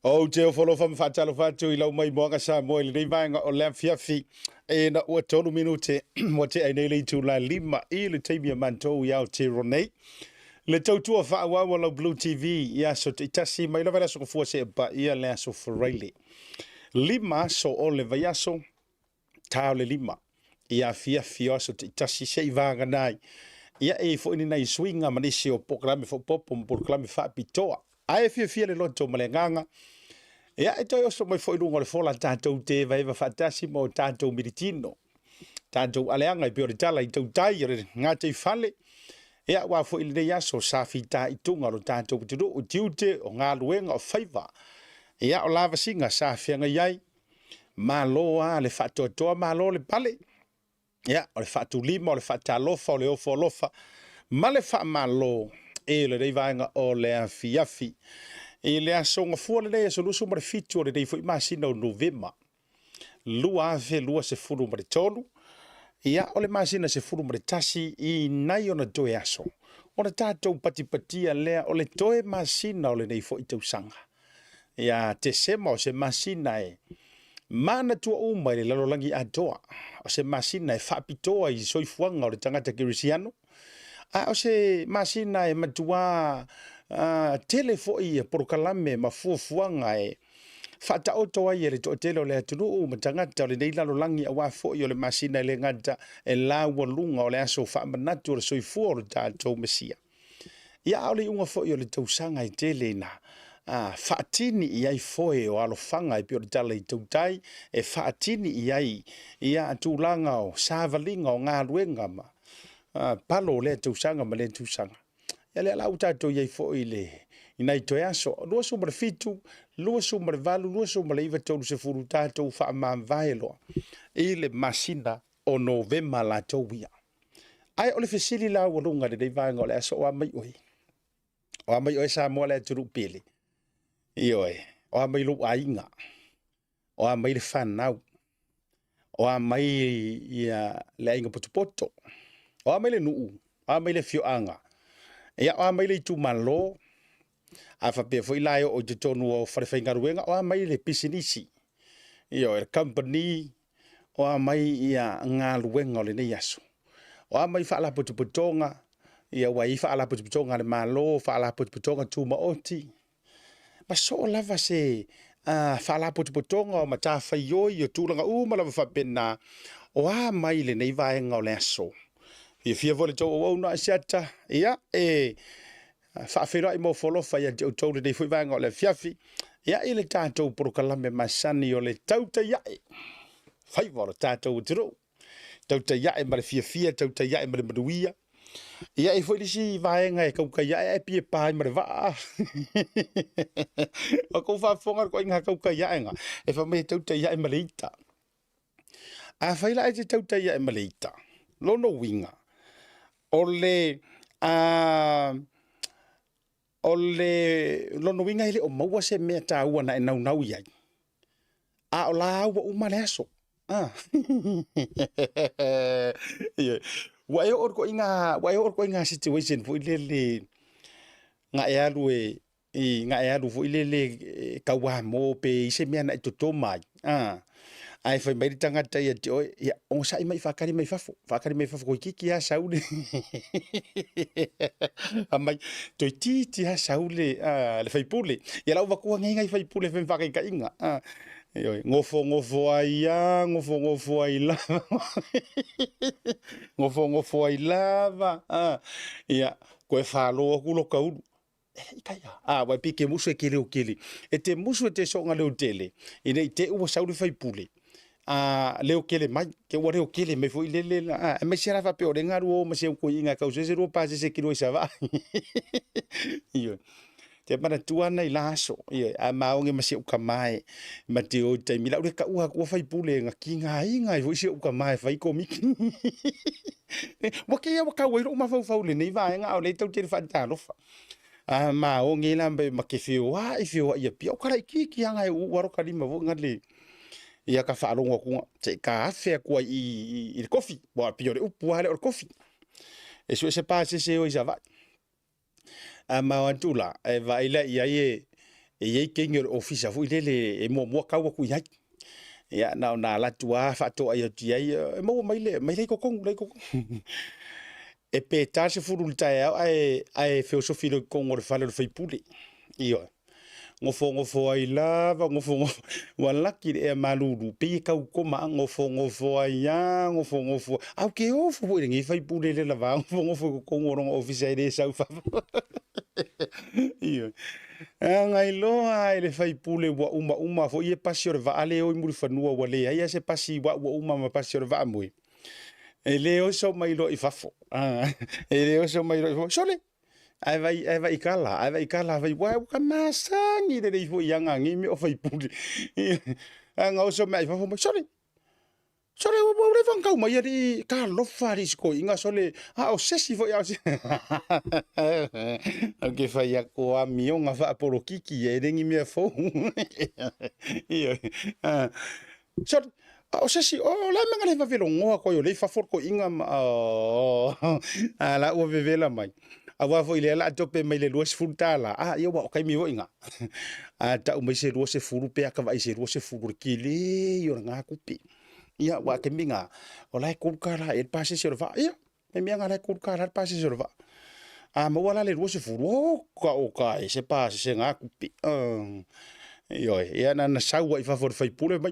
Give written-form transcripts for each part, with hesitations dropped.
Ou te ofo alofa ma faatalofa atu i lau maimoaga Samoa i lenei vaega o le afiafi ina ua 3 minute ua tea ai nei le itula e 5 i le taimi a matou i Aotearoa nei. Le tautua faaauau a lau Blue TV i aso taitasi mai lava le aso Gafua seia paia le aso Faraile. 5 aso o le vaiaso, ta o le 5 i afiafi o aso taitasi seia vagana ai ia e i ai foi ni nai suiga ma nisi o polokalame faaopoopo ma polokalame faapitoa. Ae fiafia le loto ma le agaga ia e toe oso mai foi i luga o le fola tatou te evaeva faatasi ma o tatou militino, tatou aleaga e pei o le tala i tautai o le gataifale, ia aua foi lenei aso sa fitaituga o lo tatou atunuu, tiute o galuega o faiva, ia o lavasiga sa feagai ai, malo lava le faatoatoa, malo le pale. Ia, o le faatulima, o le faatalofa, o le ofo alofa ma le faamalo i lenei vaega o le afiafi. I le aso Gafua lenei, aso 27 o lenei foi masina o Novema 2023, ia, o le masina 11 i nai ona toe aso, ona tatou patipatia lea o le toe masina o lenei foi tausaga. Ia Tesema o se masina e manatua uma i le lalolagi atoa, o se masina e faapitoa i soifuaga o le tagata kerisiano, a o se masina e matua tele foi polokalame ma fuafuaga e faataoto ai e le toatele o le atunuu ma tagata o lenei lalolagi, aua foi o le masina e le gata e laualuga o le aso faamanatu o le soifua o le tatou Mesia. Ia a o le iuga foi o le tausaga e tele ina faatini i ai foe o alofaga e pei o le tala i tautai, e faatini i ai ia tulaga o savaliga o galuega ma palo o lea tausaga ma lea tausaga. Ia lea la ua tatou i ai foi i le i nai toe aso 27, 28, 29, 30 tatou faamavae loa i le masina o Novema latou ia. Ae o le fesili laualuga i lenei vaega o le aso, o a mai oe? O a mai oe Samoa le atunuu pele? Ioe, o a mai lou aiga? O a mai le fanau? O a mai ia, le aiga potopoto? O a mai le nuu? O a mai le afioaga? Ia, o a mai le itumalo? A faapea foi la e oo i totonu o falefaigaluega, o a mai le pisinisi? Ioe, le company, o a mai ia galuega o lenei aso? O a mai faalapotopotoga? Ia ua i ai faalapotopotoga a le Malo, faalapotopotoga tumaoti, ma soo lava se faalapotopotoga o matafaioi o tulaga uma lava faapena, o a mai lenei vaega o le aso? Fiafia foi le tou auauna Asiata, ia e faafeiloai ma ofo alofa ia te outou lenei foi vaega o le afiafi, ia i le tatou polokalame masani o le tautai ae faiva o le tatou atunuu, tautai ae ma le fiafia, tautai ae ma le manuia. Ia e i ai foi le isi vaega e tautai ae ae pie pa ai ma le vaa. O tou faafofoga le ituaiga tautai aega, e fai mai e tautai ae ma le ita. Afai la e te tautai ae ma le ita, lona uiga, o le o le lona uiga e le o maua se mea taua na e naunau i ai, a o la ua uma le aso. Ua e oo i le ua e oo i le ituaiga situation foi lele na e alu e i na e alu foi lele e tauamo pe i ai se mea na e totoma ai, ae fai mai le tagata ia te oe, ia onosai mai faatali mai fafo, faatali mai fafo toeitiiti lava sau le fai mai toeitiiti lava sau le le faipule. Ia la ua avatua nei nai faipule e fai ma faataitaiga, ioe, nofonofo ai lava, nofonofo ai lava, nofonofo ai lava, ia toe falo atu lota ulu, aua e pei e te musu e te leotele. E te musu e te soona leotele, ina ne i te i ua sau le faipule, leotele mai, te i ua leotele mai foi lele, aemaise lava faapea o lea na alu o ma si au toeaina e tau sue se lua pasese e te lua ai i Savaii. Ioe. Ou te manatua lava nai la aso, ioe, a ma oge ma si ou tama e ma te o i taimi, o le a ou le taua atua faipule na tigaina ai foi si ou tama e fai komiti. Ua te i lava ua tau ai lou mafaufau i lenei vaega, a o lea e tatou te faatalofa. A ma oge la ma te feoai feoai i Apia, o tala itiiti lava na e uu lava lota lima foi na le, ia ta faalogo atu se i ta afe atu ai i le kofi, aua pei o le upu lava lea o le kofi, e sue se pasese e o i Savaii. A ma o atu la, e vaai la i ai E i ai teine o le ofisa foi lele e muamua tau atu i ai. Ia, na ona alu atu lava faatoai atu i ai, e maua mai le, mai la i totonu, la i totonu. E pe ta le 10 i le taeao ae feosofi loa i totonu o le fale o le faipule. Ioe. Nofonofo ai lava, nofonofo, ua laki le ea malulu, pei e tau koma, nofonofo ai lava, nofonofo. Ae ou te ofo foi i lenei faipule i le lava nofonofo i totonu o lona ofisa e le sau i fafo. Ioe. Agai loa i le faipule ua umauma foi e pasi o le vaa lea e o i Mulifanua, ua leai lava se pasi ua uma ma pasi o le vaa moe. E le oso mai loa i fafo. E le oso mai loa i fafo. Sole! Ae vai, ae vai i kala, ae vai i kala, vai, ua ka masani lelei foi ia nga nei mea o faipule. Aga oso mai i fafo mai, sole! Sole, ua ua leva ona tau mai alii, talofa alii si toeaina, sole, a o se isi foi, a o se Ou te fai atu o amioga faapolokiki e le ni mea fou. Ioe. Sole, a o se isi, o le a mea na le vave logoa atu ai o lea i fafo le toeaina ma, oh, a la ua vevela mai. Aua foi lea la tope mai le $20, a, ia ua o taimi foi na. A tau mai se 20 pe a ka vaai se 20 o le tele ia o lena tupe. Ia, ua taimi na, o la e $3 ea le pasese o le vaa. Ia, le mea na la e $3 le pasese o le vaa. A maua la le 20, o ka o ka e se pasese na tupe. Ioe, ia na na sau ai i fafo o le faipule mai,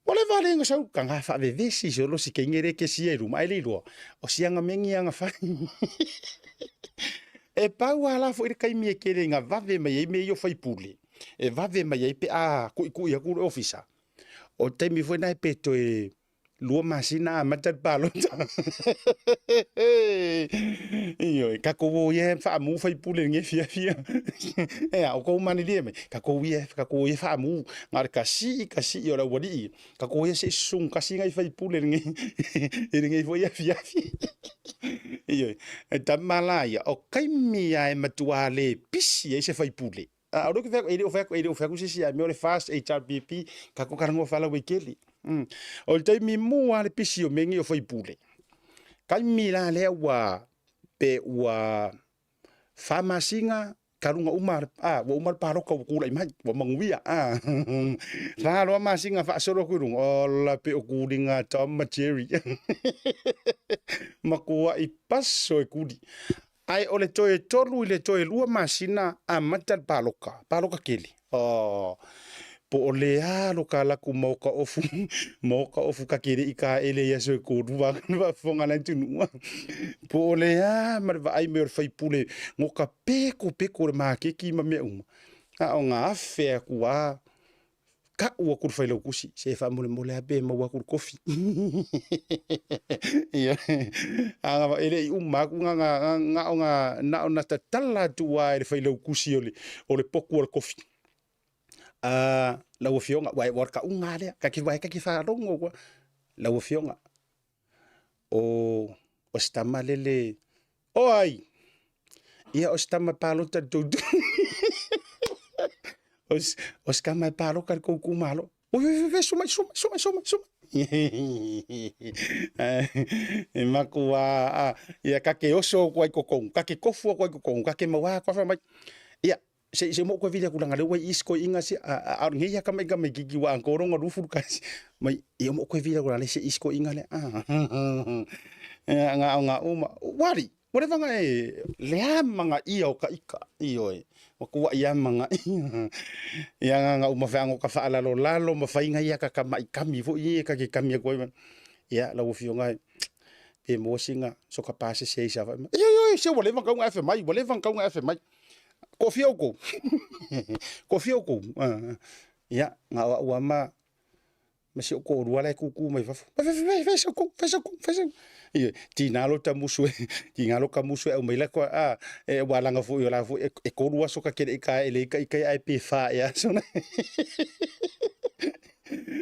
Ua leva le na sau, ka ga faavevesi solo si teine le kesia i luma, ae le iloa, o siaga mea ni aga fai. E pau lava la foi le taimi e tele ina vave mai ai mea ia o faipule, e vave mai ai pe a tuitui atu le ofisa, o le taimi foi lena pe toe 2 masina amata le palota. Ioe, tatou o ia e faamu faipule i lenei afiafi. E a, o tou malilie mai, tatou ia, tatou o ia e faamu, na o le kasii kasii o le aualii, tatou o ia se i susugu tasi nai faipule i lenei, i lenei foi afiafi. Ioe, e tama la ia, o taimi lava e matua le pisi ai se faipule. A o lea ou te fai atu, e le o fai atu, e le o fai atu se isi, a mea o le FAST, HRPP, tatou talanoa faalauaitele. O le taimi mua lava le pisi o mea nei o faipule, taimi la lea ua pe ua 4 masina talu ona uma, a, ua uma le palota ua tulai mai, ua manuia. A, 4 loa masina faasolo atu i luga, ola pe o kuliga a Tom ma Jerry. Matuai paso e kuli. Ae o le toe 3 i le toe 2 masina amata le palota, palota tele. Oh, po o le a lo ka laku maoka ofu, maoka ofu ka kere i ka ele ia so e kōrua ka whaafofoga le atunuu. Po o le a ma le vaai mai o le faipule ngo ka peko peko le makeki ma mea uma. A o ngā afe aku a ka'u atu le failautusi, se faamolemole lava pe maua atu le kofi. Ia, a e le i uma atu na, na, na, o na, na o na tatala atu lava e le failautusi o le, o le potu o le kofi. A, lau Afioga, ua, ua ka'uga lava lea, ka te, ua ka te faalogo ua. Lau Afioga, o, o se tama lele, o ai? Ia, o se tama palota i le tou o se tama e palota i le tou itumalo. Oi, oi, oi, sumai, sumai, sumai, sumai, sumai. E maku a, ia ka ke oso atu ai totonu, ka ke kofu atu ai totonu, ka ke mau a kofa mai. Ia, se se mo ko vili aku langa le wai is ko inga si a a ngi ya kama inga mai kiki wa angkoro nga rufu ka mai ia mo ko vili aku langa se is ko inga le a nga nga uma wari ua leva nga e le a manga ia o ka ika ioe ua kuaʻi a manga ia ia nga nga uma feago ka faalalolalo ma faiga ia ka kamaʻi kami foi ia ka ke kami aku ai ia lau afioga e pe maua sina soka pasese ai Savaii ma ioe ioe se ua leva ona tau ona afe mai ua leva ona tau ona afe mai. Ko fia oukou? Ko fia oukou? Ia, na o au ama ma si ou toalua la e kūkū mai fafo. Fai, fai, fai, fai sau kou, fai sau kou, fai sau. Ia, tiga lo ta musu e, tiga lo ka musu e aumai la koa, a, e ua laga foi o la foi e, e 3 aso ka kele i ka e le ika ika ai pe 4 ea aso na.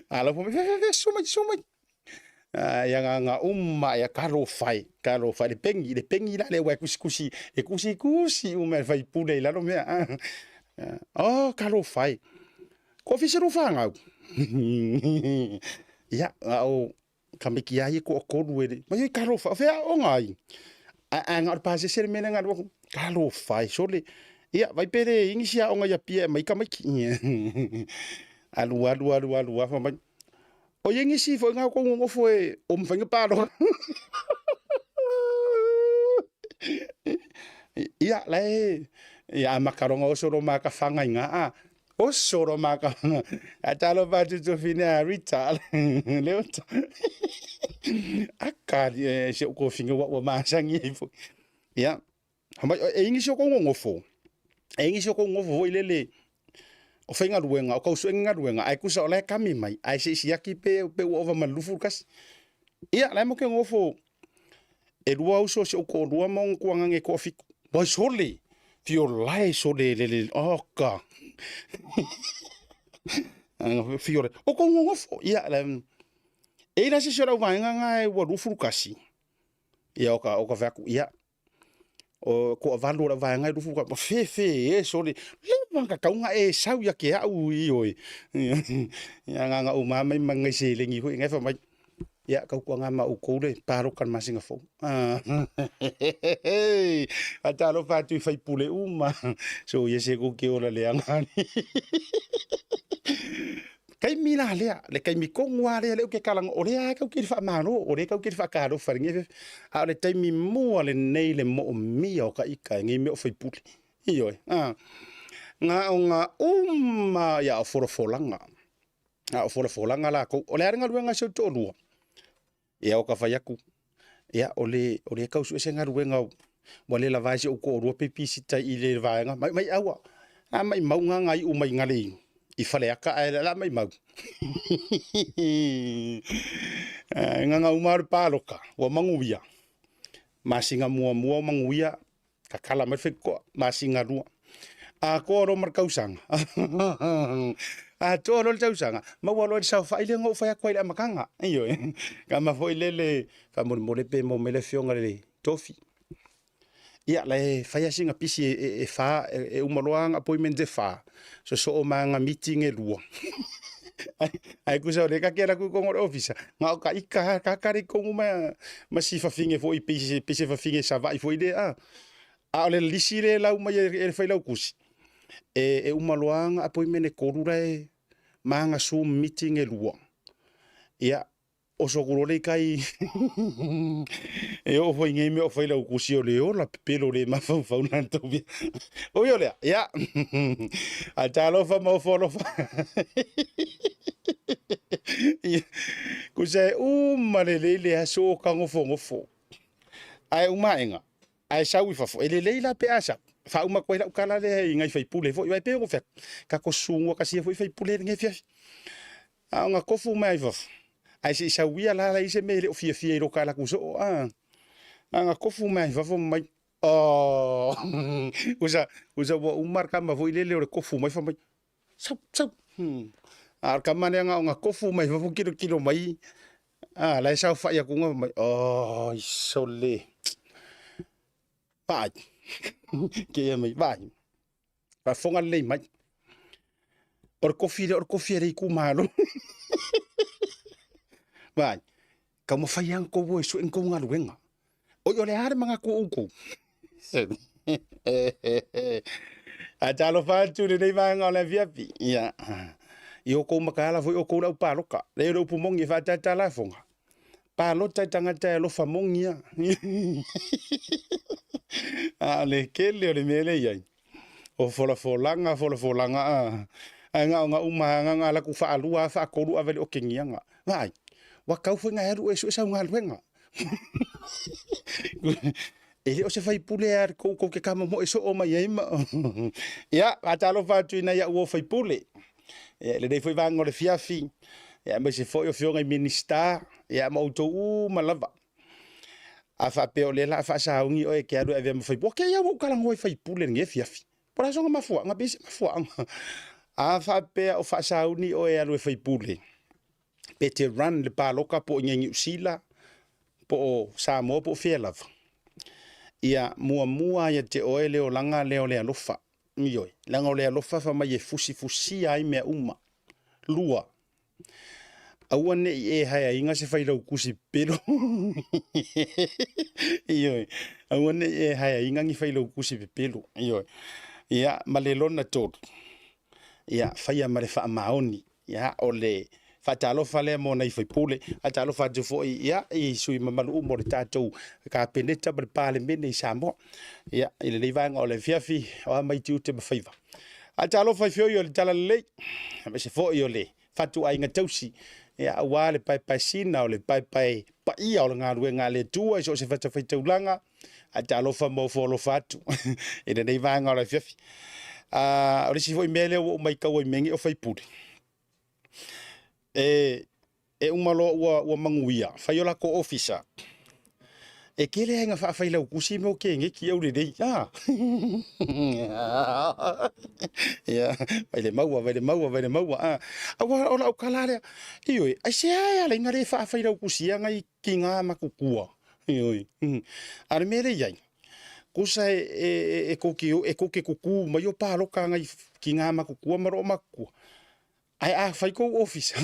A lau fai, fai, fai, fai, su mai, su mai. Ia nga nga uma ia talofa e, talofa e le pengi, le pengi la lea ua e kusikusi, e kusikusi uma e le faipule i lalo mea. Oh, talofa e. Ko ofisa lo whangau. Ia, a o ka miki a ia ko 3 e le. Mai oi talofa, o whea o ngai. A, a nga o le pasese le mea le nga lua. Talofa e, sole. Ia, vai pe le inisi aoga i Apia e aumai tamaiti. Alu alu alu alu lava fai mai, o i ai nisi foi na o tou nonofo e o mafai ona palota. Ia, la e ia amata loa ona oso lo ma tafaga i ina, a oso lo ma tafaga. Ae talofa atu i tuafafine a Rita, Leota. Aka alii e si ou tuafafine ua ua masani ai foi. Ia, fai mai, e i ai nisi o tou nonofo, e i ai nisi o tou nonofo foi lele o faigaluega, o tau sue ni galuega, ae tusa o la e kami mai, ae se i siaki pe ua ova ma le 21. Ia, la e matou te nonofo e lua uso si ou toalua ma ona tuagane e toafitu. Ua sole, fiolae sole lele, oka. Fiolae, o tou nonofo. Ia, e i ai la se isi o le auvaega na ua 21. Ia, o ka fai atu, ia, o toavalu o le auvaega e 21, fefe e sole, leva ona tatau ona e sau ia te au, ioe. Ia, na ona uma lava mai ma nai seleni foi, na fai mai, ia, tautuana ma outou le palota i le masina fou. Faatalofa atu i faipule uma, so ia se kou ke ola leaga. Taimi la lea, le taimi tonu lava lea, lea ou te talanoa, o lea lava tatou te i le faamalo, o lea tatou te i le faatalofa i lenei afiafi, a o le taimi mua lenei le moomia o ta ita e nei mea o faipule. Ioe, a, na ona uma ia o folafolaga, a o folafolaga latou, o le a le galuega a si ou toalua? Ia o ta fai atu, ia o le, o le tau sue se galuega ua le lava ai si ou toalua pe pisita i le vaega, mai, mai aua, a maimau na na iu mai gale i Faleata ae la maimau. Gaga uma o le palota, ua manuia. Masina muamua o manuia, tatala mai le faitotoa, masina lua. Atoa loa ma le tausaga. Atoa loa le tausaga, maua loa i le saofai lea na ou fai atu ai i le amataga. Ioe. Tama foi lele, faamolemole pe maua mai le afioga i le tofi. Ia, la e fai lava sina pisi e fa, e uma loa ana appointment e fa, sosoo ma ana meeting e lua. Ae tusa o lea ta te alu atu i totonu o le ofisa, na o ta ita lava, ta tali tonu ma si fafine foi, pei se fafine Savaii foi lea, a. A o le lisi lea e lau mai e le failautusi, e uma loa ana appointment e tolu la e ma ana Zoom meeting e lua. Ia, oso atu loa lea i tai e oo foi i nei mea o failautusi o le ola pepelo le mafaufau latou ia. Ui o lea, ia, a talofa ma ofo alofa. Tusa e uma lelei le aso o ka nofonofo. Ae uma aega, ae sau i fafo, e lelei la pe a sau. Faauma atu ai lau tala lea i nai faipule foi, vai pei ona fai atu, tatou susu tasia foi faipule i lenei afiafi. A ona tofu mai i fafo, ae se i sau ia la la i se mea e le o fiafia i lo ta alu atu soo, a. A na tofu mai i fafo mai, oh, usa, usa ua uma le tama foi lele o le tofu mai fai mai, sau, sau. A o le tama lea na ona tofu mai fafo tilotilo mai, a, la e saofai atu na mai, oh, sole. Vaai. Kea mai, vaai. Faafofoga lelei mai. O le kofi lea, o le kofi a le itumalo. Vaai, taumafai lava outou e sue ni tou galuega. Oi, o le a le manatu o outou? Ae talofa atu i lenei vaega o le afiafi. Ia, i outou mataala foi outou le au palota. Leai o le upu moni e faatata lafoga. Palota i tagata e alofa moni ia. A o le tele o le mea lea e i ai, o folafolaga, folafolaga, a. Ae na ona uma lava, na ona alu atu faalua lava faatolu ave i le okegiaga. Vaai, ua tatau foi ona e alu e sue sau galuega. E le o se faipule lava tou tou te tamomoe soo mai ai ma Ia, faatalofa atu i nai au uo faipule. Ia, i lenei foi vaega o le fiafi, ia, aemaise foi o afioga i Minisita, ia, ma outou uma lava. A faapea o lea o le a faasauni oe e te alu e avea ma faipule, ok, ia ua ou talanoa i faipule i lenei afiafi. Po o le a sona mafuaaga, pe i ai se mafuaaga. A faapea o faasauni oe e alu e faipule, pe te run le palota po o i inei i Niu Sila, po o Samoa po o fea lava, ia muamua ia te oe le olaga lea o le alofa. Ioe, leaga o le alofa fai mai e fusifusia ai mea uma. Lua, aua ne i e haeaina se failautusi pepelo. Ioe, aua ne i e haeaina ni failautusi pepelo. Ioe. Ia, ma le lona tolu, ia, faia ma le faamaoni. Ia, o le faatalofa lea mo nai faipule. Faatalofa atu foi ia, i sui mamalu uma o le tatou Kapeneta ma le Palemene i Samoa. Ia, i lenei vaega o le afiafi, o a mai tiute ma faiva. Faatalofa i feoi o le Talalelei, aemaise foi o le fatuaiga tausi, ia, aua le paepaesina o le paepae paia o le galuega a le Atua i so o se fatafaitaulaga. Faatalofa ma ofo alofa atu i lenei vaega o le afiafi. O le isi foi mea lea ua ou matau ai i mea nei o faipule, e uma loa ua manuia, fai o latou ofisa, e tele lava ina faafailautusi mea o keneti aulelei. Ia, vai le maua, vai le maua, vai le maua. Aua o lau tala lea, ioe, aisea e ala ai ona le faafailautusia nai tina matutua? Ioe. A o le mea lea e i ai, tusa e tou te tutu mai o palota a nai tina matutua ma loomatutua. Ae a fai tou ofisa,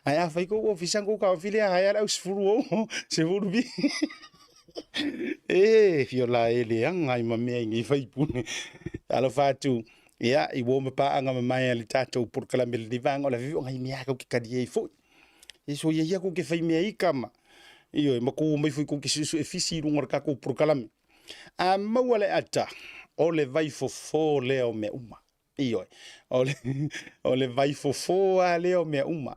ae a fai tou ofisa ona tou taofi lea aea le au 16, 17. E fio la e leaga ai ma mea i nei faipule. Alofa atu, ia, i uo ma paaga mamae a le tatou polokalame i lenei vaega o le afiafi, o nai mea lava tou te talie ai foi. E soia ia tou te fai mea ita ma, ioe, ma tou omai foi tou te suesue fisi i luga o le tatou polokalame. A maua le ata, o le vaifofo lea o mea uma. Ioe, o le vaifofo lava lea o mea uma.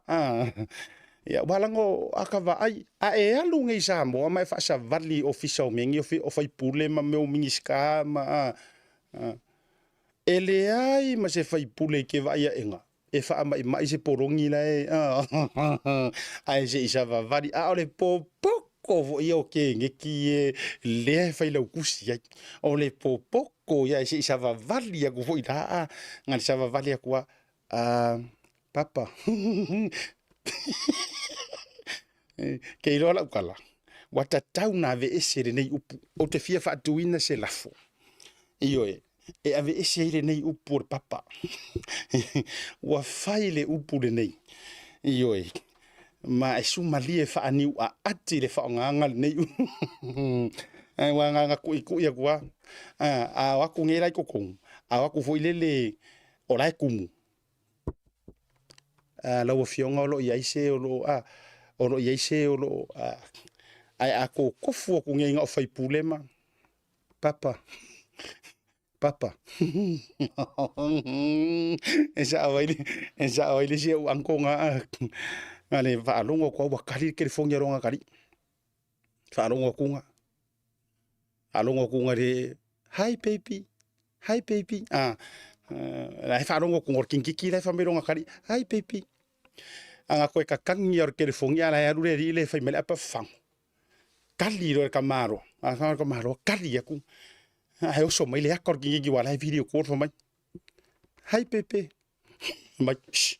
Ia, ua ala ona a ta vaai, a e alu nei i Samoa ma e faasavali i ofisa o mea nei o faipule ma mea o Minisita ma, e leai ma se faipule e te vaai aena e faamaimai se poloni la e, ae se i savavali. A o le popoto foi ia o keneti e lea e failautusi ai. O le popoto ia e se i savavali atu foi la, na le savavali atu a, papa. Ke iloa lau tala, ua tatau ona aveese lenei upu. Ou te fia faatuina se lafo. Ioe, e aveese ai lenei upu o le papa. Ua fai le upu lenei. Ioe, ma e sumalie faaniuaati le faaaogaga lenei upu. Aua na ona tuitui atu lava. A o atu nei la i totonu, a o atu foi lele o la e tumu, lau afioga o lo o i ai se o lo o, o lo o i ai se o lo o, ae a totofu atu nei na o faipule ma papa, papa. E sao ai le, e sao ai le isi au uncle na, na le faalogo atu lava ua kali le telefoni a lona atalii. Faalogo atu na, faalogo atu na le, hi baby, hi baby. La e faalogo atu o le kikiki la e fai mai lona atalii, hi baby. A na koe kakangi o le telefoni a la e alu le alii le fai mai le apa fafago. Kali loa le tamaloa, a le tamaloa kali atu. Ae oso mai le aka o le kikiki aua la e video call fai mai. Hi pepe. Mai, shh.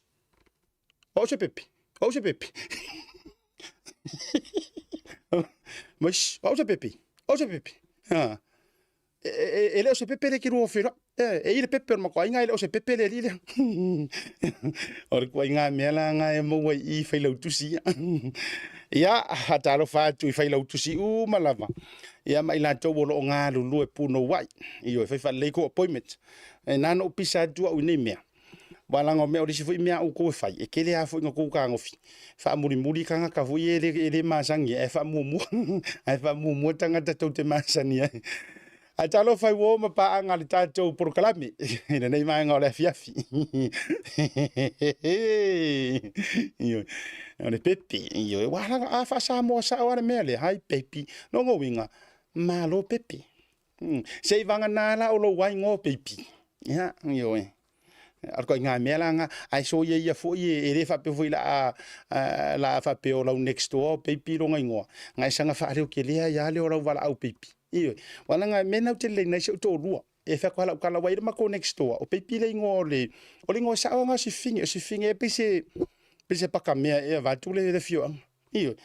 O au se pepe. O au se pepe. Mai, shh. O au se pepe. O au se pepe. Ha. E le o se pepe le ke lua o feiloai. E i le pepe o le matou aiga, e le o se pepe le alii lea. O le ituaiga mea la na e maua i i failautusi ia. Ia, faatalofa atu i failautusi uma lava. Ia ma i latou o lo o galulue punouai. Ioe, fai faalelei kou appointment. E na ona ou pisa atu au i nei mea. Aua leaga o mea o le isi foi mea a outou e fai, e tele lava foi ina outou fetagofi, faamulimuli tagata foi ia e le masani ai, ae faamuamua, ae faamuamua tagata tou te masani ai. Ae talofa i uo ma paaga a le tatou polokalame i lenei vaega o le afiafi. Ioe, o le pepe, ioe, ua leaga a faa-Samoa sao lava le mea lea, hi baby, lona uiga, malo pepe. Se i vagana la o lou aiga o baby. Ia, ioe. O le ituaiga mea la na, ae soia ia foi e le faapea foi la a faapea o lau next door o baby lona igoa, na e saga faaleo ai lava lea o lau valaau baby. Ioe. Aua leaga mea na ou te lelei ai si ou toalua. E fai atu lava lau tala, ua i ai le matou next door, o baby le igoa o le, o le igoa sao lava o Sifine, o Sifine e pei se, pei se pakamea ea vaeatu le afioaga. Ioe.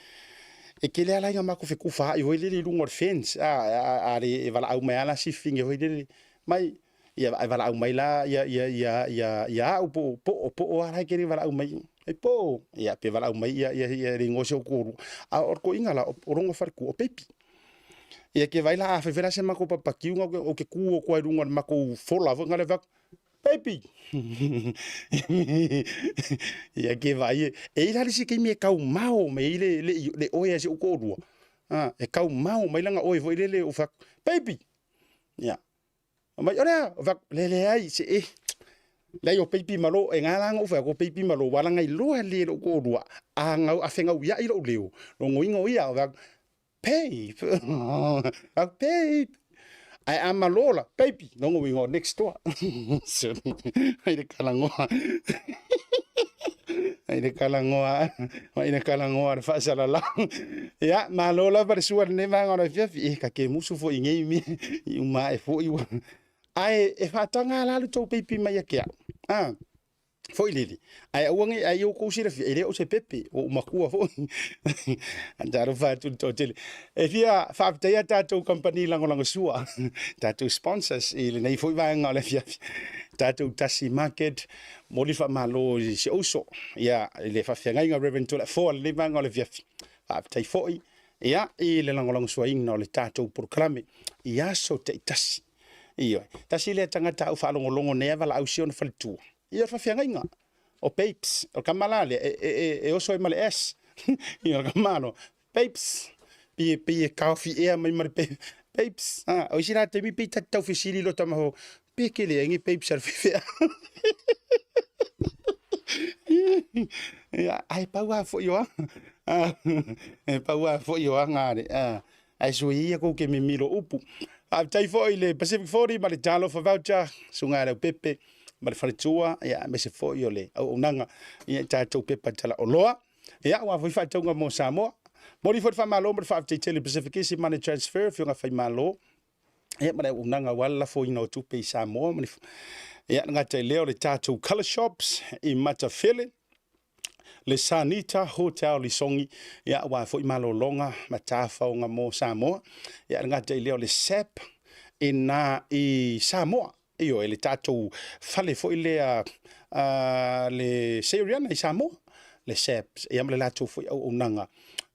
E tele lava la ina matou fetufaai foi lele i luga o le fence, a le valaau mai lava la Sifine foi lele, mai, ia ae valaau mai la ia au po o Poo, Poo lava la e tele valaau mai, e Poo, ia pe valaau mai ia le igoa o si ou toalua. A o le toeaina la, o lona faletua o Baby. Ia ke vaai la a fai foi la se makou papakiuga ou te ku atu ai i luga o le makou fola foi lea fai atu, Baby! Ia ke vaai e i ai la le isi taimi e taumao mai ai le oe a si ou toalua, e taumao mai lana oe foi lele ou fai atu, Baby! Ia, fai mai, o le a? Ou fai atu, le leai, se e, leai o peipi malo, e gala ona ou fai atu o peipi malo, aua leaga e iloa lelei e lou toalua, a gau, a fegauiai lou leo, lona uiga o ia, ou fai atu, babe, babe, ae a malo la, baby, lona uiga o next door. Sorry, ai le kalagoa, ai le kalagoa, ai le kalagoa le faasalalau. Ia, malo lava le sua i lenei vaega o le afiafi. E, ta te musu foi i nei mea, i uma ae foi ua. Ae e faataga la le tou peipi mai ia te au. Ah. Foi lele, ae aua ne i, ae ia outou silafia, e le o se pepe, ua ou matua foi. Talofa atu i le toatele. E fia faafetaia tatou kamupani lagolagosua, tatou sponsors i lenei foi vaega o le afiafi. Tatou Tasi Market, momoli le faamalo i si ou uso, ia, i le faafeagaiga Reverend Tualafoa i lenei vaega o le afiafi. Faafetai foi, ia, i le lagolagosuaina o le tatou polokalame i aso taitasi. Ioe. Tasi lea tagata a ou faalogologo nei a valaau si ona faletua. Ia o le faafeagaiga. O Babes. O le tama la lea, e, e, e, e oso ai ma le S. Ia o le tama lo, Babes. Pei, pei e taofi ea mai ma le Babes. Ah, o isi la taimi pei ta te tau fesili lo tama ho, pe ke leai ni Babes a le faifeau. Ia, ai pau lava foi o aga. Ah, e pau lava foi o aga a le, ah, Ae sui ia kou ke mimilo upu. Faafetai foi i le Pacific 40 ma le Talofa Voucher, Susuga ia Leaupepe ma le faletua, ia aemaise foi o le auaunaga ia i tatou pepa talaoloa. Ia aua foi faatauga mo Samoa. Momoli foi le faamalo ma le faafetai tele i le Pacific Easy Money Transfer, Afioga Faimalo, ia ma le auaunaga aua le lafoina o tupe i Samoa. Ma le, ia le gata i lea o le tatou Colour Shops i Matafele, le Sanita Hotel Lisogi, ia aua foi malologa ma tafaoga mo Samoa. Ia le gata i lea o le SAP ina i Samoa. Ioe, le tatou fale foi lea a le Seiriana i Samoa, le SAP, ia ma le latou foi auaunaga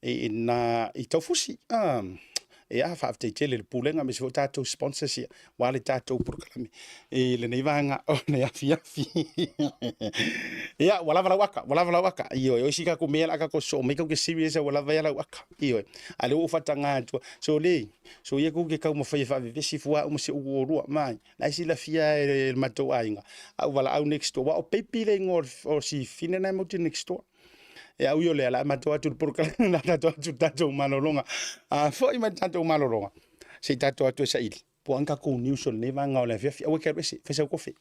ina i Taufusi. Ia, faafetai tele i le Pulega aemaise foi o tatou sponsors ia, aua le tatou polokalame i lenei vaega o le afiafi. Ia, ua lava lau aka, ua lava lau aka. Ioe, o isi tatou mea o le a tatou sosoo mai tou te serious ua lava ia lau aka. Ioe, a o lea ua ou faataga atu, sole, soia tou te taumafai e faavevesi fua au ma si ou uo lua, mai. La e silafia e le matou aiga, a ou valaau next door, aua o Baby le igoa o si fine lena e matou te next door. E au i o lea, la matou atu le polokalame, la tatou atu le tatou malologa. A foi mai le tatou malologa, se i tatou atu e saili. Po o a ni tatou news o lenei vaega o le afiafi. Aua e te alu ese, fai sau kofe.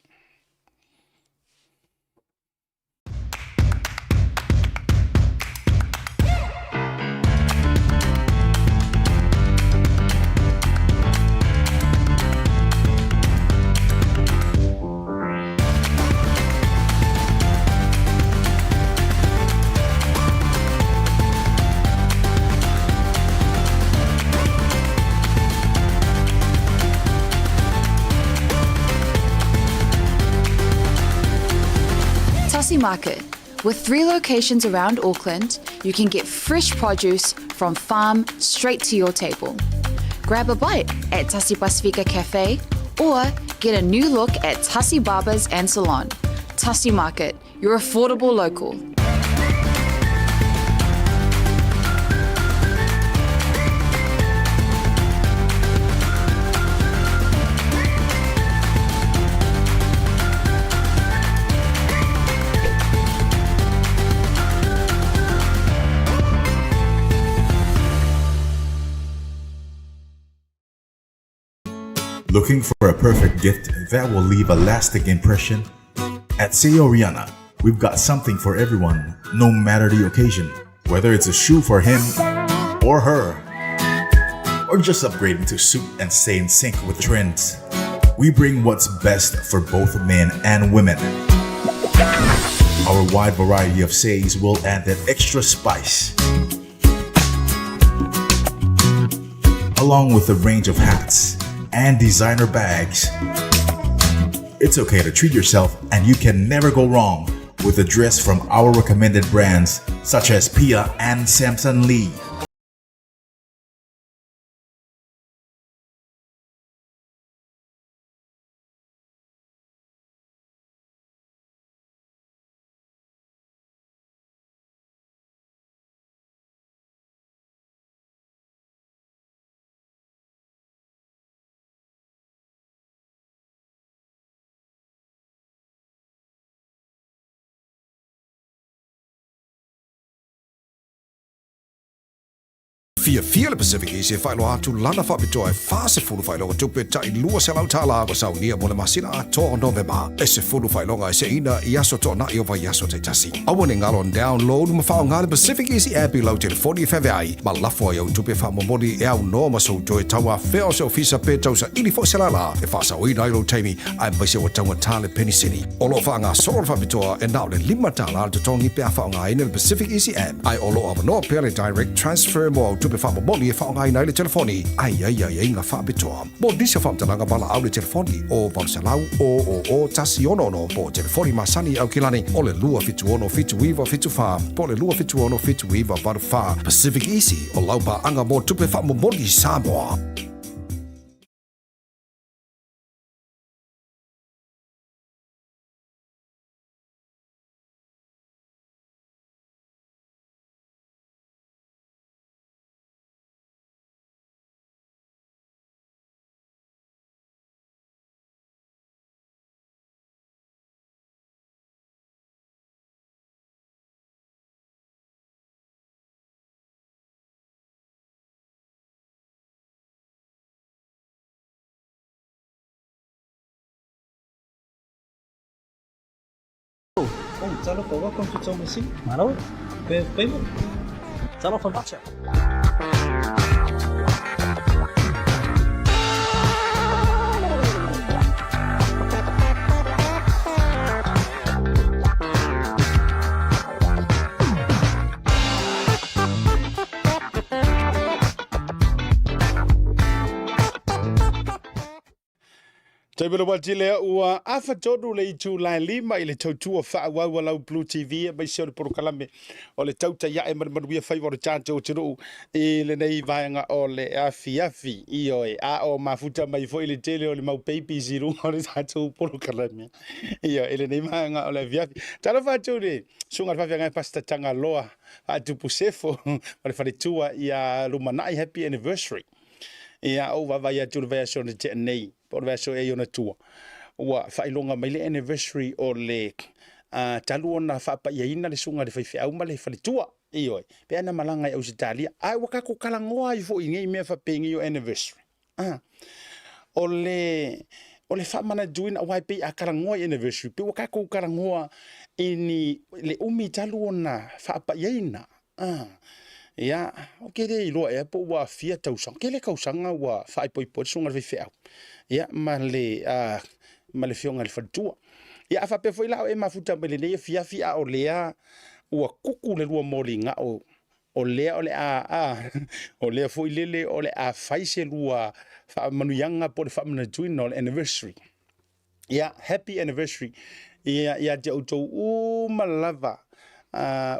Tasi Market. With three locations around Auckland, you can get fresh produce from farm straight to your table. Grab a bite at Tasi Pasifika Cafe or get a new look at Tasi Barbers and Salon. Tasi Market, your affordable local. Looking for a perfect gift that will leave a lasting impression? At Seoriana, we've got something for everyone, no matter the occasion. Whether it's a shoe for him or her, or just upgrading to suit and stay in sync with trends. We bring what's best for both men and women. Our wide variety of says will add that extra spice. Along with a range of hats and designer bags. It's okay to treat yourself, and you can never go wrong with a dress from our recommended brands such as Pia and Samson Lee. Fiafia le Pacific Easy e faailoa atu lana faapitoa e 40 faailoga tupe tai $200 ua saunia mo le masina atoa o Novema. E 10 faailoga e seina i aso toanai o vaiaso taitasi. Aua ne galo download ma faaaoga le Pacific Easy app i lau telefoni e feaveai ma lafo ai au tupe faamomoli e aunoa ma sou toe tauafea o se ofisa pe tausaili foi se lala e faasaoina ai lou taimi aemaise ua taugata le penisini. O lo o faagasolo le faapitoa e na o le $5 le totogi pe a faaaogaina le Pacific Easy app, ae o lo o avanoa pea le Direct Transfer mo au tupe faamomoli e faaaogaina ai le telefoni ae i ai aiaiga faapitoa. Mo nisi o faamatalaga valaau le telefoni o 800 000 166 po o telefoni masani Aukilani o le 276 7974 po o le 276 7984. Pacific Easy o lau paaga mo tupe faamomoli Samoa. Oh, talofa, welcome to Tomasina. Malo. Payment. Talofa macha. Taimi le wati lea ua afa tonu le itu lae lima i le tautua faaauau a lau Blue TV aemaise o le polokalame o le tautai ae ma le manuia faiva o le tatou atunuu i lenei vaega o le afiafi. Ioe, a o mafuta mai foi le tele o le mau babies i luga o le tatou polokalame. Ioe, i lenei vaega o le afiafi. Talofa atu i le susuga i le faafeagai Pastor Tagaloa Faatupu Sefo ma le faletua ia lumanai happy anniversary. Ia, ou vaavaai atu i le vaiaso na tea nei, po o le vaiaso ea i ona tua, ua faailoga mai le anniversary o le talu ona faapaiaina le susuga i le faifeau ma le faletua. Ioe, pe ana malaga i Ausetalia, ae ua tatou talanoa ai foi i nei mea faapenei o anniversary. O le o le faamanatuina, aua e pei a talanoa i anniversary, pei ua tatou talanoa i ni le umi talu ona faapaiaina. Ia, ou te le iloa ea po ua fia tausaga, tele tausaga ua faaipoipo ai le susuga i le faifeau, ia, ma le, ma le afioga i le faletua. Ia, a faapea foi la o e mafuta mai lenei afiafi a o lea ua kuku le lua moligao o lea o le a, a, o lea foi lele o le a fai se lua faamanuiaga po o le faamanatuina o le anniversary. Ia, happy anniversary ia, ia te outou uma lava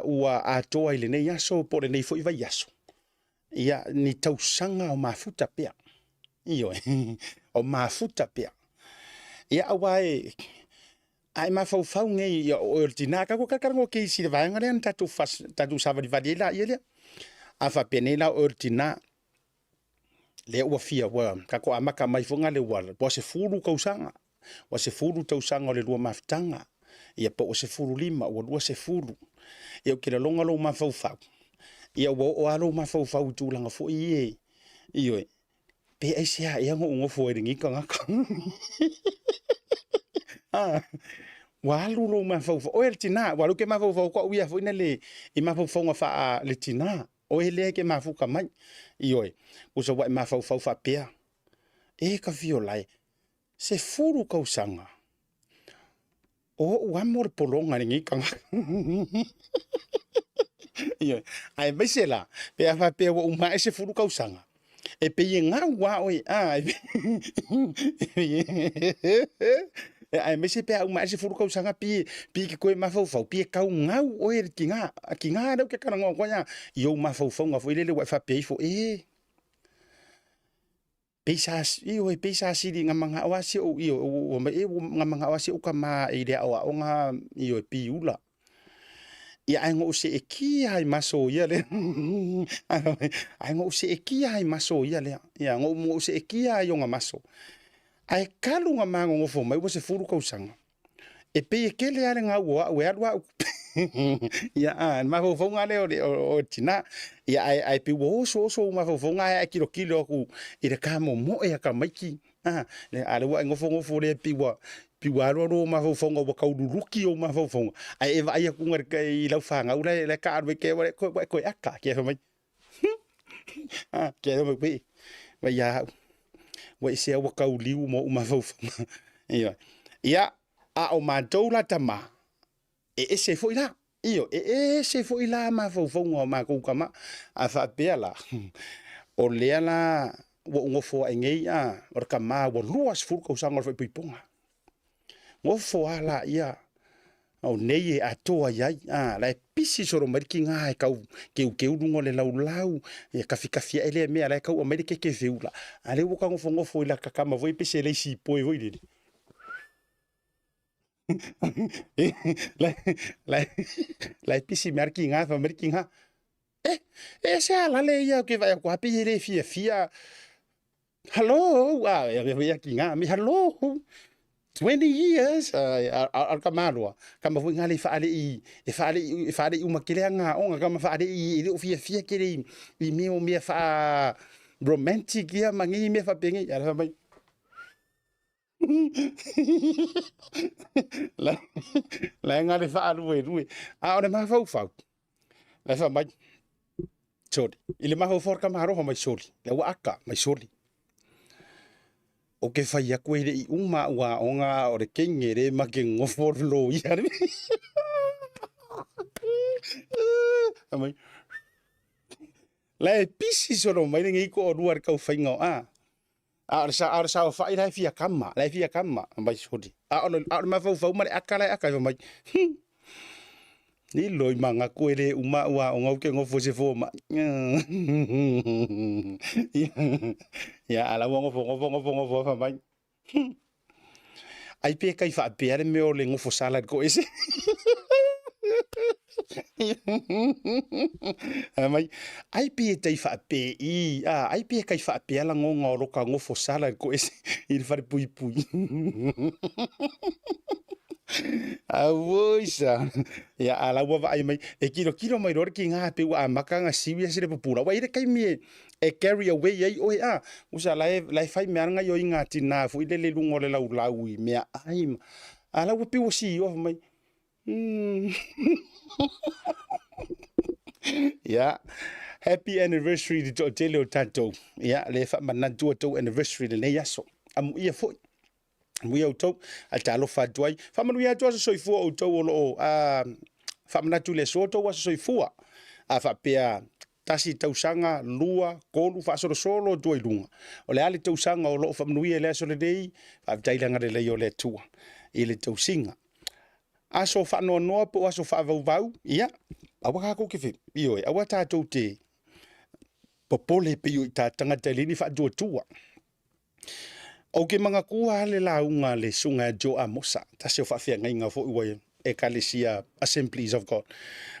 ua atoa i lenei aso po o lenei foi vaiaso. Ia, ni tausaga o mafuta pea. Ioe, o mafuta pea. Ia, aua e, a e mafaufau nei ia o oe o le tinā, tatou talatalanoa keisi i le vaega lea na tatou, fas, tatou savalivali ai laia lea. A faapea nei la o oe o le tinā, lea ua fia, ua tatou amata mai foi le ua, ua 10 tausaga, ua 10 tausaga o le lua mafutaga, ia po ua 15, ua 20. Ia ou te lagona lou mafaufau, ia ua oo lava lou mafaufau i tulaga foi ia, ioe, pe aisea ea na ou nofo ai i lenei tagata. Ua alu lou mafaufau, oe le tina, ua alu ke mafaufau ko au ia foi na le i mafaufauga faa le tina. Oe lea e ke mafuta mai. Ioe, usa ua e mafaufau faapea, e ka fio lae, 10 tausaga, o ou amo le pologa i lenei tagata. Ioe, aemaise la, pe a faapea ua uma ae 10 tausaga, e pei e gau lava oe, a, aemaise pe a uma ae 10 tausaga pi, pi ke toe mafaufau, pi e tau gau oe le tina, tina lea ou te talanoa atu ai a, i ou mafaufauga foi lele ua e faapea ifo, e, pei sa, ioe, pei sa sili na manao lava si ou, ioe, ua mai, e, ua na manao lava si ou tama i le aoaoga, ioe, piula. Ia ae na ou seetia ai ma aso ia lea. Ae na ou seetia ai ma aso ia lea. Ia, na ou seetia ai ona maso. Ae talu na ma nonofo mai ua 10 tausaga, e pei e tele lava le gau o au e alu au. Ia, a, le mafaufauga lea o le o, o tina. Ia, ae, ae pei ua oso oso ou mafaufauga ae ae kilokilo aku i le kamomoe a tamaiti. A, le, a le ua e nofonofo lea pei ua, pei ua alualu ou mafaufauga ua tau luluki ou mafaufauga, ae e vaai atu i lau fanau la e taalu ai, ua e toe aka, ke fai mai, a, ke fai mai, wee, vai ia au, ua ese au ua tauliu ma ou mafaufauga. Ioe. Ia, a o matou la tama, e ese foi la. Ioe, e ese foi la mafaufauga o matou tama. A faapea la, o lea la ua ou nofo ae nei, a, o le tama ua 20 tausaga o le faaipoipoga. Nofo a la ia, o nei e atoa i ai, a, la e pisi solo mai le tiga e tau keukeu luga o le laulau, ia kafikafi ae lea mea, la e tau aumai le keke feula. A lea ua ta nofonofo i lata tama foi pe se lazy boy foi lele. La e pisi mai le tiga, fai mai le tiga, e, e se alale ia ke vaai atu lava pei e le fiafia. Hello, a, e avea foi tiga, me hello, 20 years, a, a, a ka maloa, kama foi ngā le whaalei, e whaalei, e whaalei uma kele a ngā onga, kama whaalei i leo fiafia kele i, i mea o mea wha romantic ia, ma ngi mea whapengi, a mai, la, la ngā le whaalue rue, a o le mafaufau, la wha mai, soli, i le mafaufau ka maroha mai soli, la ua aka mai soli. O ke whai aku e le i uma ua onga o le kengere ma ke ngofo lo ia. Mai. La e pisi solo mai le ngei ko o lua le kau whainga o a. A o le sa, a o le saofai la e fia kama, la e fia kama, mai soli. A o le, a o le mafaufau ma le aka la e aka, mai. Ni loi manga koe le uma ua o ngau ke ngofo se fo ma. Ia, ala ua ngofo, ngofo, ngofo, ngofo, fa mai. Ai pe kai faapea le mea o le ngofo salad ko ese. Mai, ai pe e tai faapea i, a, ai pe kai faapea la ngonga o loka ngofo salad ko ese i le fale puipui. Auoi sa. Ia, a la ua vaai mai, e kilokilo mai loa le kiga pe ua amata ona serious le pupula. Ua i ai le taimi e, e carry away ai oe a. Usa la e, la e fai mea ana gaioiga a tina foi lele i luga o le laulau i meaai ma. A la ua pei ua sioa fai mai, mm. Ia, happy anniversary i le toatele o tatou. Ia, le faamanatu a tou anniversary lenei aso. Amuia foi. Amuia outou, ae talofa atu ai. Faamanuia atu aso soifua outou o loo a faamanatu i le aso outou aso soifua. A faapea tasi tausaga, lua, tolu, faasolosolo atu ai luga. O le a le tausaga o loo faamanuia i le aso lenei, faafetai i le agalelei o le Atua i le tausiga. Aso faanoanoa po o aso faavauvau, ia, aua tatou te fe, ioe, aua tatou te popole pei o i ta tagata e leai ni faatuatua. Ou te manatua lava le lauga a le Susuga ia Joe Amosa, tasi o faafeagaiga foi ua Ekalesia Assemblies of God.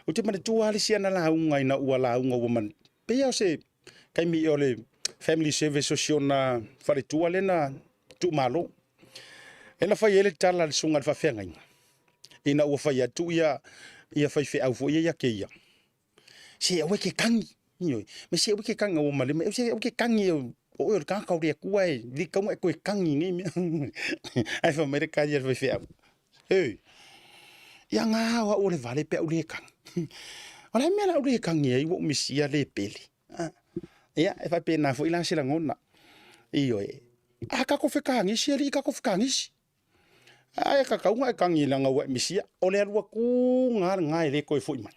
Ou te manatua lava le isi ana lauga ina ua lauga ua man... pei lava o se taimi o le family service o si ona faletua lea na tuumalo. Lea na fai ai le tala a le susuga i le faafeagaiga ina ua fai atu ia ia faifeau foi ia ia te ia. Se aua e te tangi. Ioe. Me se aua e te tangi ua male mai. Se aua e te tangi o oe o le tagata o le Atua e le tatau ona e toe tangi i nei mea. Ae fai mai le tali a le faifeau. Hey. Ia ngā o au o le vale pe au le tangi. O le a mea la au le tangi ai ua ou misia le pele. Ah. Ia, e faapena foi la se lagona. Ioe. A tatou fekagisi, alii tatou fekagisi. Ae tatau ona e tagi leaga ua e misia. O le alu atuga lena e le toe foi mai.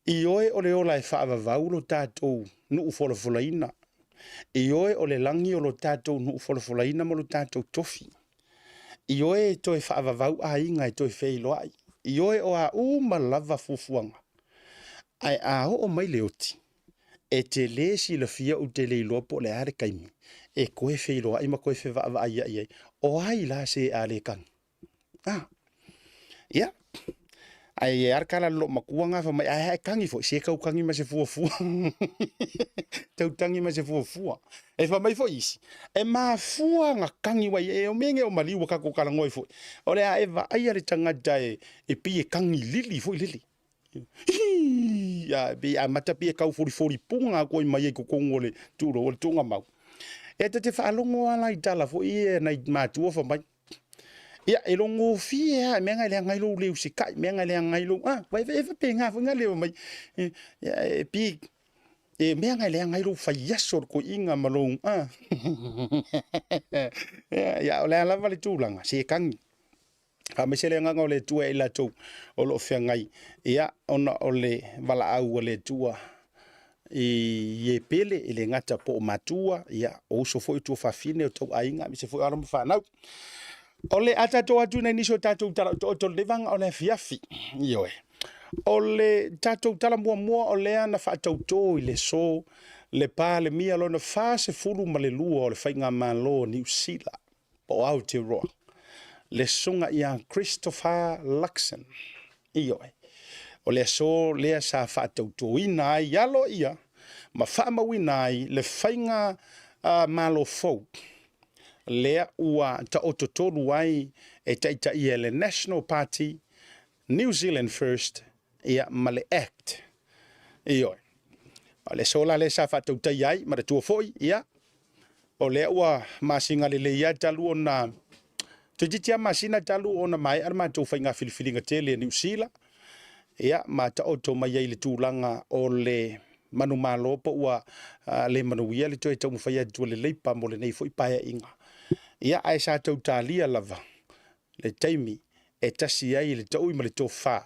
Ioe o le ola e faavavau lo tatou nuu folafolaina. Ioe o le lagi o lo tatou nuu folafolaina ma lo tatou tofi. Ioe e toe faavavau aiga e toe feiloai. Ioe o a uma lava fuafuaga. Ae a oo mai le oti, E te lē silafia ou te le iloa po o le a le taimi e toe feiloai ma toe fevaavaaia'i ai, o ai la se a le tagi? A. Ia. Ae e a le tala a le loomatua na fai mai, ae a e tagi foi, se tau tagi ma se fuafua. Tau tagi ma se fuafua. E fai mai foi isi, e mafua na tagi wai e o mea nei o maliu ua tatou talanoa ai foi. O le a e vaaia le tagata e, e pei e tagi lili foi lele. Hii! A, pei amata pei e tau folifoli puna atu ai mai ai totonu o le tulou o le tuugamau. E ta te faalogo lava la i tala foi ia nai matua fai mai, Ia, e logofie lava i mea na e leaga ai lou le usikai, mea na e leaga ai lou, a, e faapena foi na leo mai. Ia, e pei, e mea na e leaga ai lou fai aso o le toeaina ma lou, a. Ia, o le a lava le tulaga, se tagi. Faamaise le agaga o le Atua ia i latou o lo o feagai, ia, ona o le valaau a le Atua i e pele, e le gata po o matua, ia, o uso foi o tuafafine, o tauaiga, aemaise foi o alo ma fanau. O le a tatou atu i nai nisi o tatou tala otooto o lenei vaega o le afiafi. Ioe. O le tatou tala muamua o lea na faatautō i le aso le Palemia lona 42 o le Faigamalo a Niu Sila po o Aotearoa, le Susuga ia Christopher Luxon. Ioe. O le aso lea sa faatautoina ai aloaia ma faamauina ai le faiga Malo fou lea ua taoto tolu ai e taitaia e le National Party, New Zealand First, ia ma le Act. Ioe. O le aso la lea sa faatautaia ai, manatua foi, ia, o lea ua masina lelei lava talu ona, toeitiiti lava masina talu ona maea le matou faiga filifiliga tele a Niu Sila, ia, ma taoto mai ai i le tulaga o le manumalo po ua le manuia le toe taumafai atu o le Leipa mo lenei foi Paeaiga. Ia, ae sa tau talia lava le taimi e tasi ai le taui ma le tofa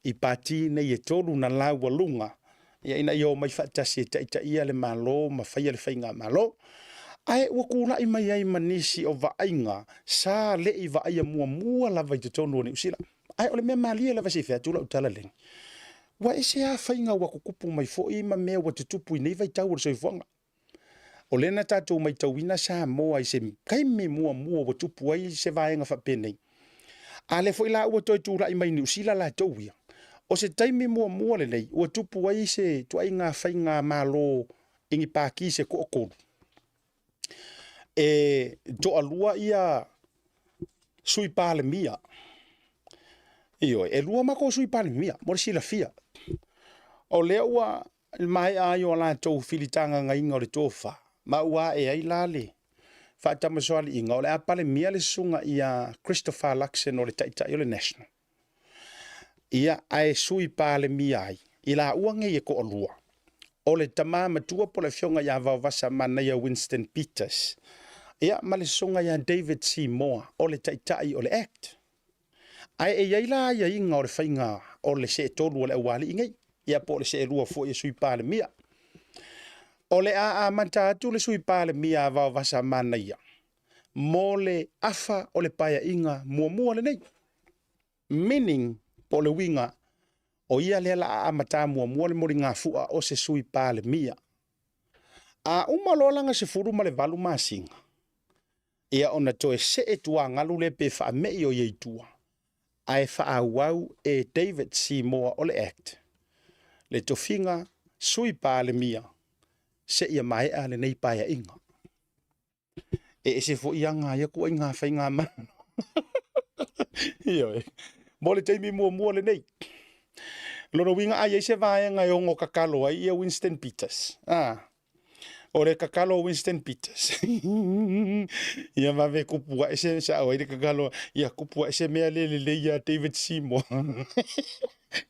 i pati nei e tolu na laualuga, ia, ina ia omai faatasi e taitaia le Malo ma faia le faigamalo. Ae ua tulai mai ai ma nisi o vaaiga sa le i vaaia muamua lava i totonu o Niu Sila. Ae o le mea malie lava se i fai atu lau tala lenei, ua ese lava faiga ua tutupu mai foi ma mea ua tutupu i nei vaitau o le soifuaga. O lea na tatou matauina Samoa i se taimi muamua ua tupu ai se vaega faapenei. A lea foi la ua toe tulai mai Niu Sila latou ia, o se taimi muamua lenei ua tupu ai se ituaiga faigamalo i ni pati se toatolu. E toalua ia Sui Palemia. Ioe, e lua matou Sui Palemia, mo le silafia. O lea ua maea ai o latou filitagagaina o le tofa, ma ua ae ai la le faatamasoaliiga o le a Palemia le susuga ia Christopher Luxon o le Taitai o le National. Ia, ae Sui Palemia ai i laua nei e toalua, o le tama matua po o le afioga ia Vaovasa Manaia Winston Peters, ia ma le susuga ia David Seymour o le Taitai o le Act. Ae e i ai la aiaiga o le faiga o le seetolu o le aualii nei, ia po o le seelua foi e Sui Palemia. O le a amata atu le Sui Palemia a Vaovasa Manaia mo le afa o le paeaiga muamua lenei. Meaning, po o le uiga, o ia lea la a amata muamua le moligafua o se Sui Palemia. A uma loa lana 18 masina, ia ona toe see tuagalu lea pe faamei o ia i tua, ae faaauau e David Seymour o le Act le tofiga Sui Palemia seia maea lenei paeaiga. E ese foi aga ia ituaiga faigamalo. Ioe. Mo le taimi muamua lenei. Lona uiga a i ai se vaega e ono tatalo ai ia Winston Peters. Ah, o le tatalo a Winston Peters. Ia vave kupu ae se sao ai le tatalo, ia kupu ae se mea le lelei ia David Seymour.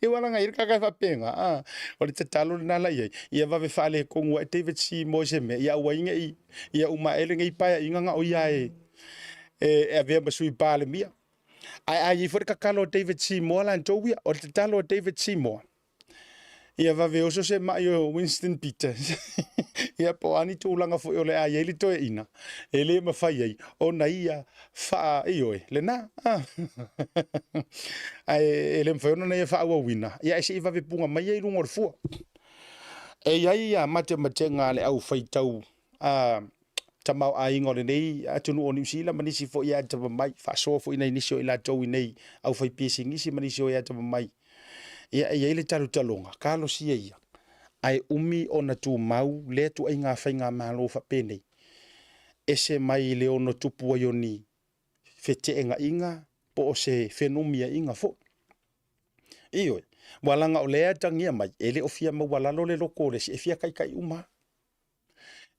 E ua laga i le kaka e faapena, a, o le tatalo lena la i ai, ia vave faaletonu ae David Seymour i se mea, ia aua ai ne i, ia uma ae lenei paeaiga na o ia e, e avea ma sui Palemia. Ae a i ai foi le tatalo a David Seymour latou ia, o le tatalo a David Seymour, ia vave oso se mai o Winston Peters, ia po o a ni tulaga foi o le a i ai le toeaina, e le mafai ai ona ia faa, ioe, lena, a. Ae e le mafai ona ia faaauauina, ia ae se i vave puga mai ia i luga o le fua. E i ai ia matematega a le au faitau a tamaoaiga o lenei atunuu o Niu Sila ma nisi foi e atamamai, faasoa foi nai nisi o i latou i nei au fai pisinisi ma nisi o e atamamai. Ia, e i ai le talotaloga, talosia ia, ae umi ona tumau lea ituaiga faigamalo faapenei, ese mai le ono tupu ai o ni feteenaiga po o se fenumiaiga foi. Ioe, aua leaga o lea e atagia mai, e le o fia maualalo le loto o le isi, e fia taitai uma lava.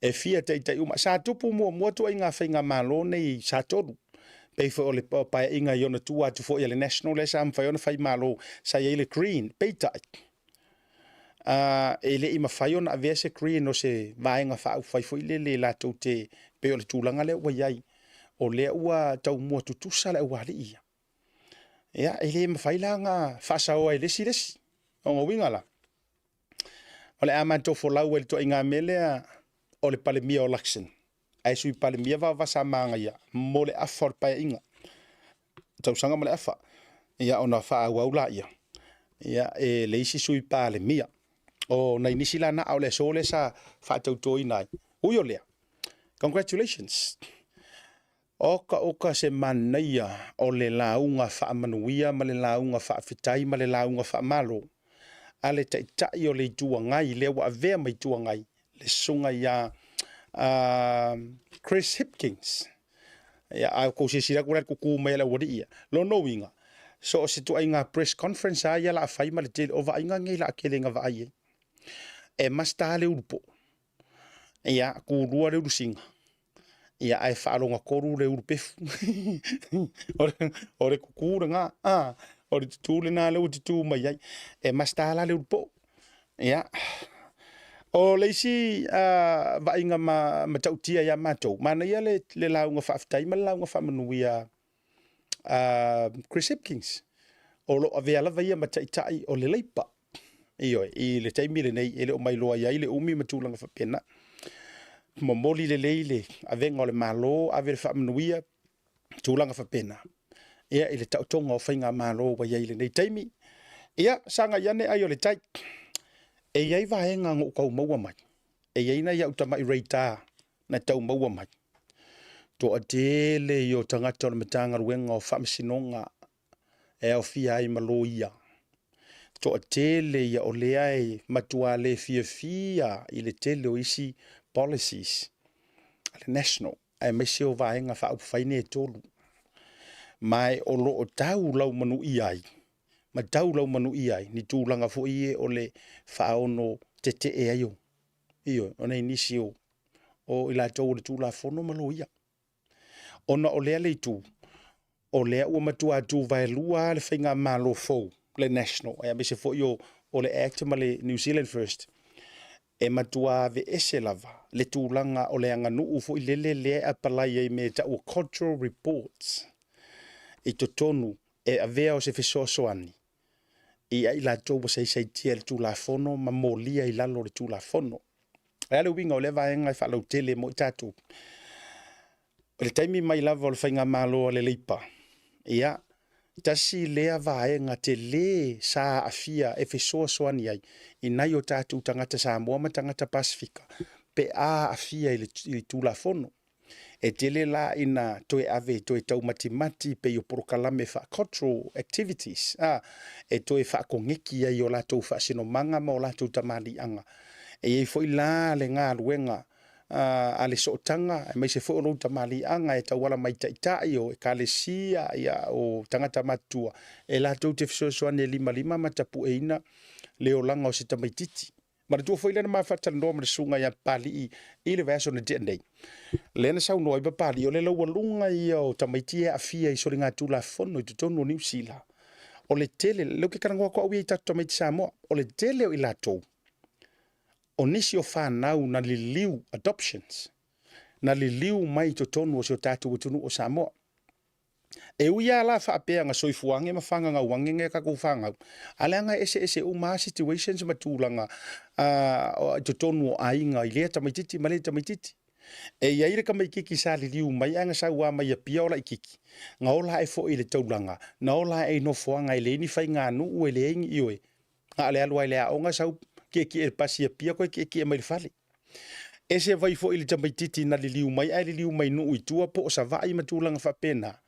E fia taitai uma. Sa tupu muamua ituaiga faigamalo nei sa tolu, pei foi o le paeaiga i ona tua atu foi a le National lea sa mafai ona fai malo, sa i ai le Green, peitai, e le i mafai ona avea se Green o se Vaega Faaupufai foi lele latou te, pei o le tulaga lea ua i ai, o lea ua taumua tutusa le aualii ia. Ia, e le mafai la ona faasaoa e le isi le isi. O lona uiga la, o le a matou folau ai i le ituaiga mea lea o le Palemia o Luxon, ae Sui Palemia Vaovasamanaia mo le afa o le paeaiga, tausaga ma le afa, ia ona faaauau laia ia e le isi Sui Palemia. O nai nisi la na, a o le aso lea sa faatautoina ai. Ui o lea, congratulations. Oka oka se manaia o le lauga faamanuia ma le lauga faafetai ma le lauga faamalo a le Taitai o le Itu Agai lea ua avea ma Itu Agai, le susuga ia Chris Hipkins. Ia, a outou silasila atu la i le tutu mai a le aualii ia, lona uiga, so o se ituaiga press conference lava ia o le a fai ma le tele, o vaaiga nei o le a tele ina vaai ai. E masta lava le ulupo, ia, tulua le ulusina, ia ae faalogatolu le ulupefu. O le tutu lena, a, o le tutu lena lea ua tutu mai ai. E masta la le ulupou. Ia, o le isi vaaiga matautia ia matou, manaia le lauga faafetai ma le lauga faamanuia a Chris Hipkins, o lo o avea lava ia ma taitai o le Leipa. Ioe, i le taimi lenei e le o mailoa i ai le umi ma tulaga faapena. Momoli lelei le avega o le Malo, ave le faamanuia, tulaga faapena. Ia, i le taotoga o faigamalo ua i ai i lenei taimi. Ia, sagai ane ai o le tai. E i ai vaega na ou tau maua mai, e i ai nai au tamai radar na tau maua mai. Toatele i o tagata o le Matagaluega o Faamasinoga e aofia ai ma loia. Toatele ia o lea e matua le fiafia i le tele o isi policies a le National aemaise o Vaega Faaupufai nei e tolu. Ma o lo o tau laumanuia ai ma tau laumanuia ai ni tulaga foi ia o le faaono tetee ai o, ioe, o nai nisi o i latou o le Tulafono ma loia. Ona o lea le itu, o lea ua matua tuvaelua lava le faigamalo fou, le National, aemaise foi o le Act ma le New Zealand First, e matua aveese lava le tulaga o le aganuu foi lele lea e apalai ai i mea e tau o cultural reports i totonu e avea o se fesoasoani i ai latou ua saisaitia i le Tulafono ma molia i lalo o le Tulafono. O le a le uiga o lea vaega e faalautele mo i tatou? O le taimi mai lava o le faigamalo a le Leipa, ia, tasi lea vaega tele sa aafia e fesoasoani ai i nai o tatou tagata Samoa ma tagata Pasefika pe a aafia i le Tulafono. E tele la ina toe ave e toe taumatimati pei o polokalame faa-cultural activities, a, e toe faakoneti ai i o latou faasinomaga ma o latou tamaliiaga. E i ai foi la le galuega a le sootaga, aemaise foi o lou tamaliiaga e tauala mai i taitai o ekalesia, ia, o tagata matutua, e latou te fesoasoani e limalima ma tapueina le olaga o se tamaitiiti. Manatua foi lea na ma faatalanoa ma le susuga ia Papalii i le vaiaso na tea nei, lea na saunoa ai Papalii, o le laualuga ia o tamaiti e aafia i soligatulafono i totonu o Niu Sila. O le tele, lea ou te talanoa atu au ia i tatou tamaiti Samoa, o le tele o i latou, o nisi o fanau na liliu, adoptions, na liliu mai i totonu o si o tatou atunuu o Samoa. E ui lava la faapea na soifua age ma fagagau age nai a tatou fanau, a leaga e eseese uma lava situations ma tulaga i totonu o aiga i lea tamaitiiti ma lea tamaitiiti. E i ai le tamaitiiti sa liliu mai ae na sau lava mai Apia o laitiiti, na ola ae foi i le taulaga, na ola ae i nofoaga e leai ni faiganuu, e leai ni, ioe, na o le alu lava i le aoga sau tietie i le pasi i Apia toe tietie mai i le fale. Ese vai foi le tamaitiiti na liliu mai ae liliu mai nuu i tua po o Savaii ma tulaga faapena.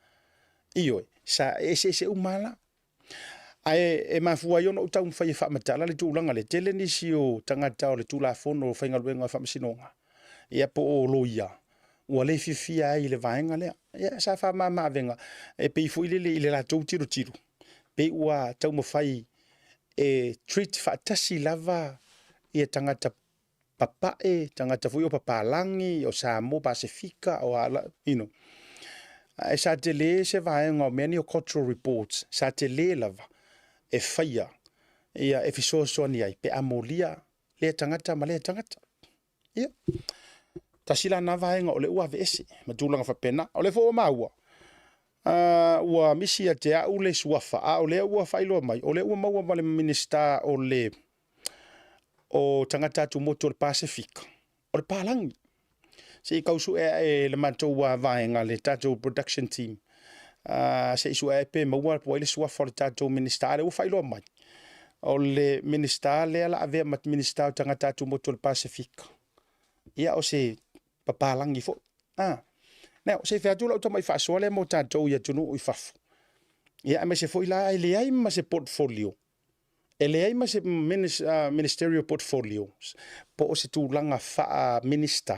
Ioe, sa eseese uma lava la. Ae e mafua ai ona ou taumafai e faamatala le tulaga lea, tele nisi o tagata o le Tulafono o Faigaluega o Faamasinoga, ia po o loia, ua le fiafia ai i le vaega lea. Ia sa faamama avega e pei foi lele i le latou tilotilo, pei ua taumafai e treat faatasi lava ia tagata papae, tagata foi o papalagi, o Samoa, Pasefika, o a, you know. Ae sa tele se vaega o mea nei o cultural reports, sa tele lava e faia ia e fesoasoani ai pe a molia lea tagata ma lea tagata. Ia, tasi la na vaega o lea ua aveese ma tulaga faapena. O lea foi ua maua, ua misi ia te au le suafa, a o lea ua faailoa mai, o lea ua maua ma le Minisita o le o tagata atumotu o le Pasefika, o le palagi. Se i tau sue ae le matou vaega, le tatou production team, se i sue ae pe maua po o ai le suafa o le tatou Minisita. A o lea ua faailoa mai, o le Minisita lea la avea ma Minisita o tagata atumotu o le Pasefika, ia o se papalagi foi. Ah. Now, se i fai atu lau tamai faasoa lea mo tatou i atunuu i fafo. Ia, aemaise foi la e leai ma se portfolio E leai ma se Ministerial Portfolio po o se tulaga faa-Minisita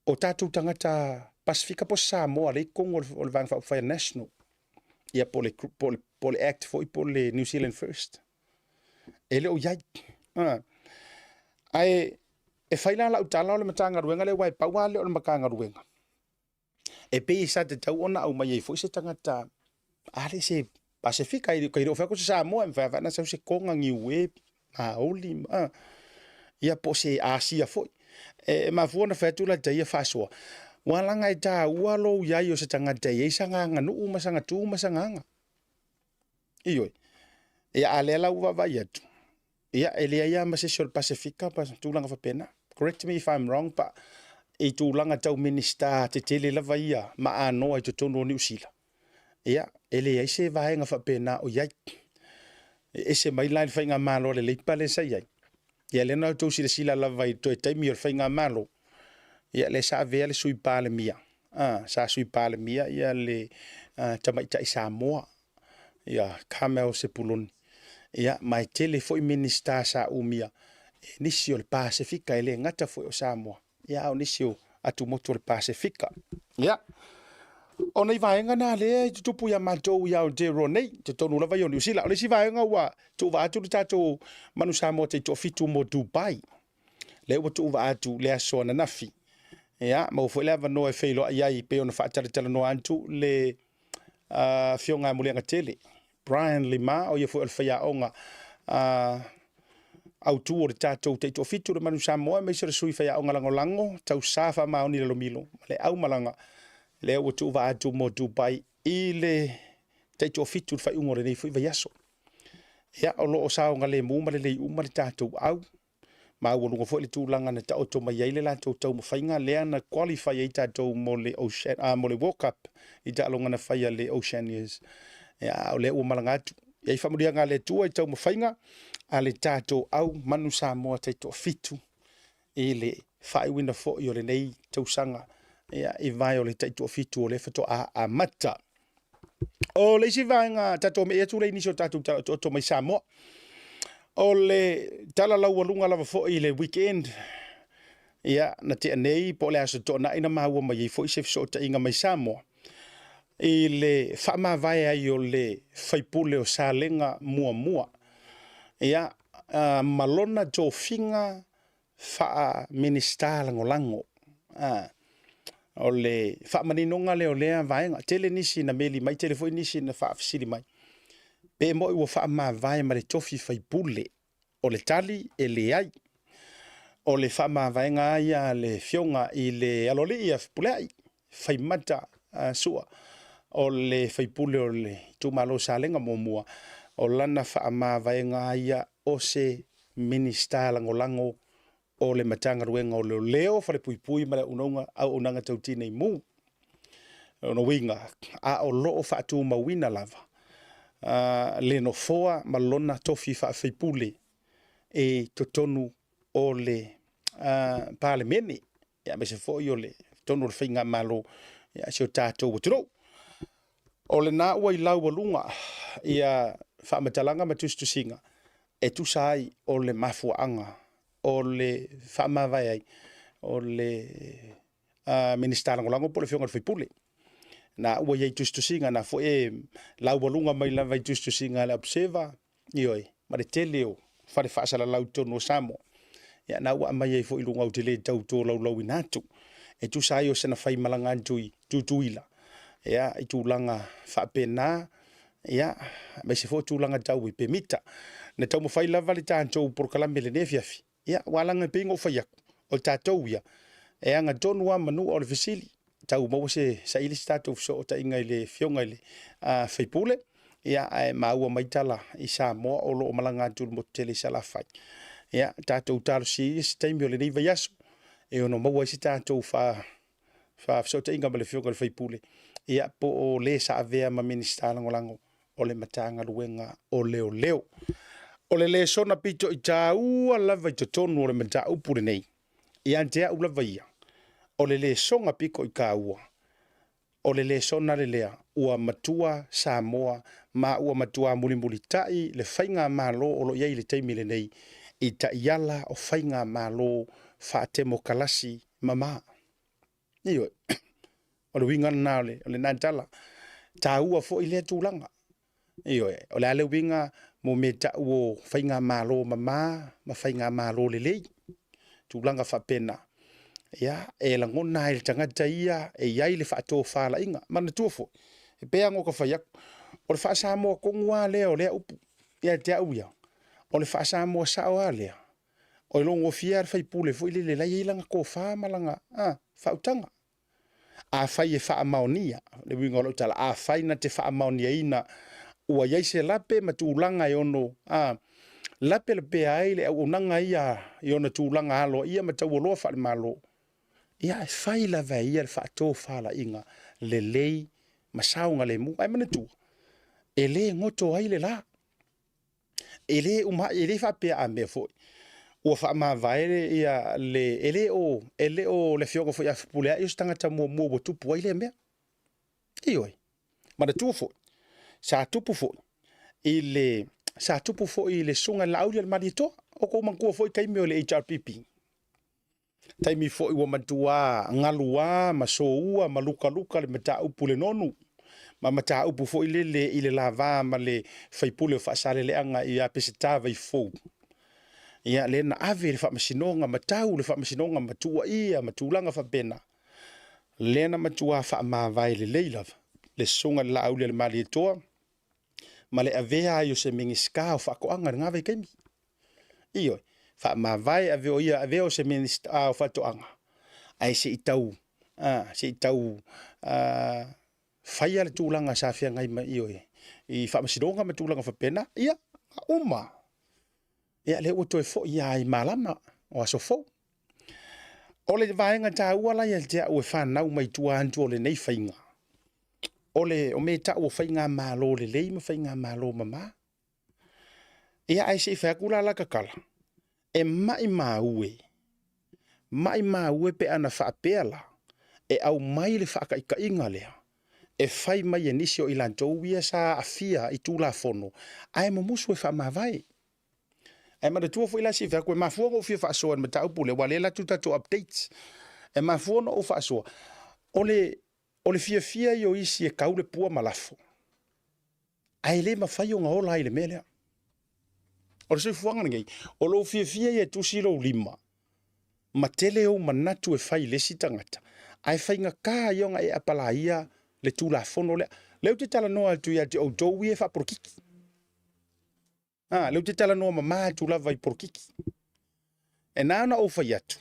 o tatou tagata Pasefika po o Samoa lea i totonu o le Vaega Faaupufai a National, ia po o le, po o le, po o le Act foi po o le New Zealand First. E le o i ai. Ae e fai la lau tala o le Matagaluega lea, aua e pau lava lea o le Matagaluega e pei sa tatau ona aumai ai foi se tagata a le se Pasefika, e le o fai atu se Samoa, e mafai lava ona sau se Toga, Niue, Maoli, ia po o se Asia foi. E mafua ona fai atu lata ia faasoa, ua laga e taua lou i ai o se tagata e i ai sana aganuu ma sana tu ma sana aga. Ioe. Ia, a lea la ua vaavaai atu, Ia, e leai lava ma se isi o le Pasefika ma tulaga faapena. Correct me if I'm wrong, but i tulaga tau Minisita tetele lava ia ma anoa i totonu o Niu Sila, ia, e leai se vaega faapena o i ai. E ese mai la i le faigamalo a le Leipa lea sa i ai. Ia, lea na outou silasila lava i toe taimi o le faigamalo, ia, lea sa avea le Sui Palemia, sa Sui Palemia ia le tamaitai Samoa, ia Carmel Sepuloni. Ia, ma e tele foi Minisita sa umia e nisi o le Pasefika, e le gata foi o Samoa, ia, a o nisi o atumotu o le Pasefika. Ia, o nei vaega na lea e tutupu ia matou i Aotearoa nei, totonu lava ia o Niu Sila. O le isi vaega ua tuuvaa atu le tatou Manu Samoa taitoafitu mo Dubai. Lea ua tuuvaa atu le aso ananafi. Ia, maua foi le avanoa e feiloai ai pei ona faatalatalanoa atu le Afioga ia Muliagatele, Brian Lima, o ia foi o le faiaoga autu o le tatou taitoafitu le Manu Samoa, aemaise o le sui faiaoga lagolago, Tausa Faamaoni Lalomilo, ma le aumalaga lea ua tuuvaa atu mo Dubai i le taitoafitu le faaiuga o lenei foi vaiaso. Ia, o lo o saogalemu ma lelei uma le tatou au, maualuga foi le tulaga na taoto mai ai le latou taumafaiga lea na qualify ai tatou mo le Ocean, mo le World Cup i taaloga na fai a le Oceanias. Ia, o lea ua malaga atu. E i ai faamanuiaga a le Atua i taumafaiga a le tatou au Manu Samoa taitoafitu i le faaiuina foi o lenei tausaga, ia, i vae o le taitoafitu o lea faatoa amata. O le isi vaega, tatou me'i atu lea i nisi o tatou tala otooto mai Samoa. O le tala laualuga lava foi i le weekend, ia, na tea nei, po o le aso Toonai na maua mai ai foi se fesootaiga mai Samoa i le faamavae ai o le faipule o Salega muamua, ia, ma lona tofiga faa-Minisita Lagolago. O le faamaninoga lea o lea vaega. Tele nisi na meli mai, tele foi nisi na faafesili mai, pe moi ua faamavae ma le tofi faipule. O le tali, e leai. O le faamavaega lava ia a le Afioga i le Aloalii ia Fepuleai, Faimata Sua, o le faipule o le itumalo o Salega muamua, o lana faamavaega lava ia o se Minisita Lagolago o le Matagaluega o Leoleo, Falepuipui ma le Auaunaga Tau Tinei Mu. O lona uiga, a o lo o faatumauina lava le nofoa ma lona tofi faafaipule i totonu o le Palemene, aemaise foi o le totonu o le faigamalo a si o tatou atunuu. O lena ua i laualuga ia faamatalaga ma tusitusiga e tusa ai o le mafuaaga o le faamavae ai o le Minisita Lagolago po o le Afioga i le sui usufono. Na ua i ai i tusitusiga, na foi e laualuga mai lava i tusitusiga a le Observer, ioe, ma le tele o fale faasalalau i totonu o Samoa. Ia, na ua aumai ai foi i luga ou te le tau tolaulauina atu. E tusa ai o sana faimalaga atu i Tutuila, ia, i tulaga faapena, ia, aemaise foi o tulaga tau i pemita. Na taumafai lava le tatou polokalame i lenei afiafi, ia, aua leaga e pei ona ou fai atu, o tatou ia, e agatonu lava Manua. O le fesili, tau maua se saili se tatou fesootaiga i le Afioga i le sui usufono, ia, ae maua mai tala i Samoa o lo o malaga atu i le motu tele i Salafai. Ia, tatou talosia ia se taimi o lenei vaiaso e ono maua ai se tatou faafesootaiga ma le Afioga i le sui usufono, ia, po o le sa avea ma Minisita Lagolago o le Matagaluega o Leoleo. O le lesona pito i taua lava i totonu o le mataupu lenei, ia te au lava ia, o le lesoga pito i taua, o le lesona le lea, ua matua Samoa ma ua matua mulimulitai le faigamalo o lo o i ai i le taimi lenei i taiala o faigamalo faatemokalasi mama. Ioe, o le uiga lena o lena tala. E taua foi lea tulaga. Ioe, o le a le uiga mo mea tau o faigamalo mama ma faigamalo lelei, tulaga faapena. Ia, e lagona ai e le tagata ia e i ai le faatofalaiga. Manatua foi, e pei lava ona ou fai atu, o le faa-Samoa tonu lava lea o lea upu ia te au ia, o le faa-Samoa sao lava lea, o le logofia le faipule foi lele la e i ai lana tofa ma lana faautaga. Afai e faamaonia, le uiga o lau tala, afai na te faamaoniaina ua i ai se lape ma tulaga e ono lapelapea ai le auaunaga ia i ona tulaga aloaia ma taualoa faale-Malo, ia e fai lava e ia le faatofalaiga lelei ma saogalemu. Ae manatua, e le goto ai le la. E le uma ai, e le faapea a mea foi ua faamavae ia le, e le o, e le o le afioga foi ia Fepuleai o se tagata muamua ua tupu ai lea mea. Ioe, manatua foi, sa tupu foi i le, sa tupu foi i le susuga i le Laauli a le Malietoa. O kou manatua foi taimi o le HRPP. Taimi foi ua matua galuā ma soua ma lukaluka le mataupu i le nonu, ma mataupu foi lele i le lava ma le faipule o Faasaleleaga ia Peseta Vaifou. Ia, lea na ave i le faamasinoga ma tau le faamasinoga ma tuuaia ma tulaga faapena. Lea na matua faamavae lelei lava le susuga i le Laauli a le Malietoa ma le avea ai o se Minisita o Faatoaga i lena vaitaimi. Ioe, faamavae ave o ia avea o se Minisita o Faatoaga, ae se i tau, se i tau faia le tulaga sa feagai ma, ioe, i faamasinoga ma tulaga faapena, ia, uma. Ia, lea ua toe foi lava i malama o aso fou. O le vaega taua la ia te au e fanau mai tua atu o lenei faiga, o le o mea tau o faigamalo lelei ma faigamalo mama. Ia, ae se i fai atu la lata tala, e maimau e, maimau e pe ana faapea la, e aumai le faataitaiga lea, e fai mai e nisi o i latou ia sa aafia i Tulafono, ae mumusu e faamavae. Ae manatua foi la se i fai atu, e mafua ona ou fia faasoa i le mataupu lea, aua o lea e alu atu tatou updates. E mafua ona ou faasoa, o le, o le fiafia ia o isi e kau le pua ma lafo, ae le mafai ona ola ai i le mea lea. O le soifuaga lenei, o lou fiafia ia e tusi lou lima, ma tele ou manatu e fai i le isi tagata, ae faigata ia ona e apalaia le Tulafono lea. Lea ou te talanoa atu ia te outou ia e faapolokiki. A, lea ou te talanoa mama atu lava i polokiki. E na ona ou fai atu,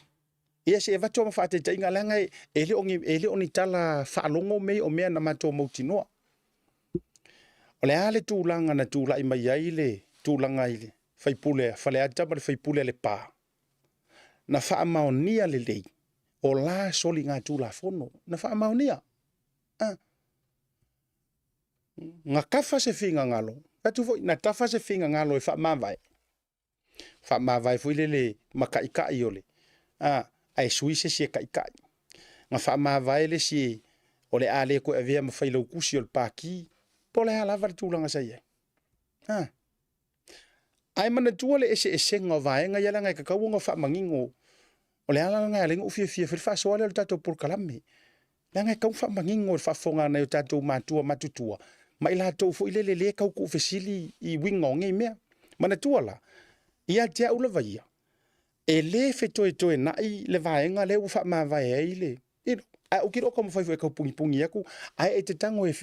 ia se i avatu lava ma faataitaiga, leaga e le o ni, e le o ni tala faalogo mea ia o mea na matou mautinoa. O le a le tulaga na tulai mai ai le tulaga i le faipule a Faleata ma le faipule a Lepa, na faamaonia lelei o la soligatulafono, na faamaonia. A, na tafa se finagalo, fai atu foi, na tafa se finagalo e faamavae, faamavae foi lele ma taitai o le, a, ae sui se isi e taitai. Na faamavae le isi o le a le toe avea ma failautusi o le Pati. Po o le a lava le tulaga sa i ai. Ha. Ae manatua le eseesega o vaega ia leaga e tatau ona faamanino. O le ala lena e ala ai ona ou fiafia e fai le faasoa lea o le tatou polokalame. Leaga e tatau ona faamanino i le faafofoga a nai o tatou matua matutua ma i latou foi lele lea e tau tuufesili i uiga o nei mea. Manatua la, ia te au lava ia, e le fetoetoenai le vaega lea ua faamavae ai le you know, ae ou te le o taumafai foi e tau punipuni atu, ae e te tago e,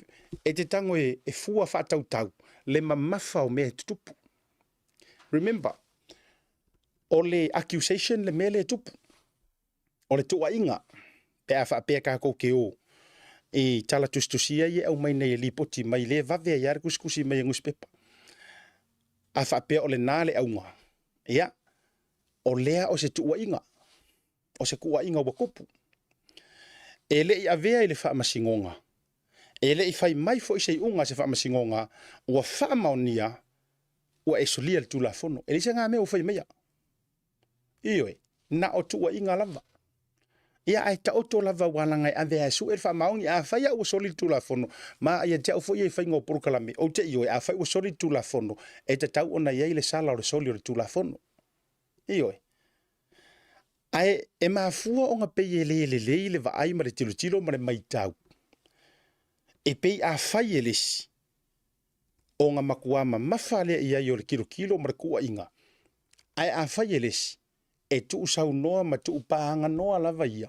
e te tago e, e fua faatautau le mamafa o mea e tutupu. Remember, o le accusation le mea lea e tupu. O le tuuaiga, pe a faapea tatou te o i tala tusitusia ia e aumai nei e lipoti mai, lea e vave ai lava le tusitusi mai e nusipepa. A faapea o lena le auga, ia, o lea o se tuuaiga, o se tuuaiga ua tupu. E le i avea i le faamasinoga, e le i fai mai foi se iuga a se faamasinoga ua faamaonia ua e solia le Tulafono. E leai se mea ua fai maia. Ioe, na o tuuaiga lava. Ia, ae taoto lava ua laga e ave e sue le faamaoni. Afai au ua soli le Tulafono, ma ia te au foi ia i faiga o polokalame, ou te ioe, afai ua soli le Tulafono, e tatau ona i ai le sala o le soli o le Tulafono. Ioe. Ae e mafua ona pei e le lelei le vaai ma le tilotilo ma le maitau, e pei afai e le isi, ona matua mamafa lea i ai o le tilotilo ma le tuuaiga, ae afai e le isi, e tuusaunoa ma tuupaaganoa lava ia,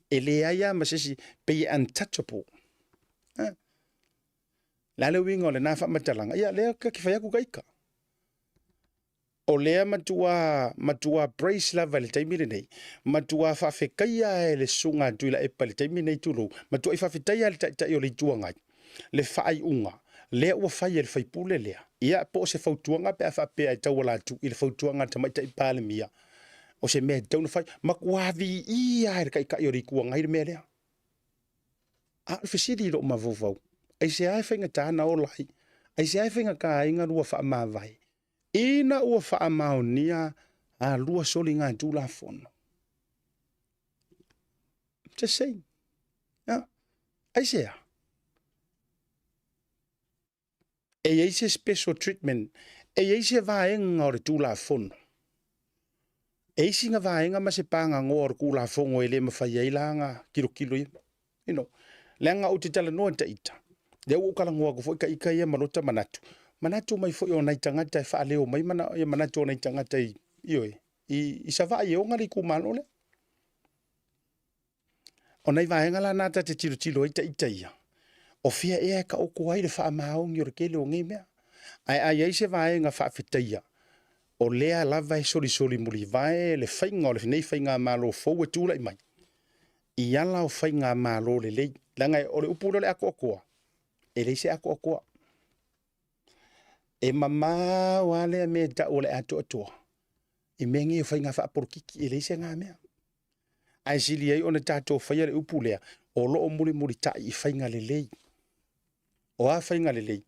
e leai lava ma se isi, pei e untouchable. Eh? Le a le uiga o lena faamatalaga? Ia, lea ta te fai atu ta ita. O lea matua, matua praise lava i le taimi lenei, matua faafetaia e le Susuga a Tuilaepa i le taimi lenei, tulou, matuai faafetaia e le Taitai o le Itu Agai le faaiuga lea ua fai e le faipule lea. Ia, po o se fautuaga pe a faapea e tauala atu i le fautuaga a le Tamaitai Palemia, o se mea e tatau ona fai. Matua viia e le Taitai o le Itu Agai le mea lea. A o le fesili i lou mafaufau, aisea e faigata ona ola ai? Aisea e faigata ai ona lua faamavae? Ina ua faamaonia a lua soliga Tulafono. Just saying. Yeah. Aisea? E i ai se special treatment, e i ai se vaega o le Tulafono. E i ai sina vaega ma se pagagoa o le Tulafono e le mafai ai la ona tilotilo ia. You know, leaga ou te talanoa ta ita, lea ua ou talanoa atu foi ta ita ia ma lota manatu, manatu mai foi o nai tagata e faaleo mai mana, ia manatu o nai tagata i, ioe, i, i Savaii e ona le itumalo lea. O nai vaega la na ta te tilotilo ai ta ita ia, o fea ea e taoto ai le faamaoni o le tele o nei mea. Ae a i ai se vaega faafetaia, o lea lava e solisoli mulivae le faiga o lenei faigamalo fou e tulai mai, i ala o faigamalo lelei. Leaga o le upu lea o le atoatoa, e leai se atoatoa. E mamao lava lea mea e tau o le atoatoa i mea nei o faiga faapolokiki, e leai se na mea. Ae sili ai ona tatou faia le upu lea, o lo o mulimulitai i faiga lelei. O a faiga lelei?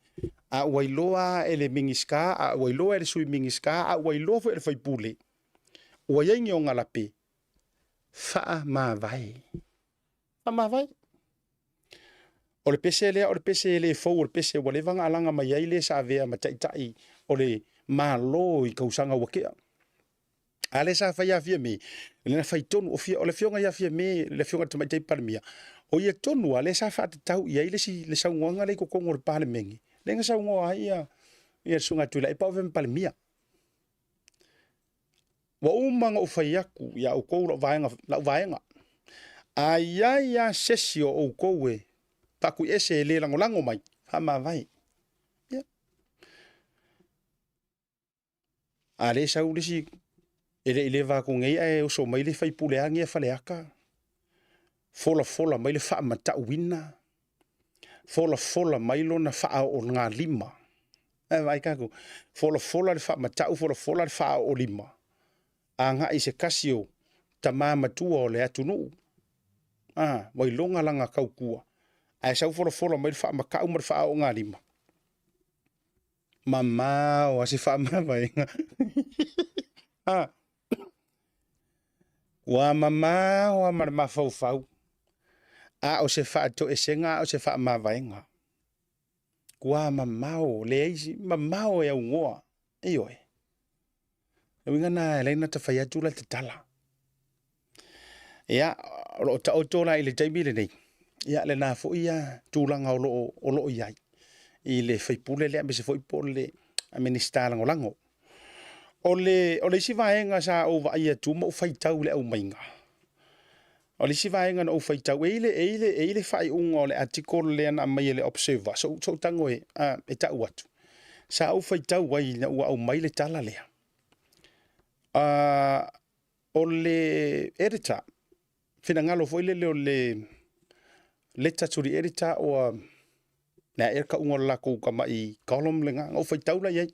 A ua iloa e le Minisita, a ua iloa e le Sui Minisita, a ua iloa foi e le sui usufono, ua i ai ni ogalape, faamavae. Faamavae. O le pese lea, o le pese e le fou, o le pese ua leva ona alaga mai ai le sa avea ma taitai o le Malo i tausaga ua tea. A lea sa fai ia Fiame, lea na fai tonu, o, fia, o le afioga ia Fiame, le afioga i le Tamaitai Palemia, o ia tonu lava lea sa faatatau i ai le isi, le saunoaga lea i totonu o le Palemene, lea na saunoa ai ia, ia le Susuga Tuilaepa o avea ma Palemia. Ua uma ona ou fai atu ia outou lau vaega, lau vaega. A i ai lava se isi o outou e faatuiese e le lagolago mai, faamavae. Ia. A lea e sau le isi e le i leva atu nei ae oso mai le faipule a nei a Faleata, folafola mai le faamatauina, folafola mai lona faaoogalima. Ae vaai tatou, folafola le faamatau, folafola le faaoolima, agai i se tasi o tama matua o le atunuu, a, ua iloga lana tautua, ae sau folafola mai le faamatau ma le faaoogalima. Mamao a se faamavaega. A, ua mamao a ma le mafaufau, a o se faatoesega, a o se faamavaega. Tua mamao, leai si, mamao e augoa. Ioe. Le uiga na e leai na tafai atu la tatala. Ia, o loo taoto la i le taimi lenei, ia lena foi ia tulaga o loo, o loo i ai i le faipule lea aemaise foi po o le Minisita Lagolago. O le, o le isi vaega sa ou vaai atu ma ou faitau i le aumaiga, o le isi vaega na ou faitau, e i le, e i le, e i le faaiuga o le article lea na aumai e le Observer, so, so tago e, a, e tau atu. Sa ou faitau ai ina ua aumai le tala lea. O le editor, finagalo foi lele o le letter to the editor or le a ea kauga o le lakou tamai column lena, na ou faitau la i ai.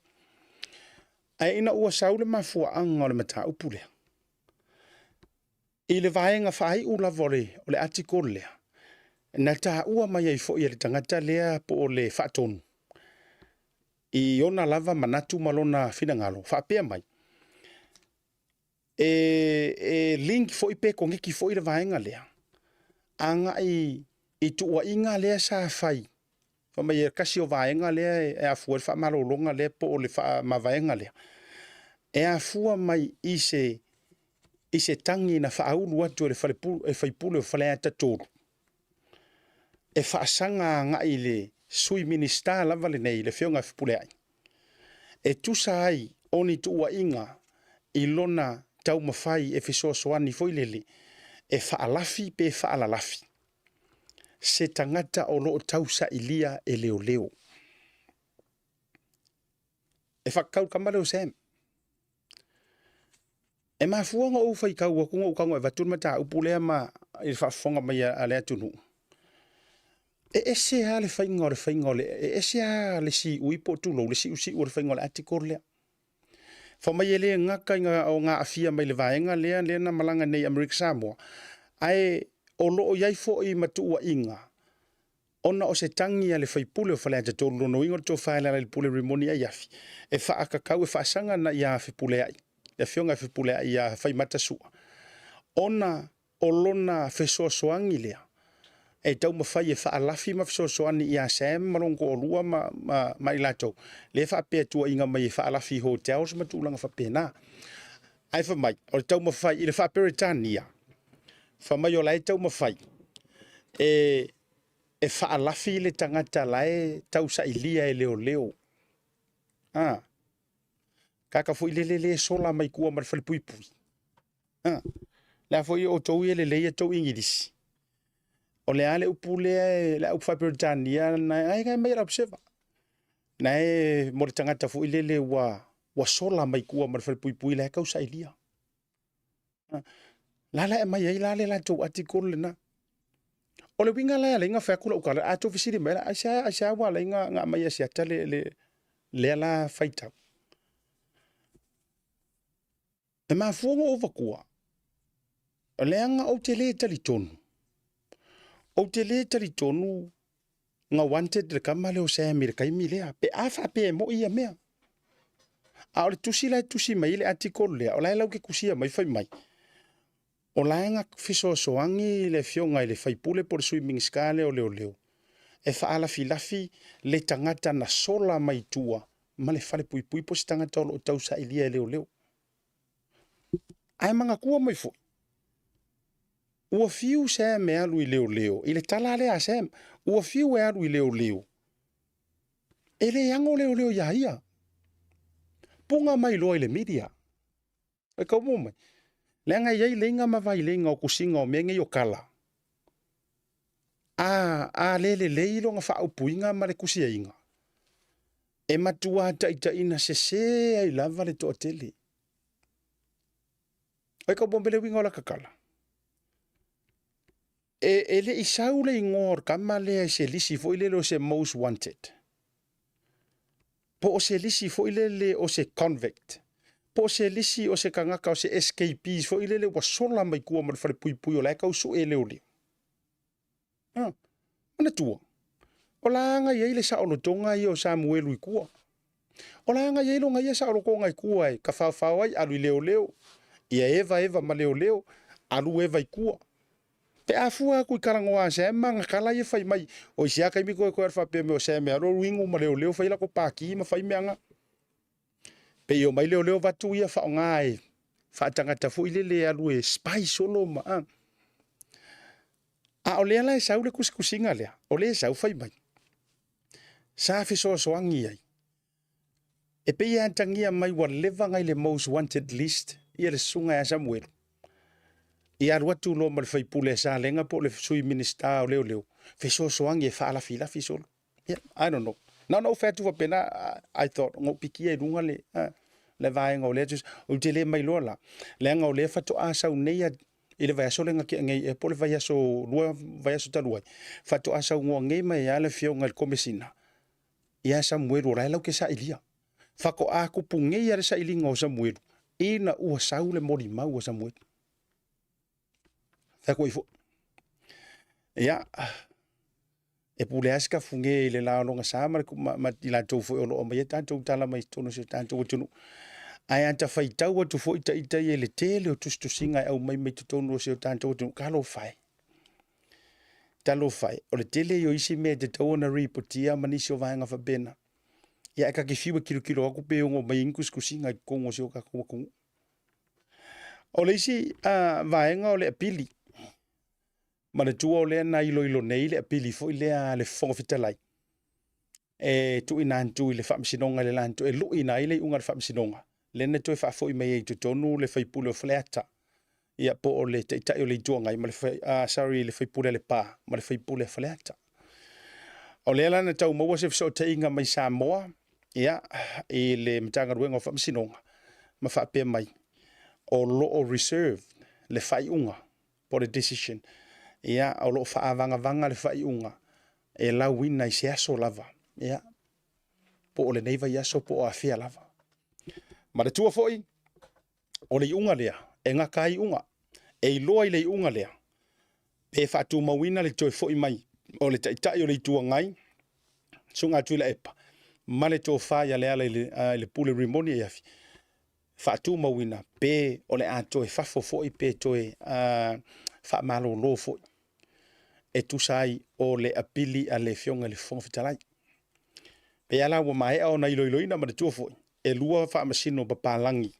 Ae ina ua sau le mafuaaga o le mataupu lea, i le vaega faaiu lava o le, o le article lea, na taua mai ai foi e le tagata lea po o le faatonu, i ona lava manatu ma lona finagalo, faapea mai, e, e link foi pe koneki foi le vaega lea, agai i tuuaiga lea sa fai, fai mai e kasi o vaega lea e afua le faamalologa lea po o le faamavaega lea, e afua mai i se, i se tagi na faaulu atu e le falepu, e faipule o Faleata 3, e faasaga agai i le Sui Minisita lava lenei, le Afioga ia Fepuleai, e tusa ai o ni tuuaiga i lona taumafai e fesoasoani foi lele e faalafi pe faalalafi se tagata o lo o tausailia e leoleo. E faakau kama leo Sam. E mafua ona ou faitau atu na ou tago e avatu le mataupu lea ma i le faafofoga mai a le atunuu. E ese lava le faiga o le faiga o le, e ese lava le siui po o tulou le siusiu o le faiga o le article lea. Fai mai e le gata ina o aafia mai le vaega lea lea na malaga nei i Amerika Samoa, ae o lo o i ai foi ma tuuaiga ona o se tagi a le faipule o Faleata 3, lona uiga o le tofa e Lealailepule Rimoni Aiafi, e faakakau e faasaga na ia Fepuleai, le afioga ia Fepuleai ia Faimata Sua, ona o lona fesoasoani lea e taumafai e faalafi ma fesoasoani ia Sam ma lona toalua ma, ma, ma i latou, lea faapea tuuaiga mai e faalafi i hotels ma tulaga faapena. Ae fai mai, o le taumafai i le faa-Peretania, fai mai o la e taumafai e, e faalafi le tagata la e tausailia e leoleo. Ah, kaka foi lele le sola mai tua ma le falepuipui. Ah, le a foi outou ia lelei a tou Ingilisi. O le a le upu lea, le upu faa-Peretania, na ai ngai mai la observer. Na e mo le tagata foi lele ua, ua sola mai tua ma le falepuipui la e tausailia. La la e mai ai la le latou article lena. O le uiga la e ala ai ona fai atu lau tala, a tou fesili mai la, aisea, aisea ua ala ai ona aumai e Asiata le, le, lea la faitau. E mafua ona ou avatua, leaga ou te le talitonu, ou te le talitonu na wanted le tama lea o Sam i le taimi lea, pe a faapea e moi ia mea. A o le tusi la e tusi mai ai le article lea, o la e lau te tusia mai fai mai, o la e na fesoasoani le afioga i le faipule po o le sui Minisita lea o Leoleo e faalafilafi le tagata na sola mai tua ma le falepuipui po o se tagata o lo o tausailia e leoleo. Ae manatua mai foi, ua fiu Sam e alu i leoleo, i le tala lea a Sam, ua fiu e alu i leoleo, e le ano leoleo ia ia. Puga mai loa i le media. E kau mai. Leaga e i ai leiga ma vaileiga o tusiga o mea nei o tala. A, a le lelei lona faaupuina ma le tusiaiga, e matua taitaiina sese ai lava le toatele. Oi ka bombe le uiga o la kakala. E, e le i sau le igoa o le kama lea i se lisi foi lele o se most wanted. Po o se lisi foi lele o se convict. Po o se lisi o se tagata o se escapees foi lele ua sola mai tua ma le falepuipui o la e tau sue e leoleo. Ah, manatua, o la aga i ai le saolotoga ia o Samuelu i tua. O la aga i ai lona ia saolotoga i tua e tafaofao ai, alu i leoleo, ia eva eva ma leoleo, alu eva i tua. Pe a fua atu i kalagoa a Sam ma ana tala ia fai mai, oi se a taimi toe toe alu faapea mai o Sam e alu alu inu ma leoleo fai lako paki ma fai mea na. Pe i omai leoleo vatu ia faoga e faatagata foi lele e alu e spy solo ma a. A o lea la e sau le tusitusiga lea, o lea e sau fai mai, sa fesoasoani ai E pei e atagia mai ua leva ona i le most wanted list ia le susuga ia Samuelu. Ia alu atu loa ma le faipule a Salega po o le sui Minisita o Leoleo, fesoasoani e faalafilafi solo. Yeah, I don't know. Na ona ou fai atu faapena, I thought, na ou pikia i luga le, le vaega o lea, ou te le mailoa la, leaga o lea faatoa sau nei a i le vaiaso lea na tea nei ea po o le vaiaso, lua vaiaso talu ai, faatoa saunoa nei mai lava le afioga i le Komesina, ia Samuelu o la e lau te sailia. Faatoa tupu nei lava le sailiga o Samuelu ina ua sau le molimau a Samuelu. Fai atu ai foi. Ia, e pule lava Sikafuge i le la o lona sa ma, ma, ma i latou foi o lo o aumaia tatou tala mai totonu o si o tatou atunuu. Ae a ta faitau atu foi ita ia i le tele o tusitusiga e aumai mai totonu o si o tatou atunuu, talofa e. Talofa e, o le tele ia o isi mea e tatau ona ripotia ma nisi o vaega faapena. Ia ae ta te fiu e tilotilo atu pe ono aumai ai ni tusitusiga i totonu o si o tatou atunuu. O le isi vaega o le apili, manatua o lea na iloilo nei le apili foi lea a le Fofoga Fetalai e tuuina atu i le Faamasinoga i le la e luiina ai le iuga a le Faamasinoga, lea na toe faafoi mai ai i totonu le sui usufono o Faleata, ia po o le Taitai o le Itu Agai ma le sorry le sui usufono a Lepa ma le sui usufono a Faleata. O lea la na tau maua se fesootaiga mai Samoa ia i le Matagaluega o Faamasinoga ma faapea mai o lo o reserve le faaiuga po o le decision ia o lo o faaavagavaga le faaiuga e lauina i se aso lava ia po o lenei vaiaso po o afea lava. Manatua foi o le iuga lea e gata ai iuga. E iloa i le iuga lea pe faatumauina le toe foi mai o le Taitai o le Itu Agai, Susuga Tuilaepa, ma le tofa ia Leala i le Pule Rimoni Aiafi, faatumauina pe o le a toe fafo foi pe toe faamalolo foi e tusa ai o le apili a le Afioga i le Fofoga Fetalai. Pei lava la ua maea ona iloiloina, manatua foi, e lua faamasino papalagi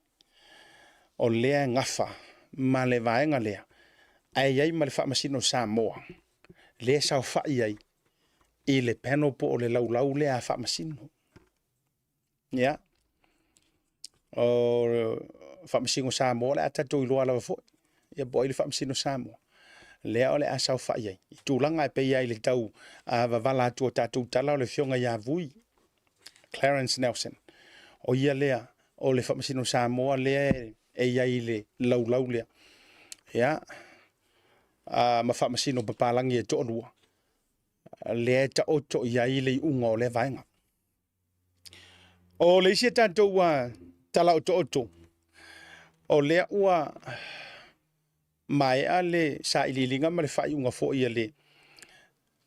o lea e gafa ma le vaega lea, ae i ai ma le faamasino Samoa lea e saofai ai i le panel po o le laulau lea a faamasino. Ia, o faamasino Samoa o le a tatou iloa lava foi, ia po o ai le faamasino Samoa lea o le a saofai ai i tulaga e pei ai le tau vavala atu o tatou tala o le afioga ia Vui Clarence Nelson. O ia lea o le faamasino Samoa lea e i ai i le laulau lea. Ia, ma faamasino papalagi e toalua lea e taoto i ai le iuga o lea vaega. O le isi a tatou tala otooto, o lea ua maea le sailiiliga ma le faaiuga foi a le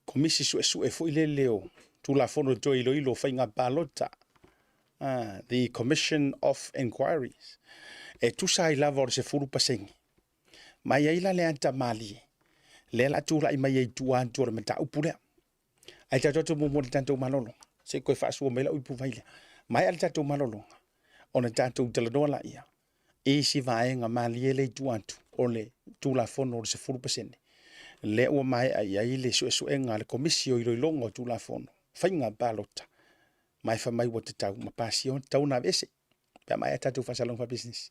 Komisi Suesue foi lele o Tulafono Toe Iloilo o Faiga Palota, the Commission of Inquiries, e tusa ai lava o le 10%. Ma e i ai la le ata malie, lea o le a tulai mai ai i tua atu o le mataupu lea. Ae tatou atu muamua i le tatou malologa, se i toe faasua mai lau ipuvai lea. Maea le tatou malologa, ona tatou talanoa laia i isi vaega malie lea i tua atu o le Tulafono o le 10%, lea ua maea i ai le suesuega a le Komisi o Iloiloga o Tulafono, Faiga Palota, ma e fai mai ua tatau ma pasia ua tatau ona aveese pe a maea tatou faasalalauga faapisinisi.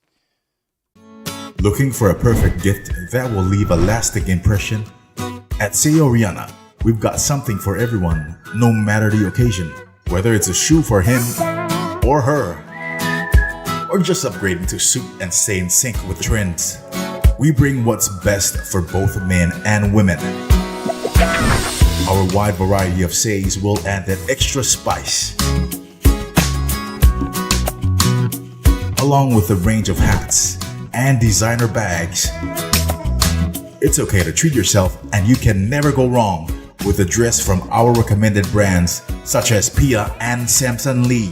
Looking for a perfect gift that will leave a lasting impression? At Seoriana, we've got something for everyone, no matter the occasion. Whether it's a shoe for him or her, or just upgrading to suit and stay in sync with the trends. We bring what's best for both men and women. Our wide variety of says will add that extra spice. Along with a range of hats and designer bags. It's okay to treat yourself, and you can never go wrong with a dress from our recommended brands such as Pia and Samson Lee.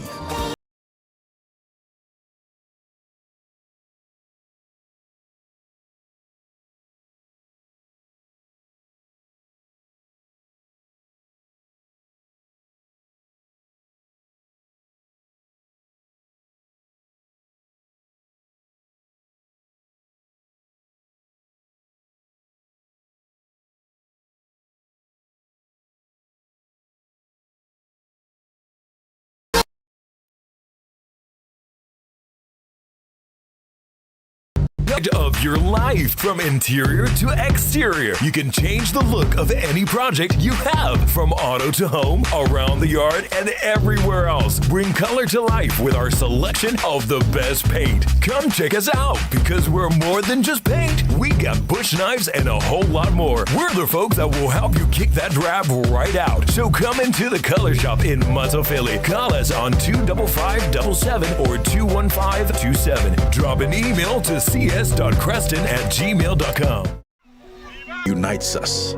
Of your life from interior to exterior. You can change the look of any project you have from auto to home, around the yard, and everywhere else. Bring color to life with our selection of the best paint. Come check us out because we're more than just paint. We got bush knives and a whole lot more. We're the folks that will help you kick that drab right out. So come into the Color Shop in Philly. Call us on 25577 or 21527. Drop an email to cs.creston at gmail.com. Unites us.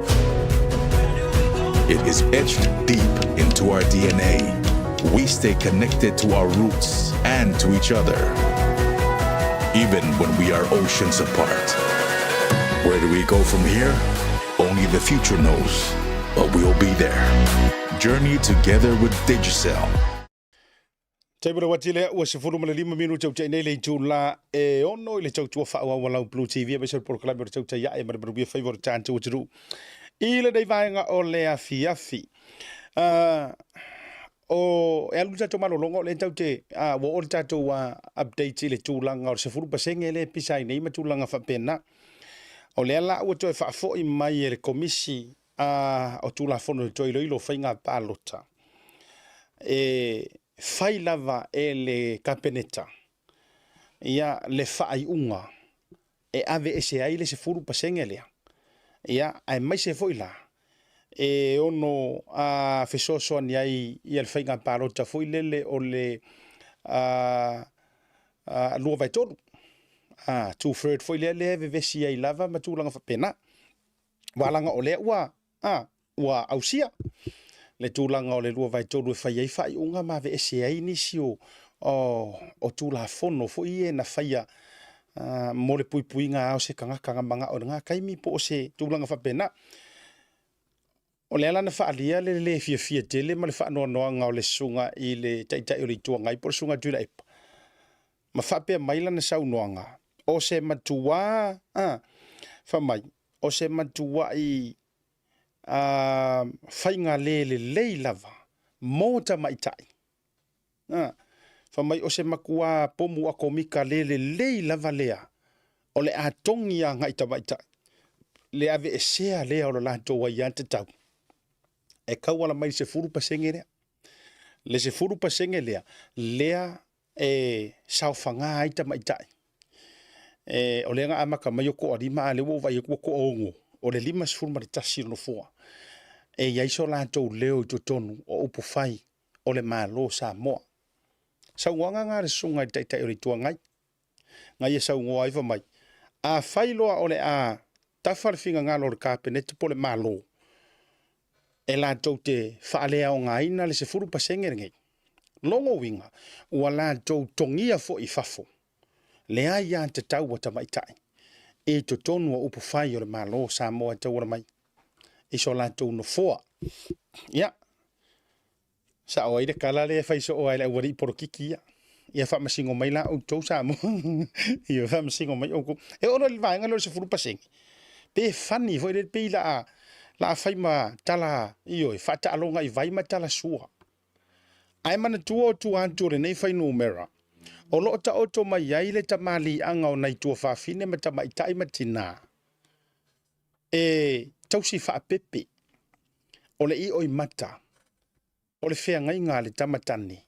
It is etched deep into our DNA. We stay connected to our roots and to each other, even when we are oceans apart. Where do we go from here? Only the future knows, but we'll be there. Journey together with Digicel. Taimi le wati lea ua 15 minute o te nei le itula e ono i le tautua faaauau a lau Blue TV aemaise o le polokalame o le tautai ae ma le manuia faiva o le tatou atunuu i lenei vaega o le afiafi. O e alu le tatou malologa o lea tau te ua oo le tatou update i le tulaga o le 10% lea e pisa ai nei ma tulaga faapena. O lea la ua toe faafoi mai e le Komisi o Tulafono i le toe iloilo o faiga palota e fai lava e le Kapeneta ia le faaiuga e aveese ai le 10% lea, ia aemaise foi la e ono fesoasoani ai ia le faiga palota foi lele o le 2/3, two third foi lea lea e vevesi ai lava ma tulaga faapena. Aua leaga o lea ua, a, ua ausia le tulaga o le 2/3 e fai ai faaiuga ma aveese ai nisi o, o, o Tulafono foi ia na faia mo le puipuiga o se tagata na manao i lena taimi po o se tulaga faapena. O lea la na faaalia le le fiafia tele ma le faanoanoaga o le susuga i le Taitai o le Itu Agai po o le susuga Tuilaepa, ma faapea mai lana saunoaga, o se matuā, a, fai mai, o se matua'i a, faiga le lelei lava mo tamaitai. A, fai mai o se matuā pomu atomika le lelei lava lea o le a togi agai tamaitai le aveesea lea o le latou aiatatau e tauala mai i le 10% lea. Le 10% lea, lea e saofaga ai tamaitai. E, o lea na amata mai o toalima, a lea ua ou vaai atu ua toaono, o le 51 o nofoa e i ai so latou leo i totonu o upufai o le Malo o Samoa. Saunoaga na a le susuga i le Taitai o le Itu Agai, na ia saunoa ai fai mai, afai loa o le a tafa le finagalo o le Kapeneta po o le Malo e latou te faaleaogaina le 10% lenei, lona uiga ua latou togia foi i fafo le aiatatau a tamaitai i totonu o upufai o le Malo o Samoa e tauala mai i so latou nofoa. Ia, Sao ai le tala lea e fai soo ai le aualii polokiki ia. Ia faamasino mai la outou Samoa. Ia faamasino mai outou. E oo loa i le vaega lea o le 10%, pe funny foi lele, pei la la fai ma tala, ioe, faataaloga i vai ma tala sua. Ae manatua o tua atu o lenei fuainumera, o lo o taoto mai ai le tamaliiaga o nai tuafafine ma tamaitai ma tinā e tausi faapepe o le ioimata o le feagaiga a le tama tane,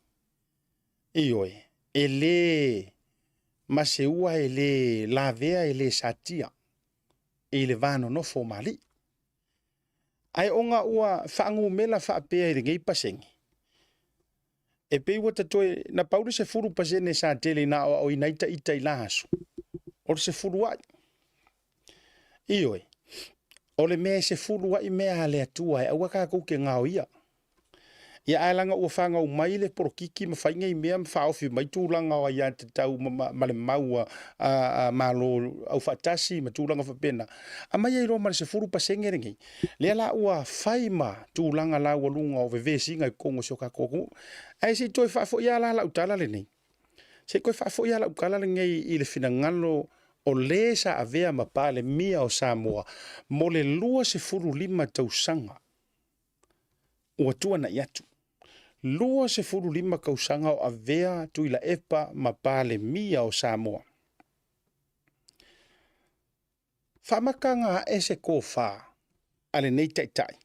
ioe, e le maseua, e le lavea, e le satia i le va nonofo o Malii. Ae ona ua faanumela faapea i lenei pasene, e pei ua ta toe, na pau le 10% sa tele ina aoaoina ai ta ita i la aso, o le sefulu ai. Ioe, o le mea e sefulu ai mea a le Atua e aua tatou te gaoia. Ia ae leaga ua fanau mai le polokiki ma fai nei mea ma faaofi mai tulaga o aiatatau ma, ma le mau a, a, a Malo aufaatasi ma tulaga faapena, aumai ai loa ma le 10% lenei, lea la ua fai ma tulaga laualuga o vevesiga i totonu o si o tatou atunuu. Ae se i toe faafoi lava la lau tala lenei, se i toe faafoi lava lau tala lenei i le finagalo o le sa avea ma Palemia o Samoa mo le 25 tausaga ua tuanai atu. 25 tausaga o avea Tuilaepa ma Palemia o Samoa. Faamakaga ae se tofa a lenei taitai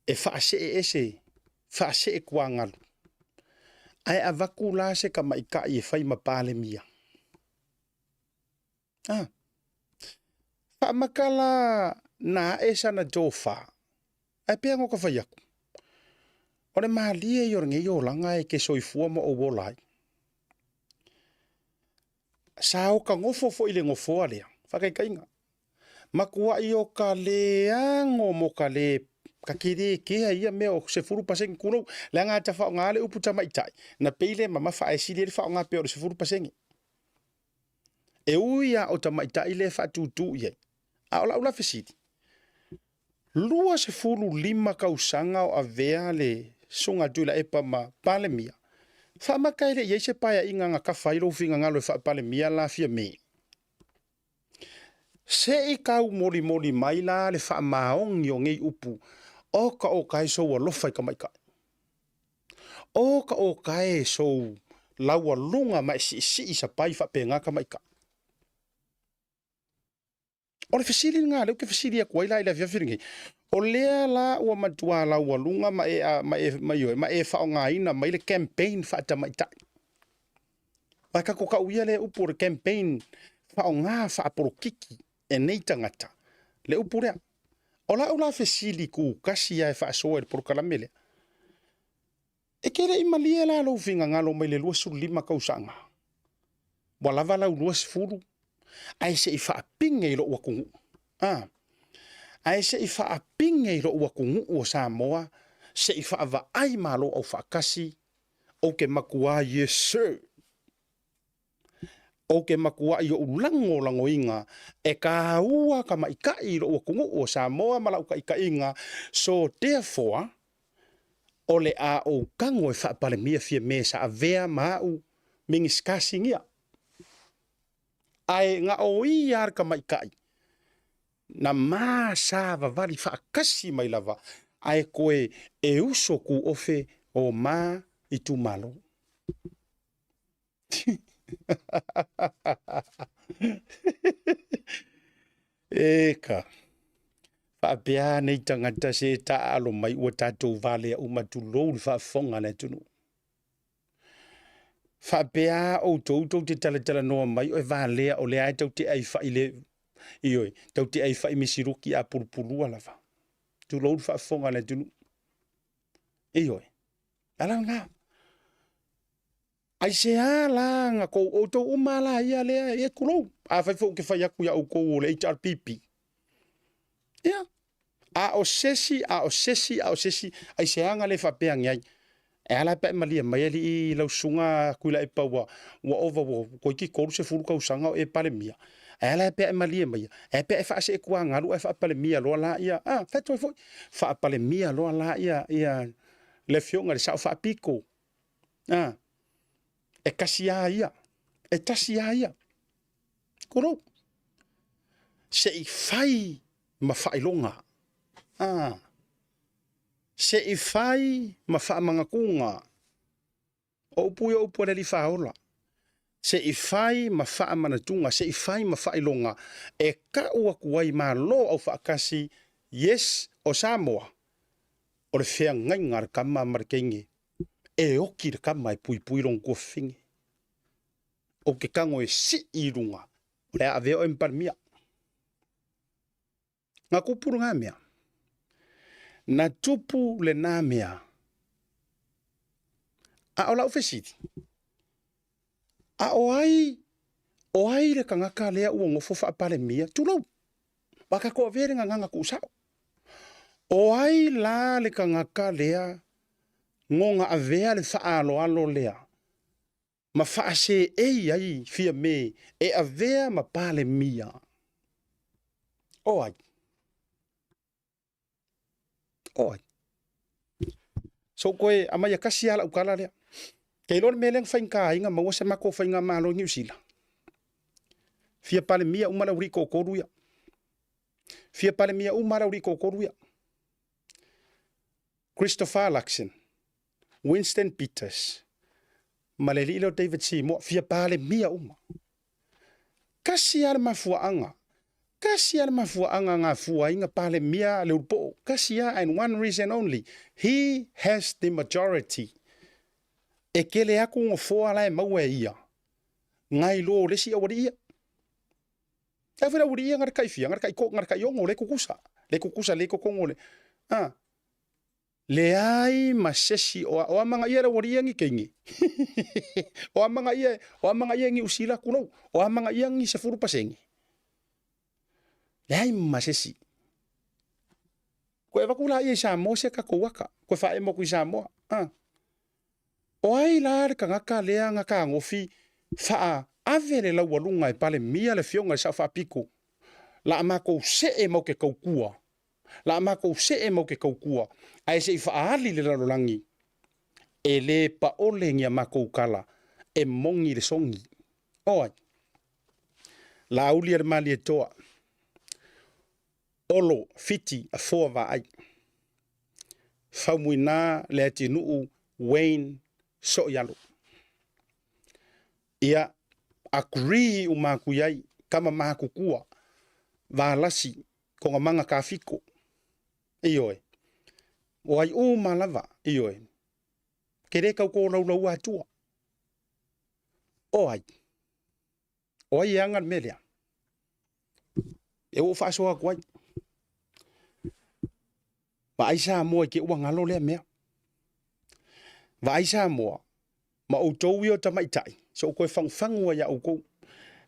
e faasee ese, faasee tuagalu, ae avatu la se tamaitai e fai ma Palemia. Ah. Faamaka la na ae sana tofa, ae pea no ka fai atu. O le malie ia o lenei olaga e te soifua ma ou ola ai. Sa oka nofo foi i le nofoa lea, faataitaiga. Matuai o ka leago mo ka le ka te le kea i ia mea o 10% tulou, leaga a ta faaaoga le upu tamaitai, na pei lea e mamafa ae sili ai le faaaoga pea o le 10%. E ui lava o tamaitai lea e faatūtū i ai, a o lau la fesili, 25 tausaga o avea le Susuga a Tuilaepa ma Palemia, faamata e le i i ai se paeaiga na kafa ai lou finagalo e faa-Palemia la Fiame? Se i tau molimoli mai la le faamaoni o nei upu, Oka oka e sou alofa i tamaitai. Oka oka e sou laualuga ma e siisii sapai faapena tamaitai. O le fesili lena lea ou te fesili atu ai la i le afiafi lenei, o lea la ua matua laualuga ma e, ma e, ma ioe, ma e faaaogaina mai le campaign faatamaitai. Aua tatou tau ia lea upu o le campaign faaaoga faapolokiki e nei tagata, le upu lea. O lau la fesili tutasi lava e faasoa i le polokalame lea, E te le i malie la lou finagalo mai le 25 tausaga, ua lava lau 20, ae se i faapine i lou atunuu. A, ae se i faapine i lou atunuu o Samoa, se i faavaai Malo Aufaatasi, ou te matua yes sir. Ou te matuai ou lagolagoina e tāua tamaitai i lou atunuu o Samoa ma lau taitaiga, so therefore, o le a ou tago e faapalemia Fiame sa avea ma au Minisita Sinia. Ae na o ia lava le tamaitai na ma savavali faatasi mai lava ae toe e uso tuofe o ma itumalo. E ka, faapea nei tagata se taaalo mai ua tatou valea uma tulou le faafofoga a le atunuu. Faapea outou tou te talatalanoa mai o e valea o lea e tau te ai fai le ioe, tau te ai fai misiluki a pulupulua lava. Tulou le faafofoga a le atunuu. Ioe, ala lena. Aisea la na kou outou uma la ia lea e tulou. Afai foi ou te fai atu ia outou o le HRPP. Ia, a o sesi, a o sesi, a o sesi, aisea na le faapea ane ai. E ala pe malie mai alii lau susuga Tuilaepa ua ua ova ua toeitiiti 30 tausaga o e Palemia. E ala pe malie mai, e pe e faasee tuagalu ae faapalemia loa la ia, ah, fai atu ai foi, faapalemia loa la ia, ia le afioga i le Sao Faapito. Ah, e tasi lava ia, e tasi lava ia. Tulou. Se i fai ma faailoga. Ah, se i fai ma faamanatuga. O upu ia o upu a le Alii Faaola. Se i fai ma faamanatuga, se i fai ma faailoga e tau atu ai Malo Aufaatasi, yes, o Samoa, o le feagaiga a le tama ma le teine. E oki le tama e puipui lona tuafafine. Ou te tago e sii i luga, o le a avea oe ma Palemia. Na tupu lena mea. Na tupu lena mea. A o lau fesili, a o ai, o ai le tagata lea ua nofo faa-Palemia? Tulou, ua tatou avea le gagana tuusao. O ai la le tagata lea nona avea le faaaloalo lea ma faaseei ai Fiame e avea ma Palemia? O ai? O ai? So koe aumai tasi lava lau tala lea. Ke iloa le mea lea na faigata ai na maua se matou faigamalo i Niu Sila. Fia Palemia uma le aualii toatolu ia. Fia Palemia uma le aualii toatolu ia. Christopher Luxon, Winston Peters, ma le alii lea o David Seymour, fia Palemia uma. Tasi lava le mafuaaga. Tasi lava le mafuaaga na gafua ai na Palemia Leulupo'o, tasi lava, and one reason only, he has the majority. E tele atu nofoa la e maua e ia, nai lo le isi aualii ia. E foi le aualii ia na le tai fia, na le tai to, na le tai ono, le tutusa, le tutusa le totonu o le, a, leai ma sesi o, o amanaia le aualii ia ni teine. O amanaia, o amanaia Niu Sila tulou, o amanaia ni 10%. Leai ma sesi. Koe avatu laia i Samoa se tatou ata, koe faaemo atu i Samoa. A. O ai la le tagata lea na tagofi faaave le laualuga e Palemia le afioga i le Sao Faapito, la a matou see mau te tautua, la a matou see mau te tautua, ae se i faaali le lalolagi, e le paole ni a matou tala, e moni le sogi. O ai? Laauli a le Malietoa, Olo, Fiti, Afoa Vaai, Faumuina Leatinuu, Wayne Soialo. Ia, agree uma atu i ai, tama matutua, Valasi, Togamana Tafito. Ioe. O ai uma lava, ioe. Ke le tau tolaulaua atua. O ai? O ai e ana le mea lea? E ua ou faasoa atu ai. Vaai Samoa i te ua galo lea mea. Vaai Samoa, ma outou ia o tamaitai, se o toe fagufagu ai ia outou.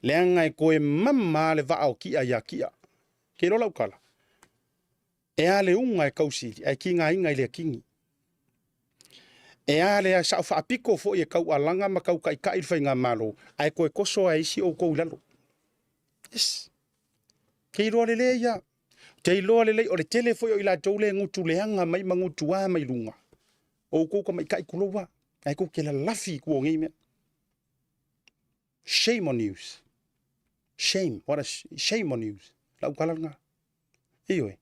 Leaga e toe mama le vaa o Ki'a ia Ki'a. Ke iloa lau tala? E a le uga e tausili ae tigaina i le atigi. E a le sao faapito foi e taualaga ma tautaitai le faigamalo, ae toe toso lava e isi outou i lalo. Yes. Te iloa lelei ia. Te iloa lelei, o le tele foi o i latou le gutu leaga mai ma gutua mai luga. O outou tamaitai tulou lava, ae tou te lalafi i tua o nei mea. Shame on yous. Shame. What a shame on yous. Lau tala lena. Ioe.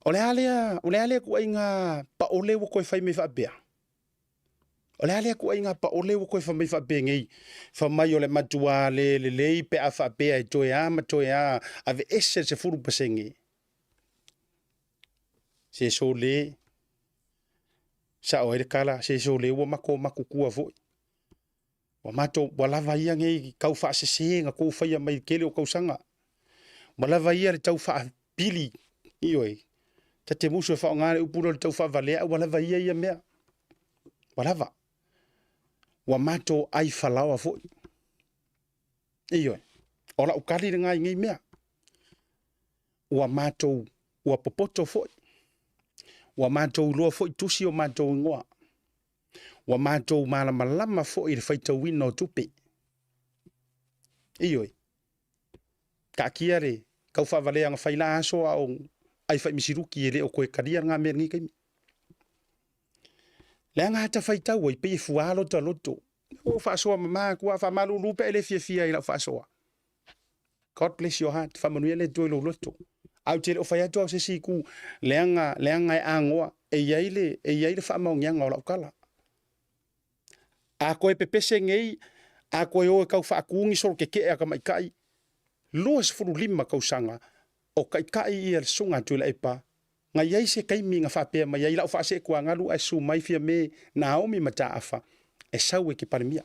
O le a lea, o le a lea ituaiga paole ua toe fai mai faapea? O le a lea ituaiga paole ua toe fai mai faapea nei? Fai mai o le matua le lelei pe a faapea e toe a ma toe a aveese le 10%. Se sole, sao ai le tala, se sole ua matou matutua foi. Ua matou, ua lava ia nei tau faasese na tou faia mai i le tele o tausaga. Ua lava ia le tau faapili, ioe, ta te musu e faaaoga le upu lea o le tau faavalea, ae ua lava ia ia mea. Ua lava. Ua matou ai falaoa foi. Ioe, o lau tali lena i nei mea. Ua matou, ua popoto foi. Ua matou iloa foi tusi o matou igoa. Ua matou malamalama foi i le faitauina o tupe. Ioe. Taatia le tau faavalea na fai la aso a o ai fai misiluki e le o toe talia lena mea i lenei taimi. Leaga a ta faitau ai, pei e fua lota loto. Ua ou faasoa mama atu a faamalulu pe a e le fiafia i lau faasoa. God bless your heart, faamanuia le Atua i lou loto. Ae ou te le o fai atu au se isi itu, leaga, leaga e agoa, e i ai le, e i ai le faamaoniaga o lau tala. A toe pepese nei, a toe o e tau faatu ni solo keke'e a tamaitai, 25 tausaga o taitai ia le Susuga a Tuilaepa, na i ai se taimi na faapea mai ai lau faaseetuagalu ae susu mai Fiame Naomi Mataafa e sau e te Palemia.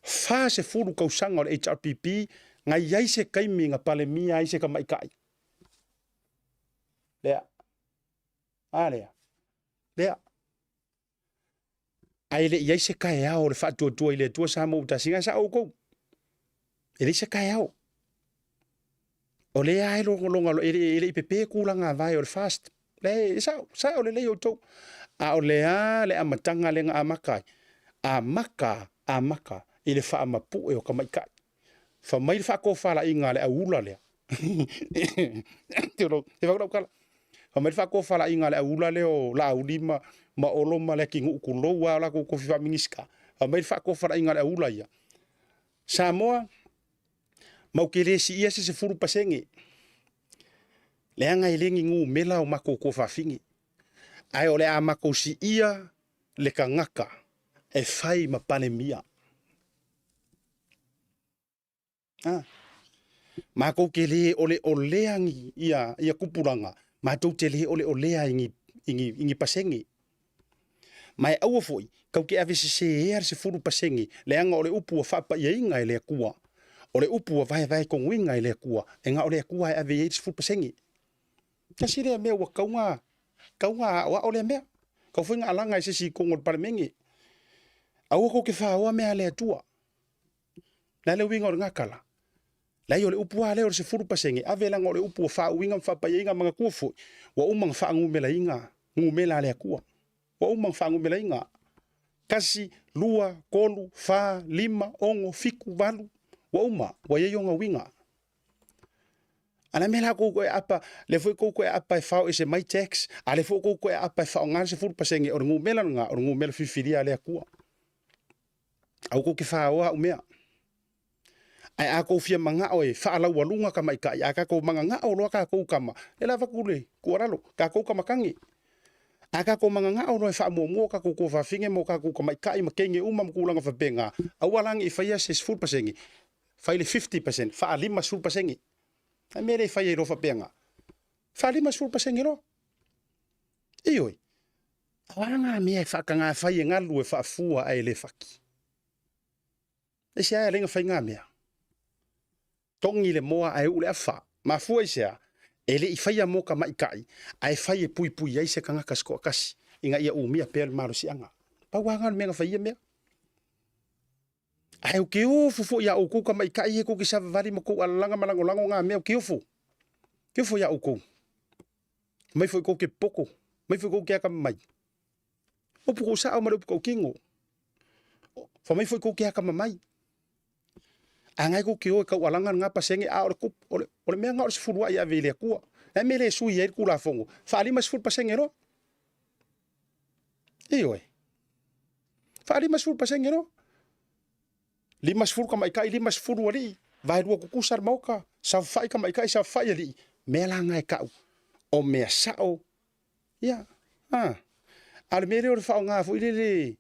40 tausaga o le HRPP na i ai se taimi na Palemia ai se tamaitai. Lea. A lea. Lea. Ae le i ai se taeao o le faatuatua i le Atua Samoa ua tasi. Na sao outou. E leai se taeao. O lea e logologa, e le i pepe tulaga vae o le fast. Le, e sao, sao lelei outou. A o le a le amataga lea na amata ai? Amata, amata i le faamapue o tamaitai. Fai mai le faatofalaiga a le auula lea. Te vau lau tala. Fai mai le faatofalaiga a le auula lea o Laauli ma, ma Olo ma Leatinuu tulou lava o latou tofi faa-Minisita. Fai mai le faatofalaiga a le auula ia. Samoa, Mau te le siia se 10%. Leaga e le ni numera o matou tuafafine. Ae o le a matou siia le tagata e fai ma Palemia. Ah. Matou te le oleolea ni ia, ia tupulaga, matou te le oleolea i ni, i ni, i ni pasene. Ma e aua foi, tou te avesese ea le 10%, leaga o le upu ua faapaiaina e le Atua, o le upu ua vaevaetonuina e le Atua, e na o le Atua e ave i ai le 10%. Tasi lea mea ua tatau ona, tatau ona aoao lea mea. Tatau foi ona alaga e se isi i totonu o le Palemene. Aua tou te faoa mea a le Atua. O le a le uiga o lena tala? Leai o le upu lava lea o le 10%, ave leaga o le upu ua faauuina ma faapaiaina, manatua foi, ua uma ona faanumeraina numera a le Atua. Ua uma ona faanumeraina. 1, 2, 3, 4, 5, 6, 7, 8, ua uma, ua i ai ona uiga. A o le a mea la tou toe aapa, lea foi tou toe aapa e fao ese mai tax, a lea foi tou toe aapa e faaaoga le 10%, o le numera lena, o le numera filifilia a le Atua. Aua tou te faoa au mea. Ae a tou fia manao e faalaualuga tamaitai, a tatou mananao loa tatou tama, lea la avatu le tuualalo, tatou tamatane. A tatou mananao loa e faamuamua o tatou tuafafine ma o tatou tamaitai ma teine uma ma tulaga faapena, aua la ne i faia se 10%, fai le 50%, faa 50%. A mea le fai ai loa faapena? Faa 50% loa. Ioe. O a ngā mea e faatagā fai e galu e faafua ae le fati. Aisea e ala ai ona fai ngā mea? Togi le moa ae uu le afa. Mafua i sea? E le i faia mo tamaitai, ae fai e puipui ai se tagata se toatasi ina ia umia pea le malosiaga. Pau lava lena o le mea na fai ia mea. Ae ou te ofo foi iā outou tamaitai ia tou te savavali ma tou alalaga ma lagolago ngā mea, ou te ofo. Ou te ofo iā outou. Mai foi tou te popoto, mai foi tou te akamamai. Upu kou sao ma le upu kou kino. Fa mai foi kou te akamamai. A ngai kou ke o e kau alanga ngā pasenge a o le kup, o le, o le mea ngā o le sefulu ai ave i le Atua. Le mea le sui ai le Tulafono. Faalima 10% loa. Ioe. Faalima 10% loa. 50 tamaitai, 50 alii, vaelua tutusa le maota, saofafai tamaitai, saofafai alii. Mea la ngā e tau, o mea sao. Ia, a. A o le mea lea o le faaaoga foi lele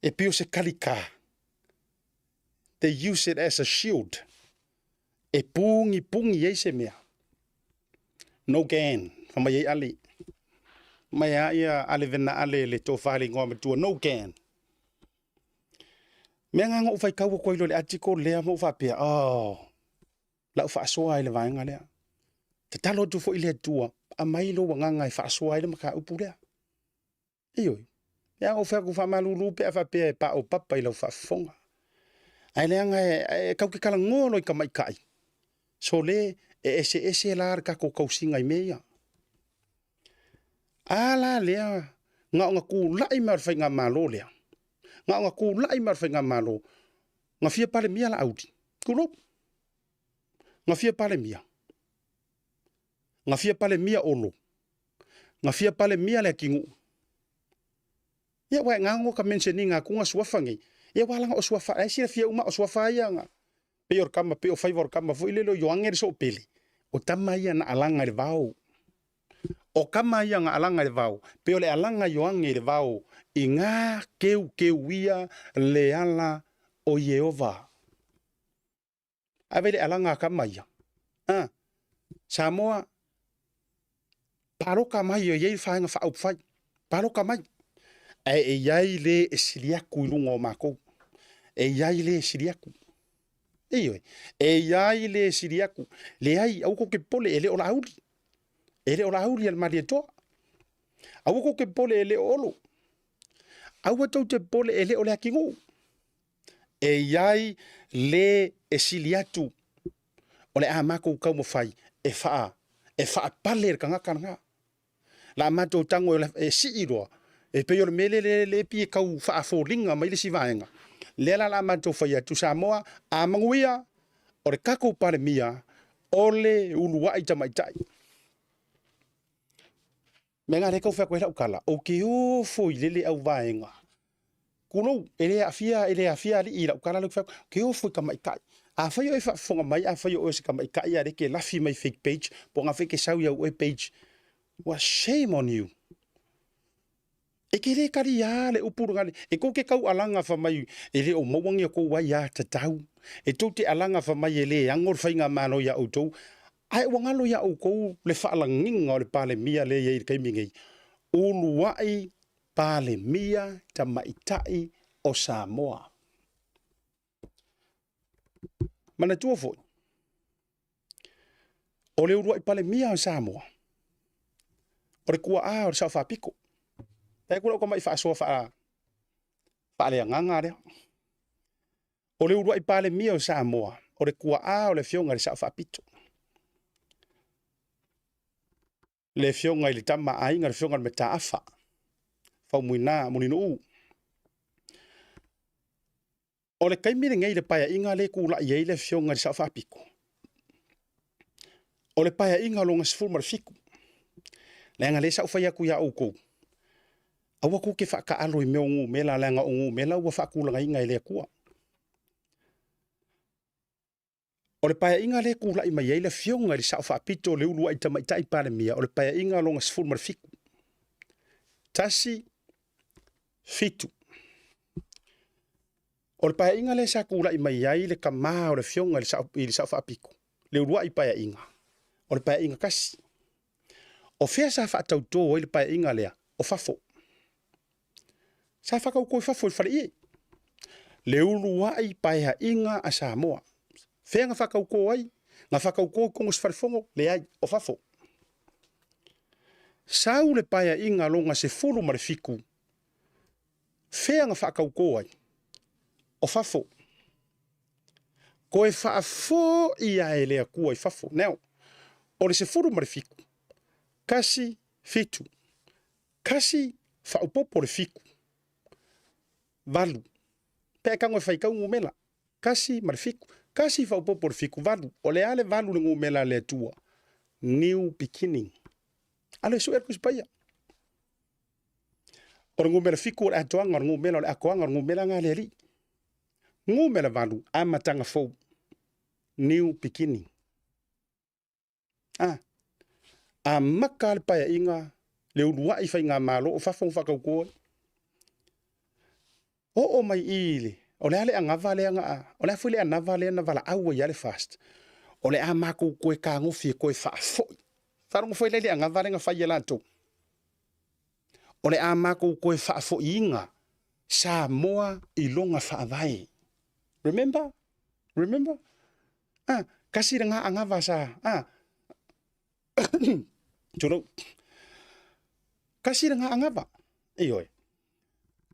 e pei o se kalikā. They use it as a shield. E pugipugi ai se mea. No gain, fai mai ai Ale. Mai a ia Ale vena Ale le tofa le igoa matua, no gain. Mea nga na ou faitau atu ai loa i le article lea ma ou faapea, oh, lau faasoa ai le vaega lea. Tatalo atu foi i le Atua, aumai lou agaga e faasoa ai le mataupu lea. Ioe, e ao fai atu faamalulu pe a faapea e paopapa i lau faafofoga. Ae leaga e tau te talanoa loa i tamaitai, sole e eseese la le tatou tausiga i mea ia. A la lea, na ona tulai mai o le faigamalo lea, na ona tulai mai o le faigamalo, na fia Palemia Laauli, tulou, na fia Palemia, na fia Palemia Olo, na fia Palemia Leatinuu. Ia aua e gago ka mention ina atu nga suafa nei. Ia aua langa o suafa, ai silafia uma o suafa ia nga pei o le kama, pei o faiva o le kama foi lele o Ioange le soopele. O tama ia na alaga i le vao. O kama ia na alaga i le vao, pei o le alaga Ioange i le vao i ngā keukeuia le ala o Ieova. Ave le alaga a kama ia. A, Samoa, paloka mai o i ai le vaega faaupufai. Paloka mai. Ae e i ai le e sili atu i luga o matou. E i ai le e sili atu. Ioe. E i ai le e sili atu. Leai, aua tou te popole, e le o Laauli. E le o Laauli a le Malietoa. Aua tou te popole, e le o Olo. Aua tou te popole, e le o Leatinuu. E i ai le e sili atu. O le a matou taumafai e faa, e faapale le tagata lena. La matou tago e sii loa, e pei o le mea lea le pei e tau faafoliga mai le isi vaega. Lea la la matou fai atu Samoa, a manuia, o le tatou Palemia, o le uluai tamaitai. Mea nga lea tau fai atu ai lau tala, ou te ofo i lele au vaega. Tulou, e le aafia, e le aafia alii i lau tala lea ou te fai atu, ou te ofo i tamaitai. Afai o e faafofoga mai, afai o oe o se tamaitai a o lea e te lafi mai fake page, po o gafea e te sau i au oe page, ua shame on you. E ke le kaliā le upu le e kou te kau alaga fa mai e le o maua ni a kou aiatatau. E tou te alaga fa mai e le ano le faigamalo iā outou, ae ua galo iā outou le faalagiga o le Palemia lea e i ai i le taimi nei, uluai Palemia Tamaitai o Samoa. Manatua foi, o le uluai Palemia o Samoa, o le tuaa o le Sao Faapito. E ku lau tamai faasoa faaleagaga lea. O le uluai Palemia o Samoa, o le tuaa o le afioga i le Sao Faapito. Le afioga i le Tama a Aiga, le afioga i le Mataafa, Faumuina Mulinuu. O le taimi lenei i le paeaiga lea e tulai ai le afioga i le Sao Faapito, o le paeaiga lona 17, leaga lea sa ou fai atu ia outou, aua tou te faataalo i mea o numera, leaga o numera ua faatulagaina e le Atua. O le paeaiga lea e tulai mai ai le afioga i le Sao Faapito le uluai tamaitai Palemia, o le paeaiga lona 17. 1, 7. O le paeaiga lea sa tulai mai ai le tama o le afioga i le Sao Faapito, le uluai paeaiga, o le paeaiga 1. O fea sa faatautō ai le paeaiga lea? O fafo. Sa faatautō i fafo i le faleie. Le uluai paeaiga a Samoa. Fea na faatautō ai? Na faatautō i totonu o se falefono? Leai, o fafo. Sau le paeaiga lona 17, fea na faatautō ai? O fafo. Toe faafoia e le Atua i fafo. Now, o le 17, 1, 7, 1 faaopoopo le 7, 8. Pe a tago e faitau numera, 1 ma le 7, 1 faaopoopo le 7, 8. O le a le 8 le numera a le Atua? New beginning. Alo e sue le Tusi Paia. O le numera 7 o le atoaga, o le numera o le atoaga, o le numera lena a le Alii. Numera 8, amataga fou. New beginning. Ah, amata le paeaiga le uluai faigamalo o fafo na faatauto ai. Oo mai i le, o le a le anava lea na, o le a foi le anava lea na valaau ai ia le FAST. O le a matou toe tagofi e toe faafoi. Faalogo foi la i le anava lea na fai e latou. O le a matou toe faafoiina Samoa i lona faavae. Remember? Remember? Ah, kasi lena anava sa, ah, tulou. Kasi lena anava. Ioe.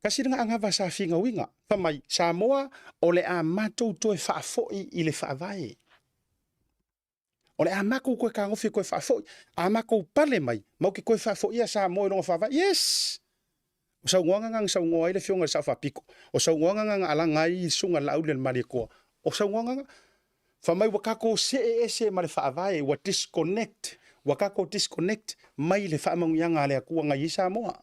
Kasi lena anava sa figauiga. Fai mai, Samoa, o le a matou toe faafoi i le faavae. O le a matou toe tagofi e toe faafoi. A matou pale mai, matou te toe faafoia Samoa i lona faavae. Yes! O saunoaga na na saunoa ai le afioga i le Sao Faapito. O saunoaga na na alaga ai le Susuga i le Laauli a le Malietoa. O saunoaga na. Fai mai ua tatou see ese ma le faavae, ua disconnect, ua tatou disconnect mai le faamanuiaga a le Atua na i ai Samoa.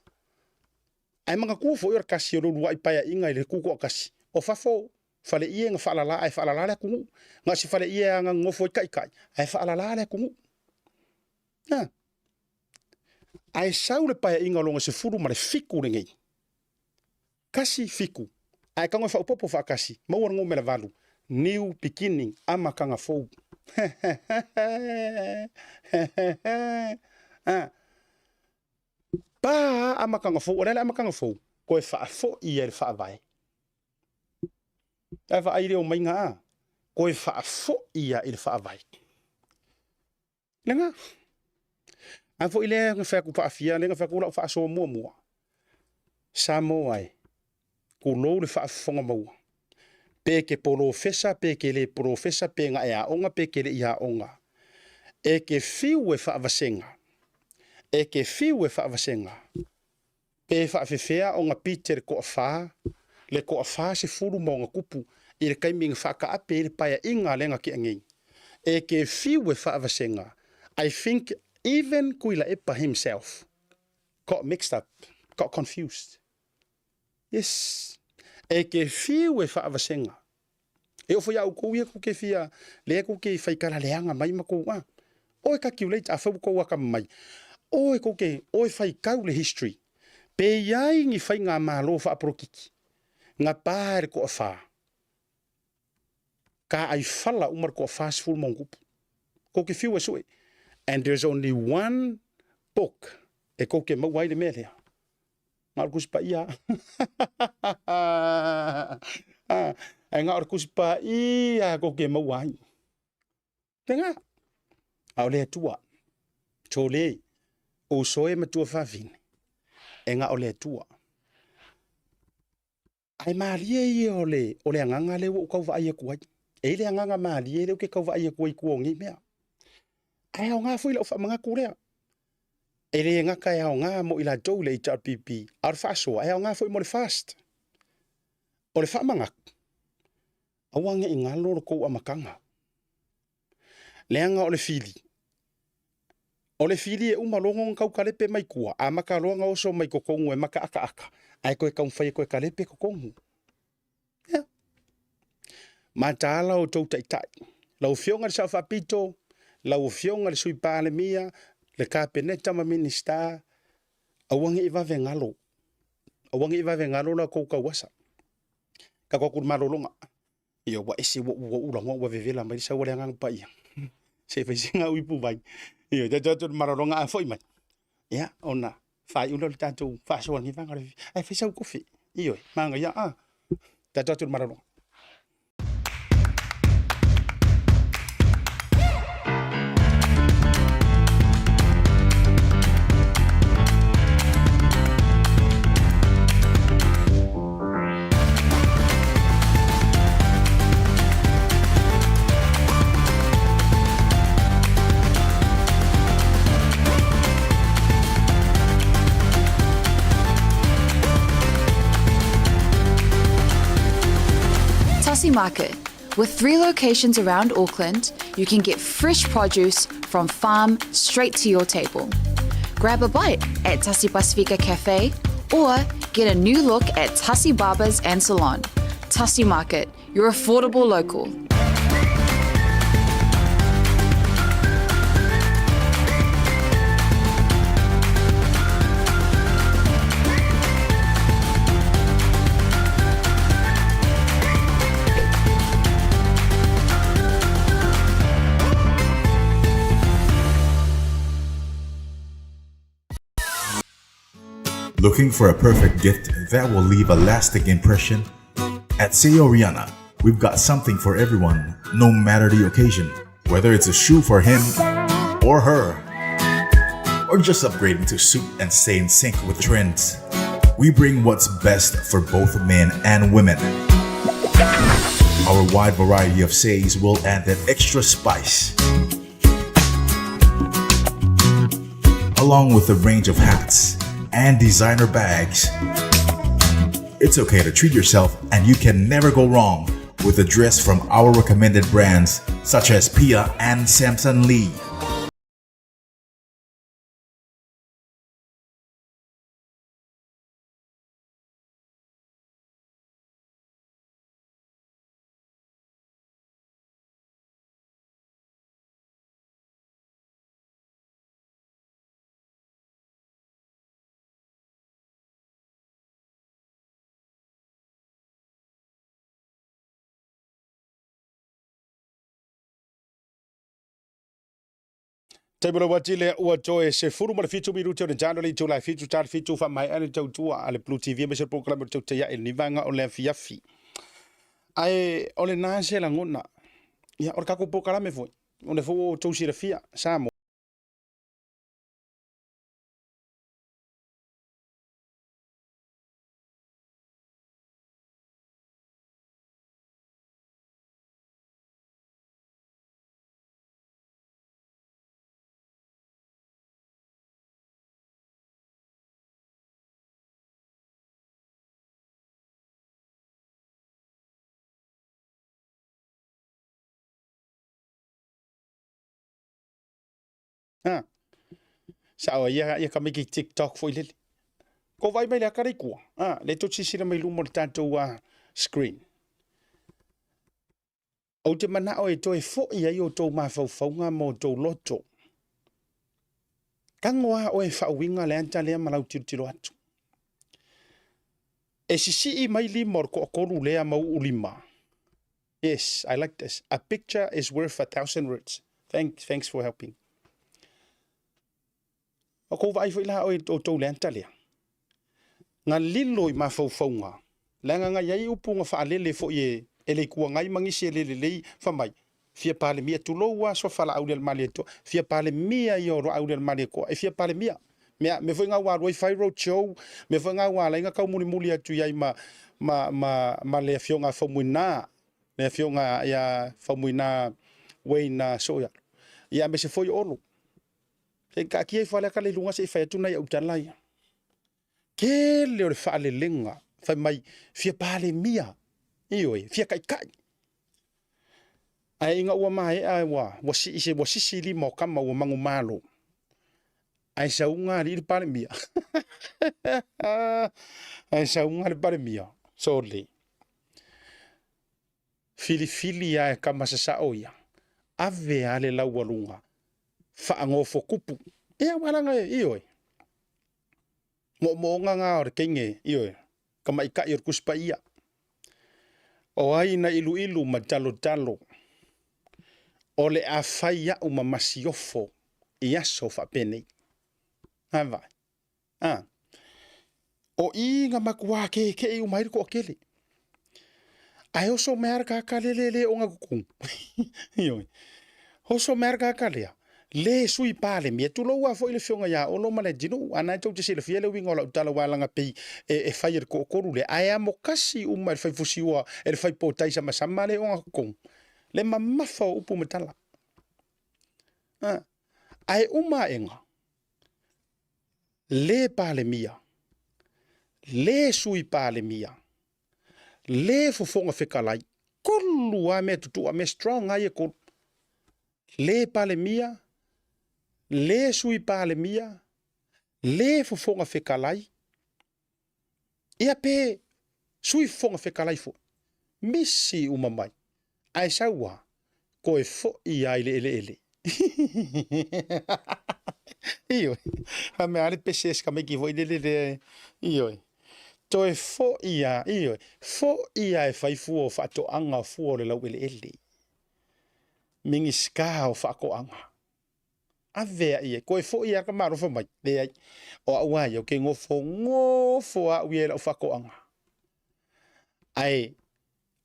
Ae manatua foi o le tasi o le uluai paeaiga i le Tutoatasi, o fafo faleie na faalala ae faalala le atunuu. Na o se faleie lava na nonofo ai taitai, ae faalala le atunuu. Na. Ae sau le paeaiga lona 17 lenei. 1 7. Ae tago e faaopoopo faatasi, maua le numera 8. New beginning, amataga fou. Ah. Pa amataga fou, o le a le amataga fou? Toe faafoi ia i le faavae. Ae vaai le omaiga a, toe faafoi ia i le faavae. Lena. A foi lea na fai atu faafia, lea na fai atu lau faasoa muamua. Samoa e, tulou le faafofoga maua. Pe ke polofesa, pe ke le polofesa, pe na e aoga, pe ke le i aoga. E ke fiu e faavasega, e ke fiu e faavasega, pe faafefea ona pite le toafa, le toafa 10 ma ona tupu i le taimi na faataape ai le paeaiga lea na tea nei. E ke fiu e faavasega, I think even Tuilaepa himself got mixed up, got confused. Yes. E ke fiu e faavasega. E oo foi ia outou ia tou te fia, lea tou te faikala leaga mai ma tou, ah, oe calculate, afai ua tou atamamai, oe tou te, oe faitau le history. Pe i ai ni faigamalo faapolokiki, gapa e le toafa, ka ai fala uma le toafa sefulu ma ono tupu. Kou te fiu e sue. And there's only one book e kou te maua ai le mea lea. Na o le Tusi Paia. Ae na o le Tusi Paia kou te maua ai. Tena, a o le Atua, tole, o uso e matua fafine, e na o le Atua. Ae malie ia o le, o le agaga lea ua ou tau vaai atu ai. E i ai le agaga malie lea ou te tau vaai atu ai i tua o nei mea. Ae aoga foi lau faamanatu lea. E le gata e aoga mo i latou i le HRPP, a o le faasoa, e aoga foi mo le FAST. O le faamanatu, aua ne i galo lo tou amataga. Leaga o le fili, o le fili e uma loa ona tau kalepe mai tua, amata loa ona oso mai totonu e makaakaaka, ae toe taumafai e toe kalepe totonu. Ia. Mataala outou taitai, lau Afioga i le Sao Faapito, lau Afioga i le Sui Palemia, le Kapeneta ma Minisita, aua ne i vave galo, aua ne i vave galo la outou tauasa. Tatou atu i le malologa. Ia ua ese ua ua ula ua vevela mai le sau a le Agaga Paia. Se i fai sina uipu vai. Ia tatou atu i le malologa a foi mai. Ia ona faaiu lea o le tatou faasoa lenei vaega o le afiafi. Ae fai sau kofi. Ioe, manaia a. Tatou atu i le malologa. Tasi Market. With three locations around Auckland, you can get fresh produce from farm straight to your table. Grab a bite at Tasi Pasifika Cafe or get a new look at Tasi Barbers and Salon. Tasi Market, your affordable local. Looking for a perfect gift that will leave a lasting impression? At Seo Rihanna, we've got something for everyone, no matter the occasion. Whether it's a shoe for him or her, or just upgrading to suit and stay in sync with the trends. We bring what's best for both men and women. Our wide variety of says will add that extra spice. Along with a range of hats and designer bags. It's okay to treat yourself, and you can never go wrong with a dress from our recommended brands such as Pia and Samson Lee. Taimi o le uati lea ua toe 17 minute o le tano le itula e fitu tali fitu faamaea le tautua a le Blue TV aemaise le polokalame o le tautai ae lenei vaega o le afiafi. Ae o lena se lagona. Ia, o le tatou polokalame foi, o lea foi ua outou silafia, Samoa. Ha. Sao ia ia ka miki TikTok foi lele. Ko vai mai le akara i kua. Ha, le to sisira mai luma o le tatou screen. Ou te manao e toe foi ai outou mafaufauga ma outou loto. Tago lava oe e faauiga le ata lea ma lau tilotilo atu. E sisii mai lima o le toatolu lea ma uu lima. Yes, I like this. A picture is worth 1,000 words. Thanks for helping. O kou vaai foi la oe outou le anta lea. Nga lilo i mafaufauga, leaga nga i ai upu nga faalele foi e, e le Itu Agai ma nisi e le lelei, fai mai, fia Palemia, tulou a soa Falaaulialemalietoa, fia Palemia ia o Loaulialemalietoa, e fia Palemia. Mea, mea foi nga ua alu ai fai road show, mea foi nga ua ala ai nga taumulimuli atu i ai ma, ma, ma, ma le afioga a Faumuina, le afioga ia Faumuina Wayne Sooialo. Ia aemaise foi o Olo. Se i taatia ifo lava lea tala i luga se i fai atu nai au tala ia. Tele o le faalelega fai mai fia Palemia, ioe, fia taitai. Ae ina ua maea ua, ua, sii, ua sisi lima o tama ua manumalo. Ae sauga alii le Palemia. Ae sauga le Palemia. Sole. Filifili lava e tama sasao ia, ave lava le laualuga faanofotupu. Ia aua leaga e, ioe, moomooga na o le teine, ioe, tamaitai o le Tusi Paia. O ai na iluilu ma talotalo, o le a fai au ma masiofo i aso faapenei. A vaai. A. O i na matua kekeʻi uma ai le toatele. Ae oso mai lava le tagata lea le le ogatotonu. Ioe. Oso mai lava le tagata lea, le Sui Palemia, tulou lava foi le afioga ia Olo ma Leatinuu, a na e tou te silafia le uiga o lau tala aua leaga pei e fai e le toatolu lea, ae amo kasi uma e le fai fusiua, e le fai potai samasama le ogatotonu, le mamafa o upu ma tala. A. Ae uma aega, le Palemia, le Sui Palemia, le Fofoga Fetalai, tolu lava mea tutu'a, mea strong lava ia e tolu. Le Palemia, le Sui Palemia, le Fofoga Fetalai, Ia pe Sui Fofoga Fetalai foi, misi uma mai, ae sau a, toe foi a i le eleele. Ioe, a mea a le pese e tamaiti foi lele lea, ioe, toe foi a, ioe, foi a e fai fua o faatoaga, fua o le laueleele, Minisita o Faatoaga. Ave a ia, koe foi a ka malofa mai, leai, o au a ia, ou te nofo nofo a au ia i lau faatoaga. Ae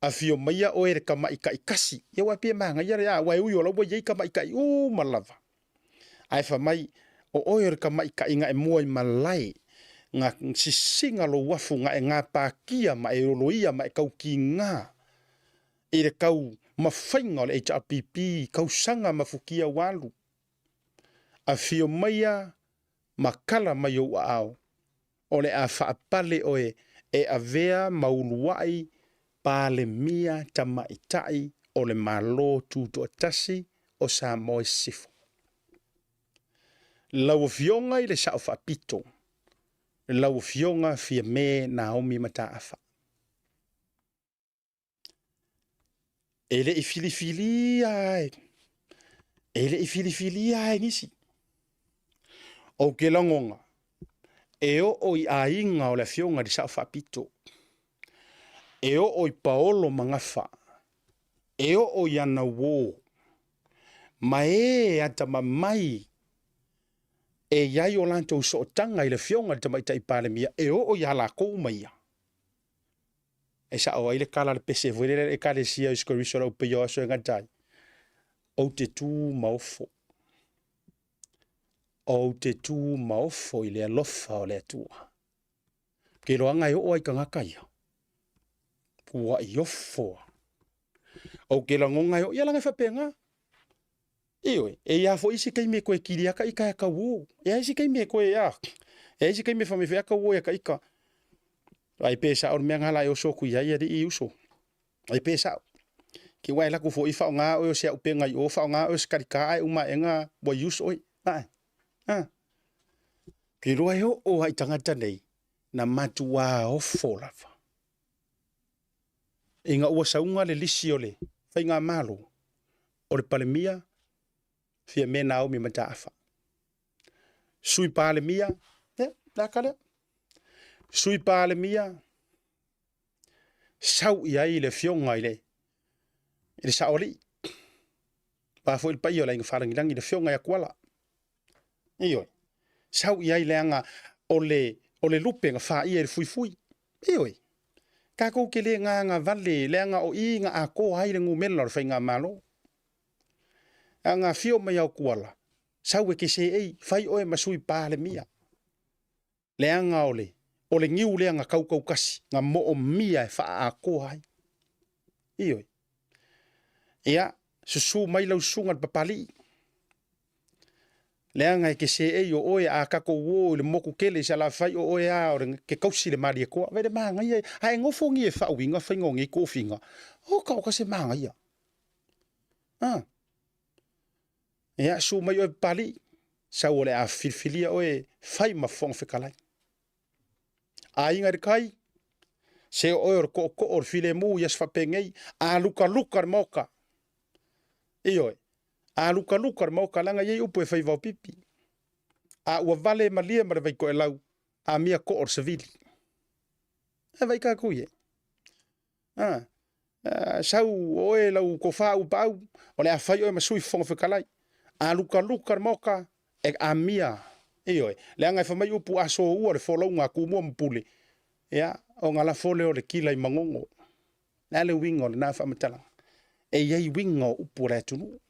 afio maia oe le tamaitai kasi, ia ua pei e manaia le a, aua e ui o la ua i ai tamaitai uma lava. Ae fai mai, o oe o le tamaitai na e mua i malae, na sisiga lou afu, na e gapatia ma e oloia ma e tautiga i le tau mafaiga o le HRPP i tausaga mafukia ua alu. Afio maia ma kala mai ou aao, o le a faapale oe e avea ma uluai Palemia Tamaitai o le Malo Tutoatasi o Samoa i Sisifo. Lau Afioga i le Sao Faapito, lau Afioga Fiame Naomi Mataafa. E le i filifilia e, e le i filifilia e nisi. Ou te lagona, e oo i aiga o le afioga i le Sao Faapito, e oo i Paolo ma Gafa, e oo i ana uō, ma e atamamai e i ai o latou sootaga i le afioga i le Tamaitai Palemia, e oo ia lakou uma ia. E sao ai le kala le pese foi lele ekalesia o Iesu Keriso lau peia o aso e gata ai. Ou te tu ma ofo. Ou te tu ma ofo i le alofa o le Atua. Ke loaga e oo ai tagata ia. Ua i ofo. Ou ke lagoga e oo ia laga e faapena. Ioe, e i a foi isi taimi e toe kili aka ika e kau o. E a isi taimi e toe a. E a isi taimi e whamewhea kau o e ka ika. Ai pe sao le mea ngā la e oso ku iai ali i uso. Ai pe sao. Ki wai laku fo i whao ngā oe o se au penga i o, whao ngā oe o se karika ai uma e ngā wa use oi. Ai. Ha. Ki roa e o o hai tangata nei, na matua ofo lava. Ina ua sauga le lisi o le Faigamalo o le Palemia Fiame Naomi Mataafa. Sui Palemia, ia, le aka lea. Sui Palemia, sau i ai le afioga i le i le saoalii. Pa foi le paia o le aiga faalagilagi le afioga ia Kuala. Ioe. Sau i ai leaga o le o le lupe na faia i le fuifui. Ioe. Tatou te le gagavale leaga o i na atoa ai le numera o le faigamalo. A na afio mai ao Kuala, sau e te seei, fai oe ma sui Palemia. Leaga o le o le niu lea na kaukaukasi, na moomia e faaatoa ai. Ioe. Ia, susu mai lau susuga i le Papalii, leaga e te seei o oe a tatou o i le motu tele i Salafai o oe a o le ke kausi le Malietoa. Vaai le manaia, ae nofo ni e faauiga faiga o nei tofiga. O ka o ka se manaia. Ah. Ia, susu mai oe Papalii, sau o le a filifilia oe fai ma Fofoga Fetalai. Aiga i le tai, se o oe o le tootoo o le filemu i aso faapenei, a lukaluka le maoka. Ioe, a lukaluka le maoka, leaga e i ai upu e fai vaopipi. A ua vale malie ma le vaitoelau, a mia koo o le savili. E vai tatou i ai. A, sau o oe lau tofa upaau, o le a fai oe ma sui Fofoga Fetalai. A lukaluka le maoka, e amia. Ioe, leaga e fai mai upu a soua le folauga a Tumua ma Pule, ia, ona lafo lea o le kila i Magogo. O le a le uiga o lena faamatalaga? E i ai uiga o upu a le atunuu.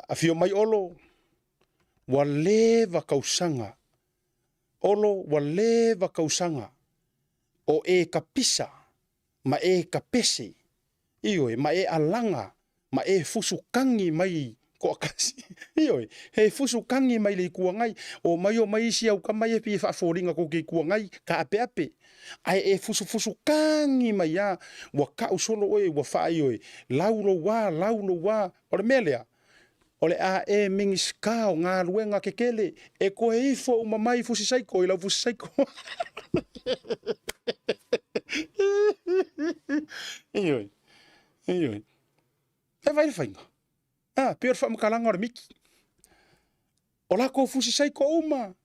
Afio mai Olo, ua leva tausaga. Olo, ua leva tausaga o e kapisa ma e kapese, ioe, ma e alaga ma e fusukagi mai toakasi. Ioe, he fusukagi mai le Itu Agai. O mai o mai isi au tama ia e pei e faafoliga tou te Itu Agai, taapeape. Ae e fusufusukagi mai lava, ua tau solo oe ua faaioe, lau lou a, lau lou a. O le mea lea, o le a e Minisita o Galuega Tetele e toe ifo uma mai fusi saiko i lau fusi saiko. Ioe, ioe. E vai le faiga. Ah, pei o le faamatalaga o le miki. O latou fusi saiko uma.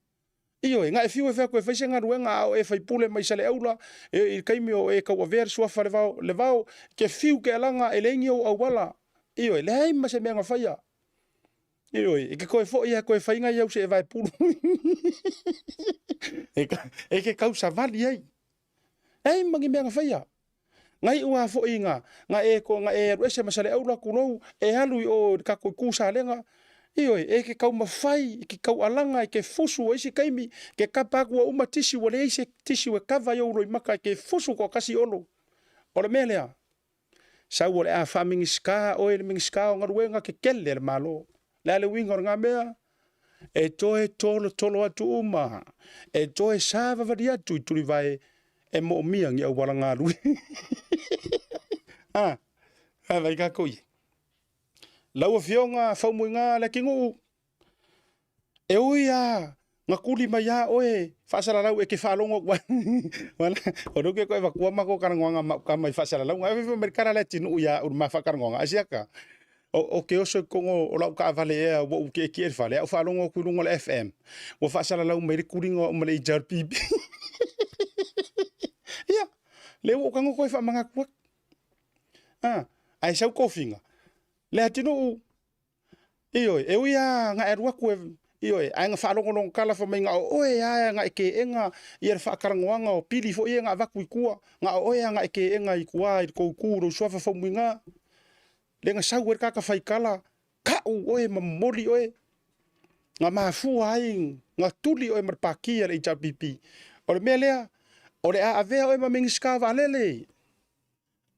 Ioe, na e fiu e fai atu e fai se galuega a o e faipule mai Saleaula, e, i le taimi o e tauavea le suafa le vao, le vao, ke fiu ke alaga e leai ni ou auala. Ioe, leai ma se mea na faia. Ioe, e ke toe foi a toe fai nai au se e vaepulu. E, e ke tausavali ai. Leai ma ni mea na faia. Na iu lava foi na, na e, na e alu ese ma Saleaula, tulou, e alu i o i le tatou itu Salega. Ioe, e ke taumafai, e ke taualaga, e ke fusu o isi taimi, ke kapa atu ua uma tisi, ua leai se tisi e kava i ou loimaka, e ke fusu toatasi Olo. O le mea lea, sau o le a faa-Minisita oe i le Minisita o Galuega Tetele a le Malo. O le a le uiga o lena mea? E toe tolotolo atu uma, e toe savavali atu i Tulivae e moomia ni auala galue. Ah, vaai tatou i ai. Lau Afioga Faumuina Leatinuu, E ui lava na tuli mai lava oe faasalalau e te faalogo atu ai. O lea ou te toe avatua matou talanoaga ma au tama i faasalalauga. Ae fai mai le tala a Leatinuu ia au i le ma faatalanoaga, Asiata, ou te oso i totonu o lau taavale ea ua ou tietie i le fale, ae ou faalogo atu i luga o le FM, ua faasalalau mai le tuliga o au ma le HRPP. Ia, lea ua ou tago toe faamanatu atu. Ah, ae sau tofiga, Leatinuu, Ioe, e ui lava na e alu atu e, ioe, ae na faalogologo tala fai mai na o oe lava na e teena ia le faatalanoaga o pili foi ia na avatu i tua, na o oe lava na e teena i tua i le tou itu i lou suafa Faumuina, lea na sau ai le tagata faitala, tau oe ma momoli oe, na mafua ai na tuli oe ma le pati a le HRPP. O le mea lea, o le a avea oe ma Minisita o Vaalele.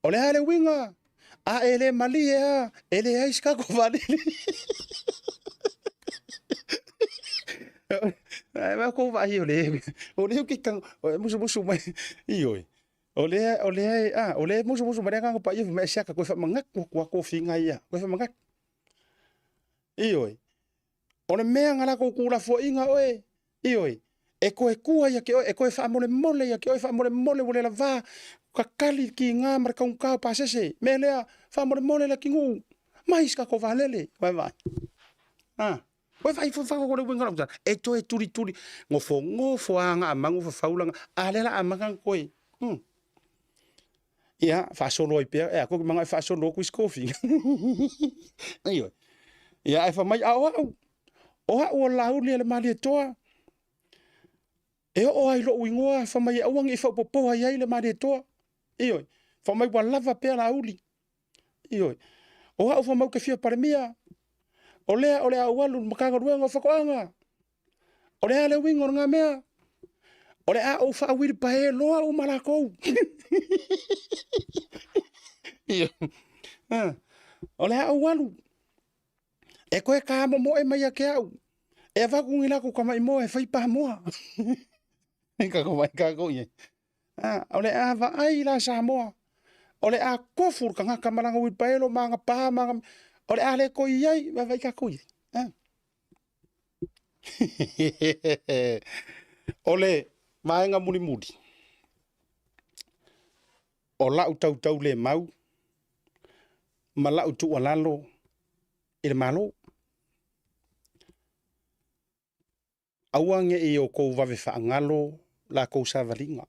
O le a le uiga? A e le malie a, e leai se tatou vaalele. Ae vai kou vaai o le o le ke kang o musumusu mai ioe. O lea o lea a o lea musumusu mai le agaga paia fai mai siaka koe faamanatu atu a tofiga ia. Koe faamanatu. Ioe. O le mea na latou tuulafoaiina oe, ioe, e toe tua ia te oe, e toe faamolemole ia te oe, faamolemole ua le lavā, tatali le tiga ma le taugata o pasese. Mea lea, faamolemole le atunuu, mai se tatou vaalele. Vaai vaai. A. Ua e vaai foi fako le uiga o lau tala, e toe tulituli, gofogofo lava aga a magu fafau lana, a lea o le a amata ona toe, Ia, faasolo ai pea, e a koe e manao e faasolo atu isi tofiga. Ioe. Ia, ae fai mai, a o au, o au o le Laauli a le Malietoa, e oo lava i lou igoa fai mai e aua ne i faaopoopoa i ai le Malietoa. Ioe. Fai mai ua lava pea Laauli. Ioe. O au fai mai ou te fia Palemia, o lea o le a ou alu i le Matagaluega o Faatoaga. O le a le uiga o lena mea? O le a ou faauilipaeloa uma latou. O le a ou alu e toe tamomoe mai ia te au e avatu ni latou tamai moa e fai pamoa. Vaai tatou i ai. O le a vaai la Samoa, o le a tofu le tagata ma lana uilipaelo ma ana pa ma ana... o le a le toe i ai, vaai tatou i ai. O le vaega mulimuli, o lau tautaulemau ma lau tuualalo i le Malo, aua ne i outou vave faagalo la outou savaliga.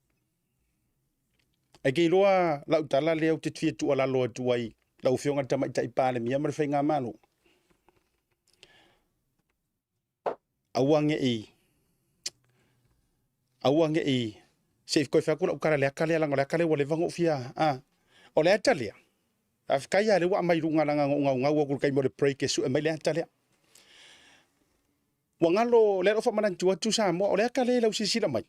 Ae te iloa lau tala lea ou te fia tuualalo atu ai lau Afioga i le Tamaitai Palemia ma le Faigamalo, aua ne i, se i toe fai atu lau tala i le ata lea, leaga o le ata lea ua leva ona ou fia, o le ata lea, faafetai lava o lea ua aumai i luga leaga na ou naunau atu i le taimi o le break e sue mai le ata lea. Ua galo, o lea o le a ou faamanatu atu Samoa, o le ata lea i lau silasila mai,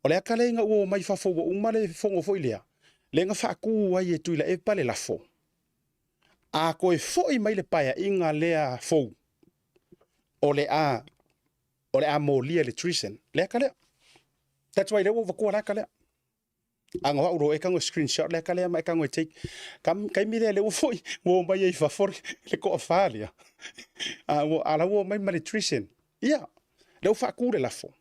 o le ata lea ina ua omai fafo ua uma le fono foi lea, lea na faatu ai e Tuilaepa le lafo, a toe foi mai le paeaiga lea fou, o le a molia le treason. Le ata lea. That's why lea ua ou avatua le ata lea. A na o au loa e tago e screenshot le ata lea ma e tago e take. Taimi lea lea ua foi, ua omai ai i fafo le toafa lea. A la ua omai ma le treason. Ia, lea ua faatu le lafo.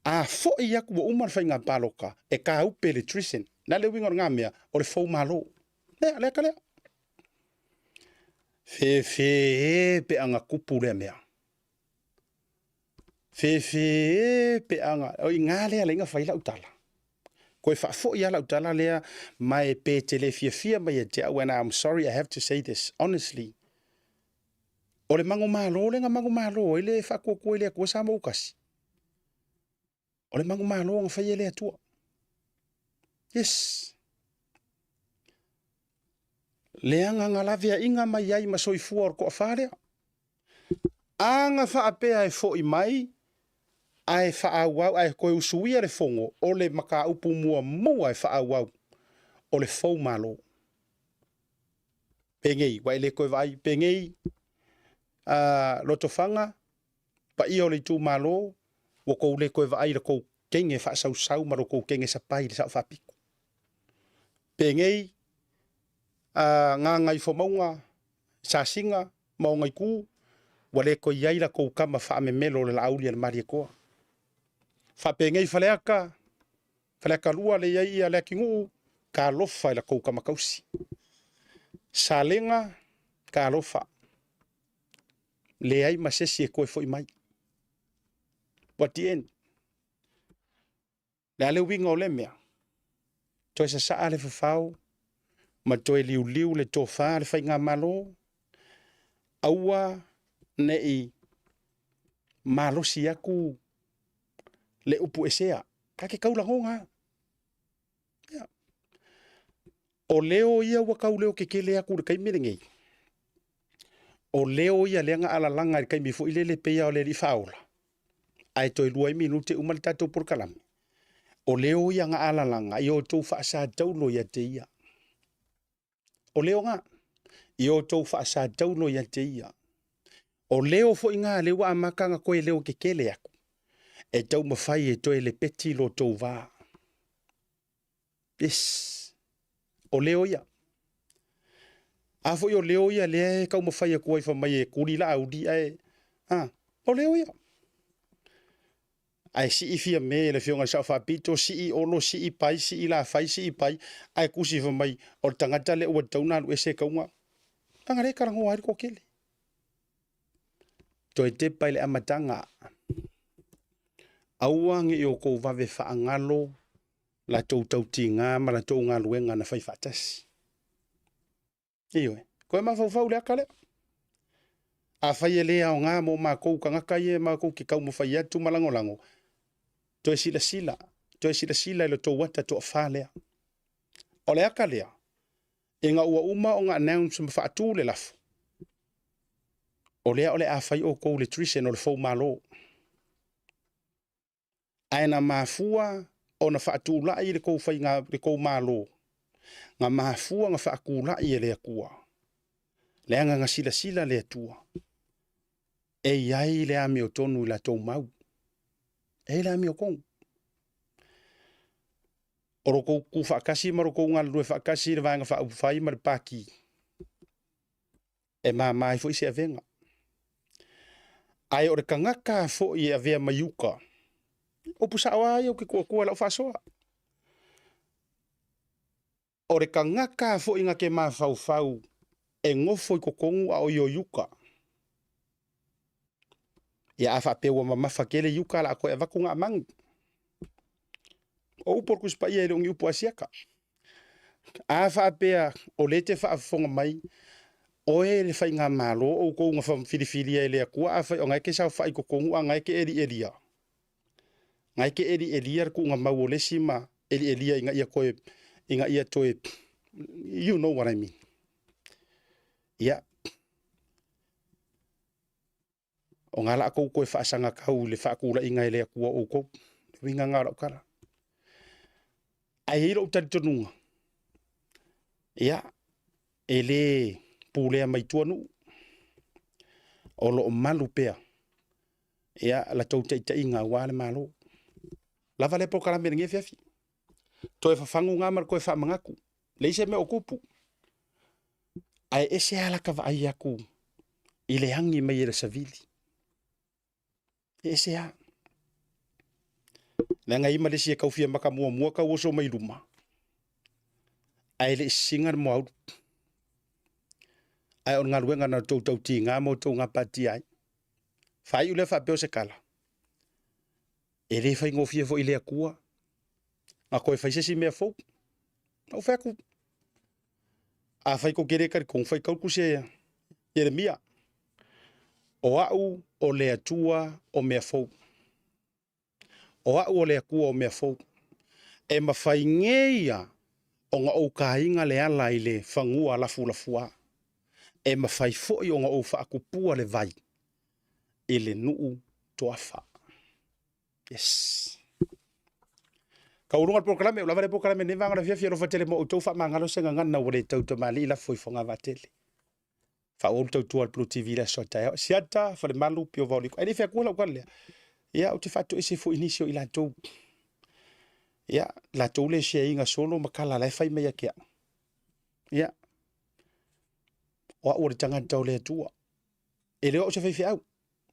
A foi atu ua uma le faiga palota, e tāupe le treason. Na le uiga o lena mea, o le fou malo. Lea, le ata lea. Fefe e pe aga tupu lea mea. Fefe e pe aga, o i ngā lea lea fai lau tala. Koe faafoi lava lau tala lea, ma e pe te le fiafia mai ia te au, and I'm sorry I have to say this, honestly. O le manumalo lea na manumalo ai le faatuatua i le Atua Samoa ua tasi. O le manumalo na fai e le Atua. Yes. Leaga na laveaiga mai ai ma soifua o le toafa lea. Aga faapea e foi mai, ae faaauau, ae toe usuia le fono, o le mataupu muamua e faaauau, o le fou malo. Penei, ua e le toe vaai, penei, Lotofaga, paia o le itumalo, ua tou le toe vaai i le tou teine faasausau ma lo tou teine sapai i le Sao Faapito. Penei, Gagaifomauga, Sasiga ma ona itu, ua le toe i ai la tou tama faamemelo o le Laauli a le Malietoa. Faapenei Faleata, Faleata 2 le i ai ia Leatinuu, talofa i la tou tama tausi. Salega, talofa. Leai ma se isi e toe foi mai. What the end? Le a le uiga o lea mea? Toe sasaa le fafao ma toe liuliu le tofa le faigamalo, aua ne i malosi atu le upu esea. Ka te taulagoga. Ia. O leo ia ua tau leo kekele atu i le taimi lenei. O leo ia lea na alalaga i le taimi foi lele pei lava o le alii faaola. Ae toe 2 ai minute uma le tatou polokalame. O leo ia na alalaga i o outou faasataulo ia te ia. O leo nga i o outou faasataulo ia te ia. O leo foi nga lea ua amata na toe leo kekele atu. E taumafai e toe lepeti lo tou va. Yes. O leo ia. A foi o leo ia lea e taumafai atu ai fai mai e kuli Laauli ae o leo ia. Ae sii fia me le afioga i le Sao Faapito, sii Olo, sii Pai, sii Lafai, sii Pai, ae tusi fai mai o le tagata lea ua tatau ona alu ese e tauga. Leaga lea e talanoa ai le toatele. Toe tepa i le amataga. Aua ne i outou vave faagalo la tou tautiga ma la tou galuega na fai faatasi. Ioe, koe mafaufau le aka lea. Afai e le aoga mo makou tagata ia makou te taumafai atu ma lagolago, toe silasila, toe silasila i lo tou ata toafa lea. O le aka lea, ina ua uma ona announce ma faatu le lafo, o lea o le a fai outou le treason o le foumalo. Ae na mafua ona faatulai le tou faiga le tou Malo, na mafua ona faatulai e le Atua, leaga na silasila le Atua e i ai le amiotonu i la tou mau. E i ai le amiotonu. O lo tou tutu faatasi ma lo tou galulue faatasi i le Vaega Faaupufai ma le Pati, e mama ai foi se avega. Ae o le tagata foi e avea mai uta, upu sao lava ia ou te tuu atua i lau faasoa. O le tagata foi na te mafaufau e nofo i totonu a o i o i uta. Ia a faapea ua mamafa tele i uta, o le a toe avatu na manu. O upu o le Tusi Paia e le o ni upu a siaka. A faapea o lea e te faafofoga mai, oe le faigamalo outou na filifilia e le Atua, afai o na e te saofai i totonu a na e te elielia, na e te elielia le tuugamau o le isi ma elielia ina ia toe, ina ia toe, you know what I mean. Ia, o nga la kou toe faasagatau i le faatulaiga e le Atua o outou. Le uiga lena o lau tala. Ae i ai lou talitonuga, ia, e le pulea mai tua nuu, o lo o malu pea ia la tou taitaiga aua le Malo. Lava lea polokalame i lenei afiafi. Toe fafagu na ma le toe faamanatu. Leai se mea o tupu. Ae ese lava lata vaai atu i le agi mai e le savili. E ese lava. Leaga e i ai ma le isi e tau fia maka muamua tau oso mai luma, ae le i sisiga le moaulu. Ae o le galuega na outou tautiga ma outou gapatia ai. Faaiu lea faapea o se tala, e le faigofie foi i le Atua na toe fai se isi mea fou. Na ou fai atu, afai tou te le talitonu, faitau le tusi a Ieremia, o au o le Atua o mea fou. O au o le Atua o mea fou. E mafai nei ia ona ou taina le ala i le fanua lafulafua. E mafai foi ona ou faatupua le vai i le nuu toafa. Yes. Taualuga le polokalame, ua lava le polokalame i lenei vaega o le afiafi, alofa tele mo outou, faamagalo se gagana ua le tau tamalii lafo i fogavaa tele. Faaauau le tautua a le Blue TV i le aso a taeao. Siata, Falemalu, Pio Vaoliko. Ae le i fai atua lau tala lea, ia, ou te faatoese foi i nisi o i latou. Ia, latou le share ina solo ma tala la e fai mai ia te au. Ia, o au o le tagata o le Atua. E le o au se faifeau.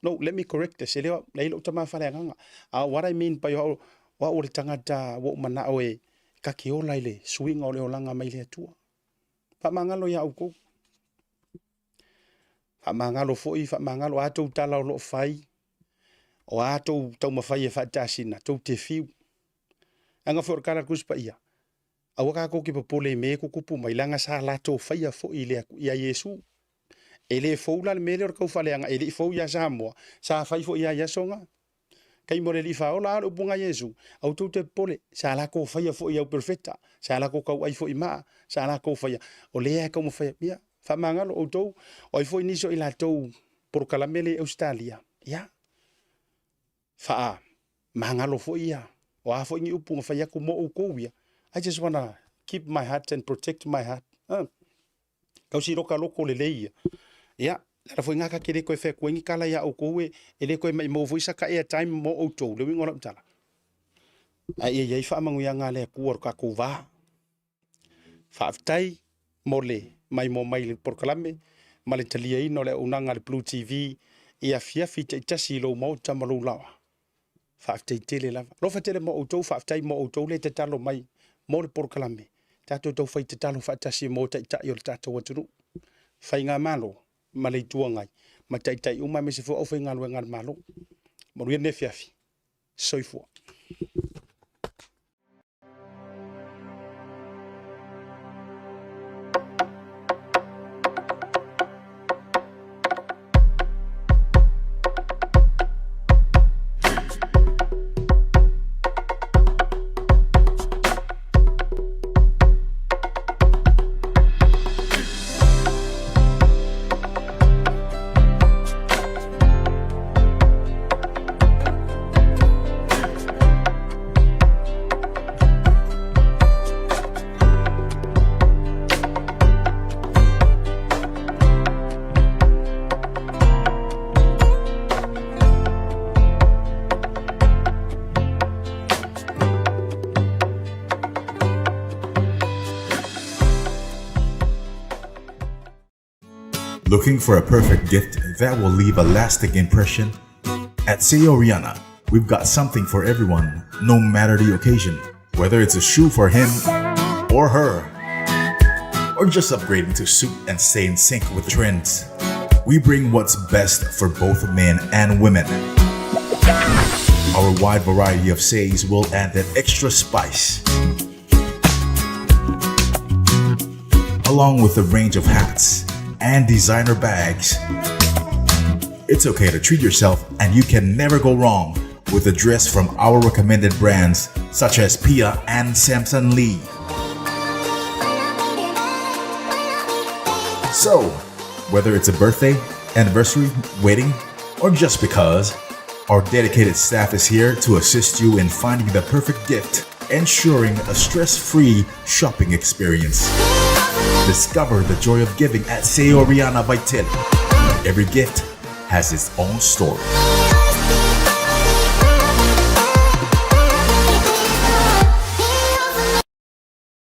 No, let me correct this. E le o au, leai lou tama faaleagaga. What I mean by o au, o au o le tagata ua ou manao e ta te ola i le suiga o le olaga mai le Atua. Faamagalo ia outou. Faamagalo foi, faamagalo a tou tala o lo o fai, o a tou taumafai e faatasina, tou te fiu. Leaga foi o le tala a le Tusi Paia, aua tatou te popole i mea e tutupu mai, leaga sa latou faia foi i le ia Iesu. E le fou la le mea lea o le taufaaleaga, e le i fou ia Samoa, sa fai foi lava i aso na. Taimi o le Alii Faaola, a o le upu na Iesu, aua tou te popole, sa latou faia foi i au perofeta, sa latou tauai foi i maa, sa latou faia, o lea e taumafai, ia, faamagalo outou, o ai foi nisi o i latou polokalame lea i Ausetalia, ia, faamagalo foi ia, o a foi ni upu na fai atu mo outou ia, I just wanna keep my heart and protect my heart. Tausi loka loko lelei ia. Ia, le ala foi ngā ka ke le koe whai koe ni tala ia outou e, e le koe mai mau foi sa ka airtime mo outou, le uiga o lau tala. Ae ia i ai faamanuiaga a le Atua o le tatou va. Faafetai mo le maimoa mai i le polokalame ma le taliaina o le auaunaga a le Blue TV i afiafi taitasi i lou maota ma lou laoa. Faafetai tele lava. Alofa tele mo outou, faafetai mo outou le tatalo mai mo le polokalame. Tatou taufai tatalo faatasi mo taitai o le tatou atunuu, faigamalo ma le Itu Agai. ma taitai uma aemaise foi o aufaigaluega a le Malo. Manuia lenei afiafi. Soifua. Looking for a perfect gift that will leave a lasting impression? At Seoriana, we've got something for everyone, no matter the occasion. Whether it's a shoe for him or her, or just upgrading to suit and stay in sync with trends. We bring what's best for both men and women. Our wide variety of says will add that extra spice. Along with a range of hats and designer bags. It's okay to treat yourself, and you can never go wrong with a dress from our recommended brands such as Pia and Samson Lee. So, whether it's a birthday, anniversary, wedding, or just because, our dedicated staff is here to assist you in finding the perfect gift, ensuring a stress free shopping experience. Discover the joy of giving at Seoriana Vital. Every gift has its own story.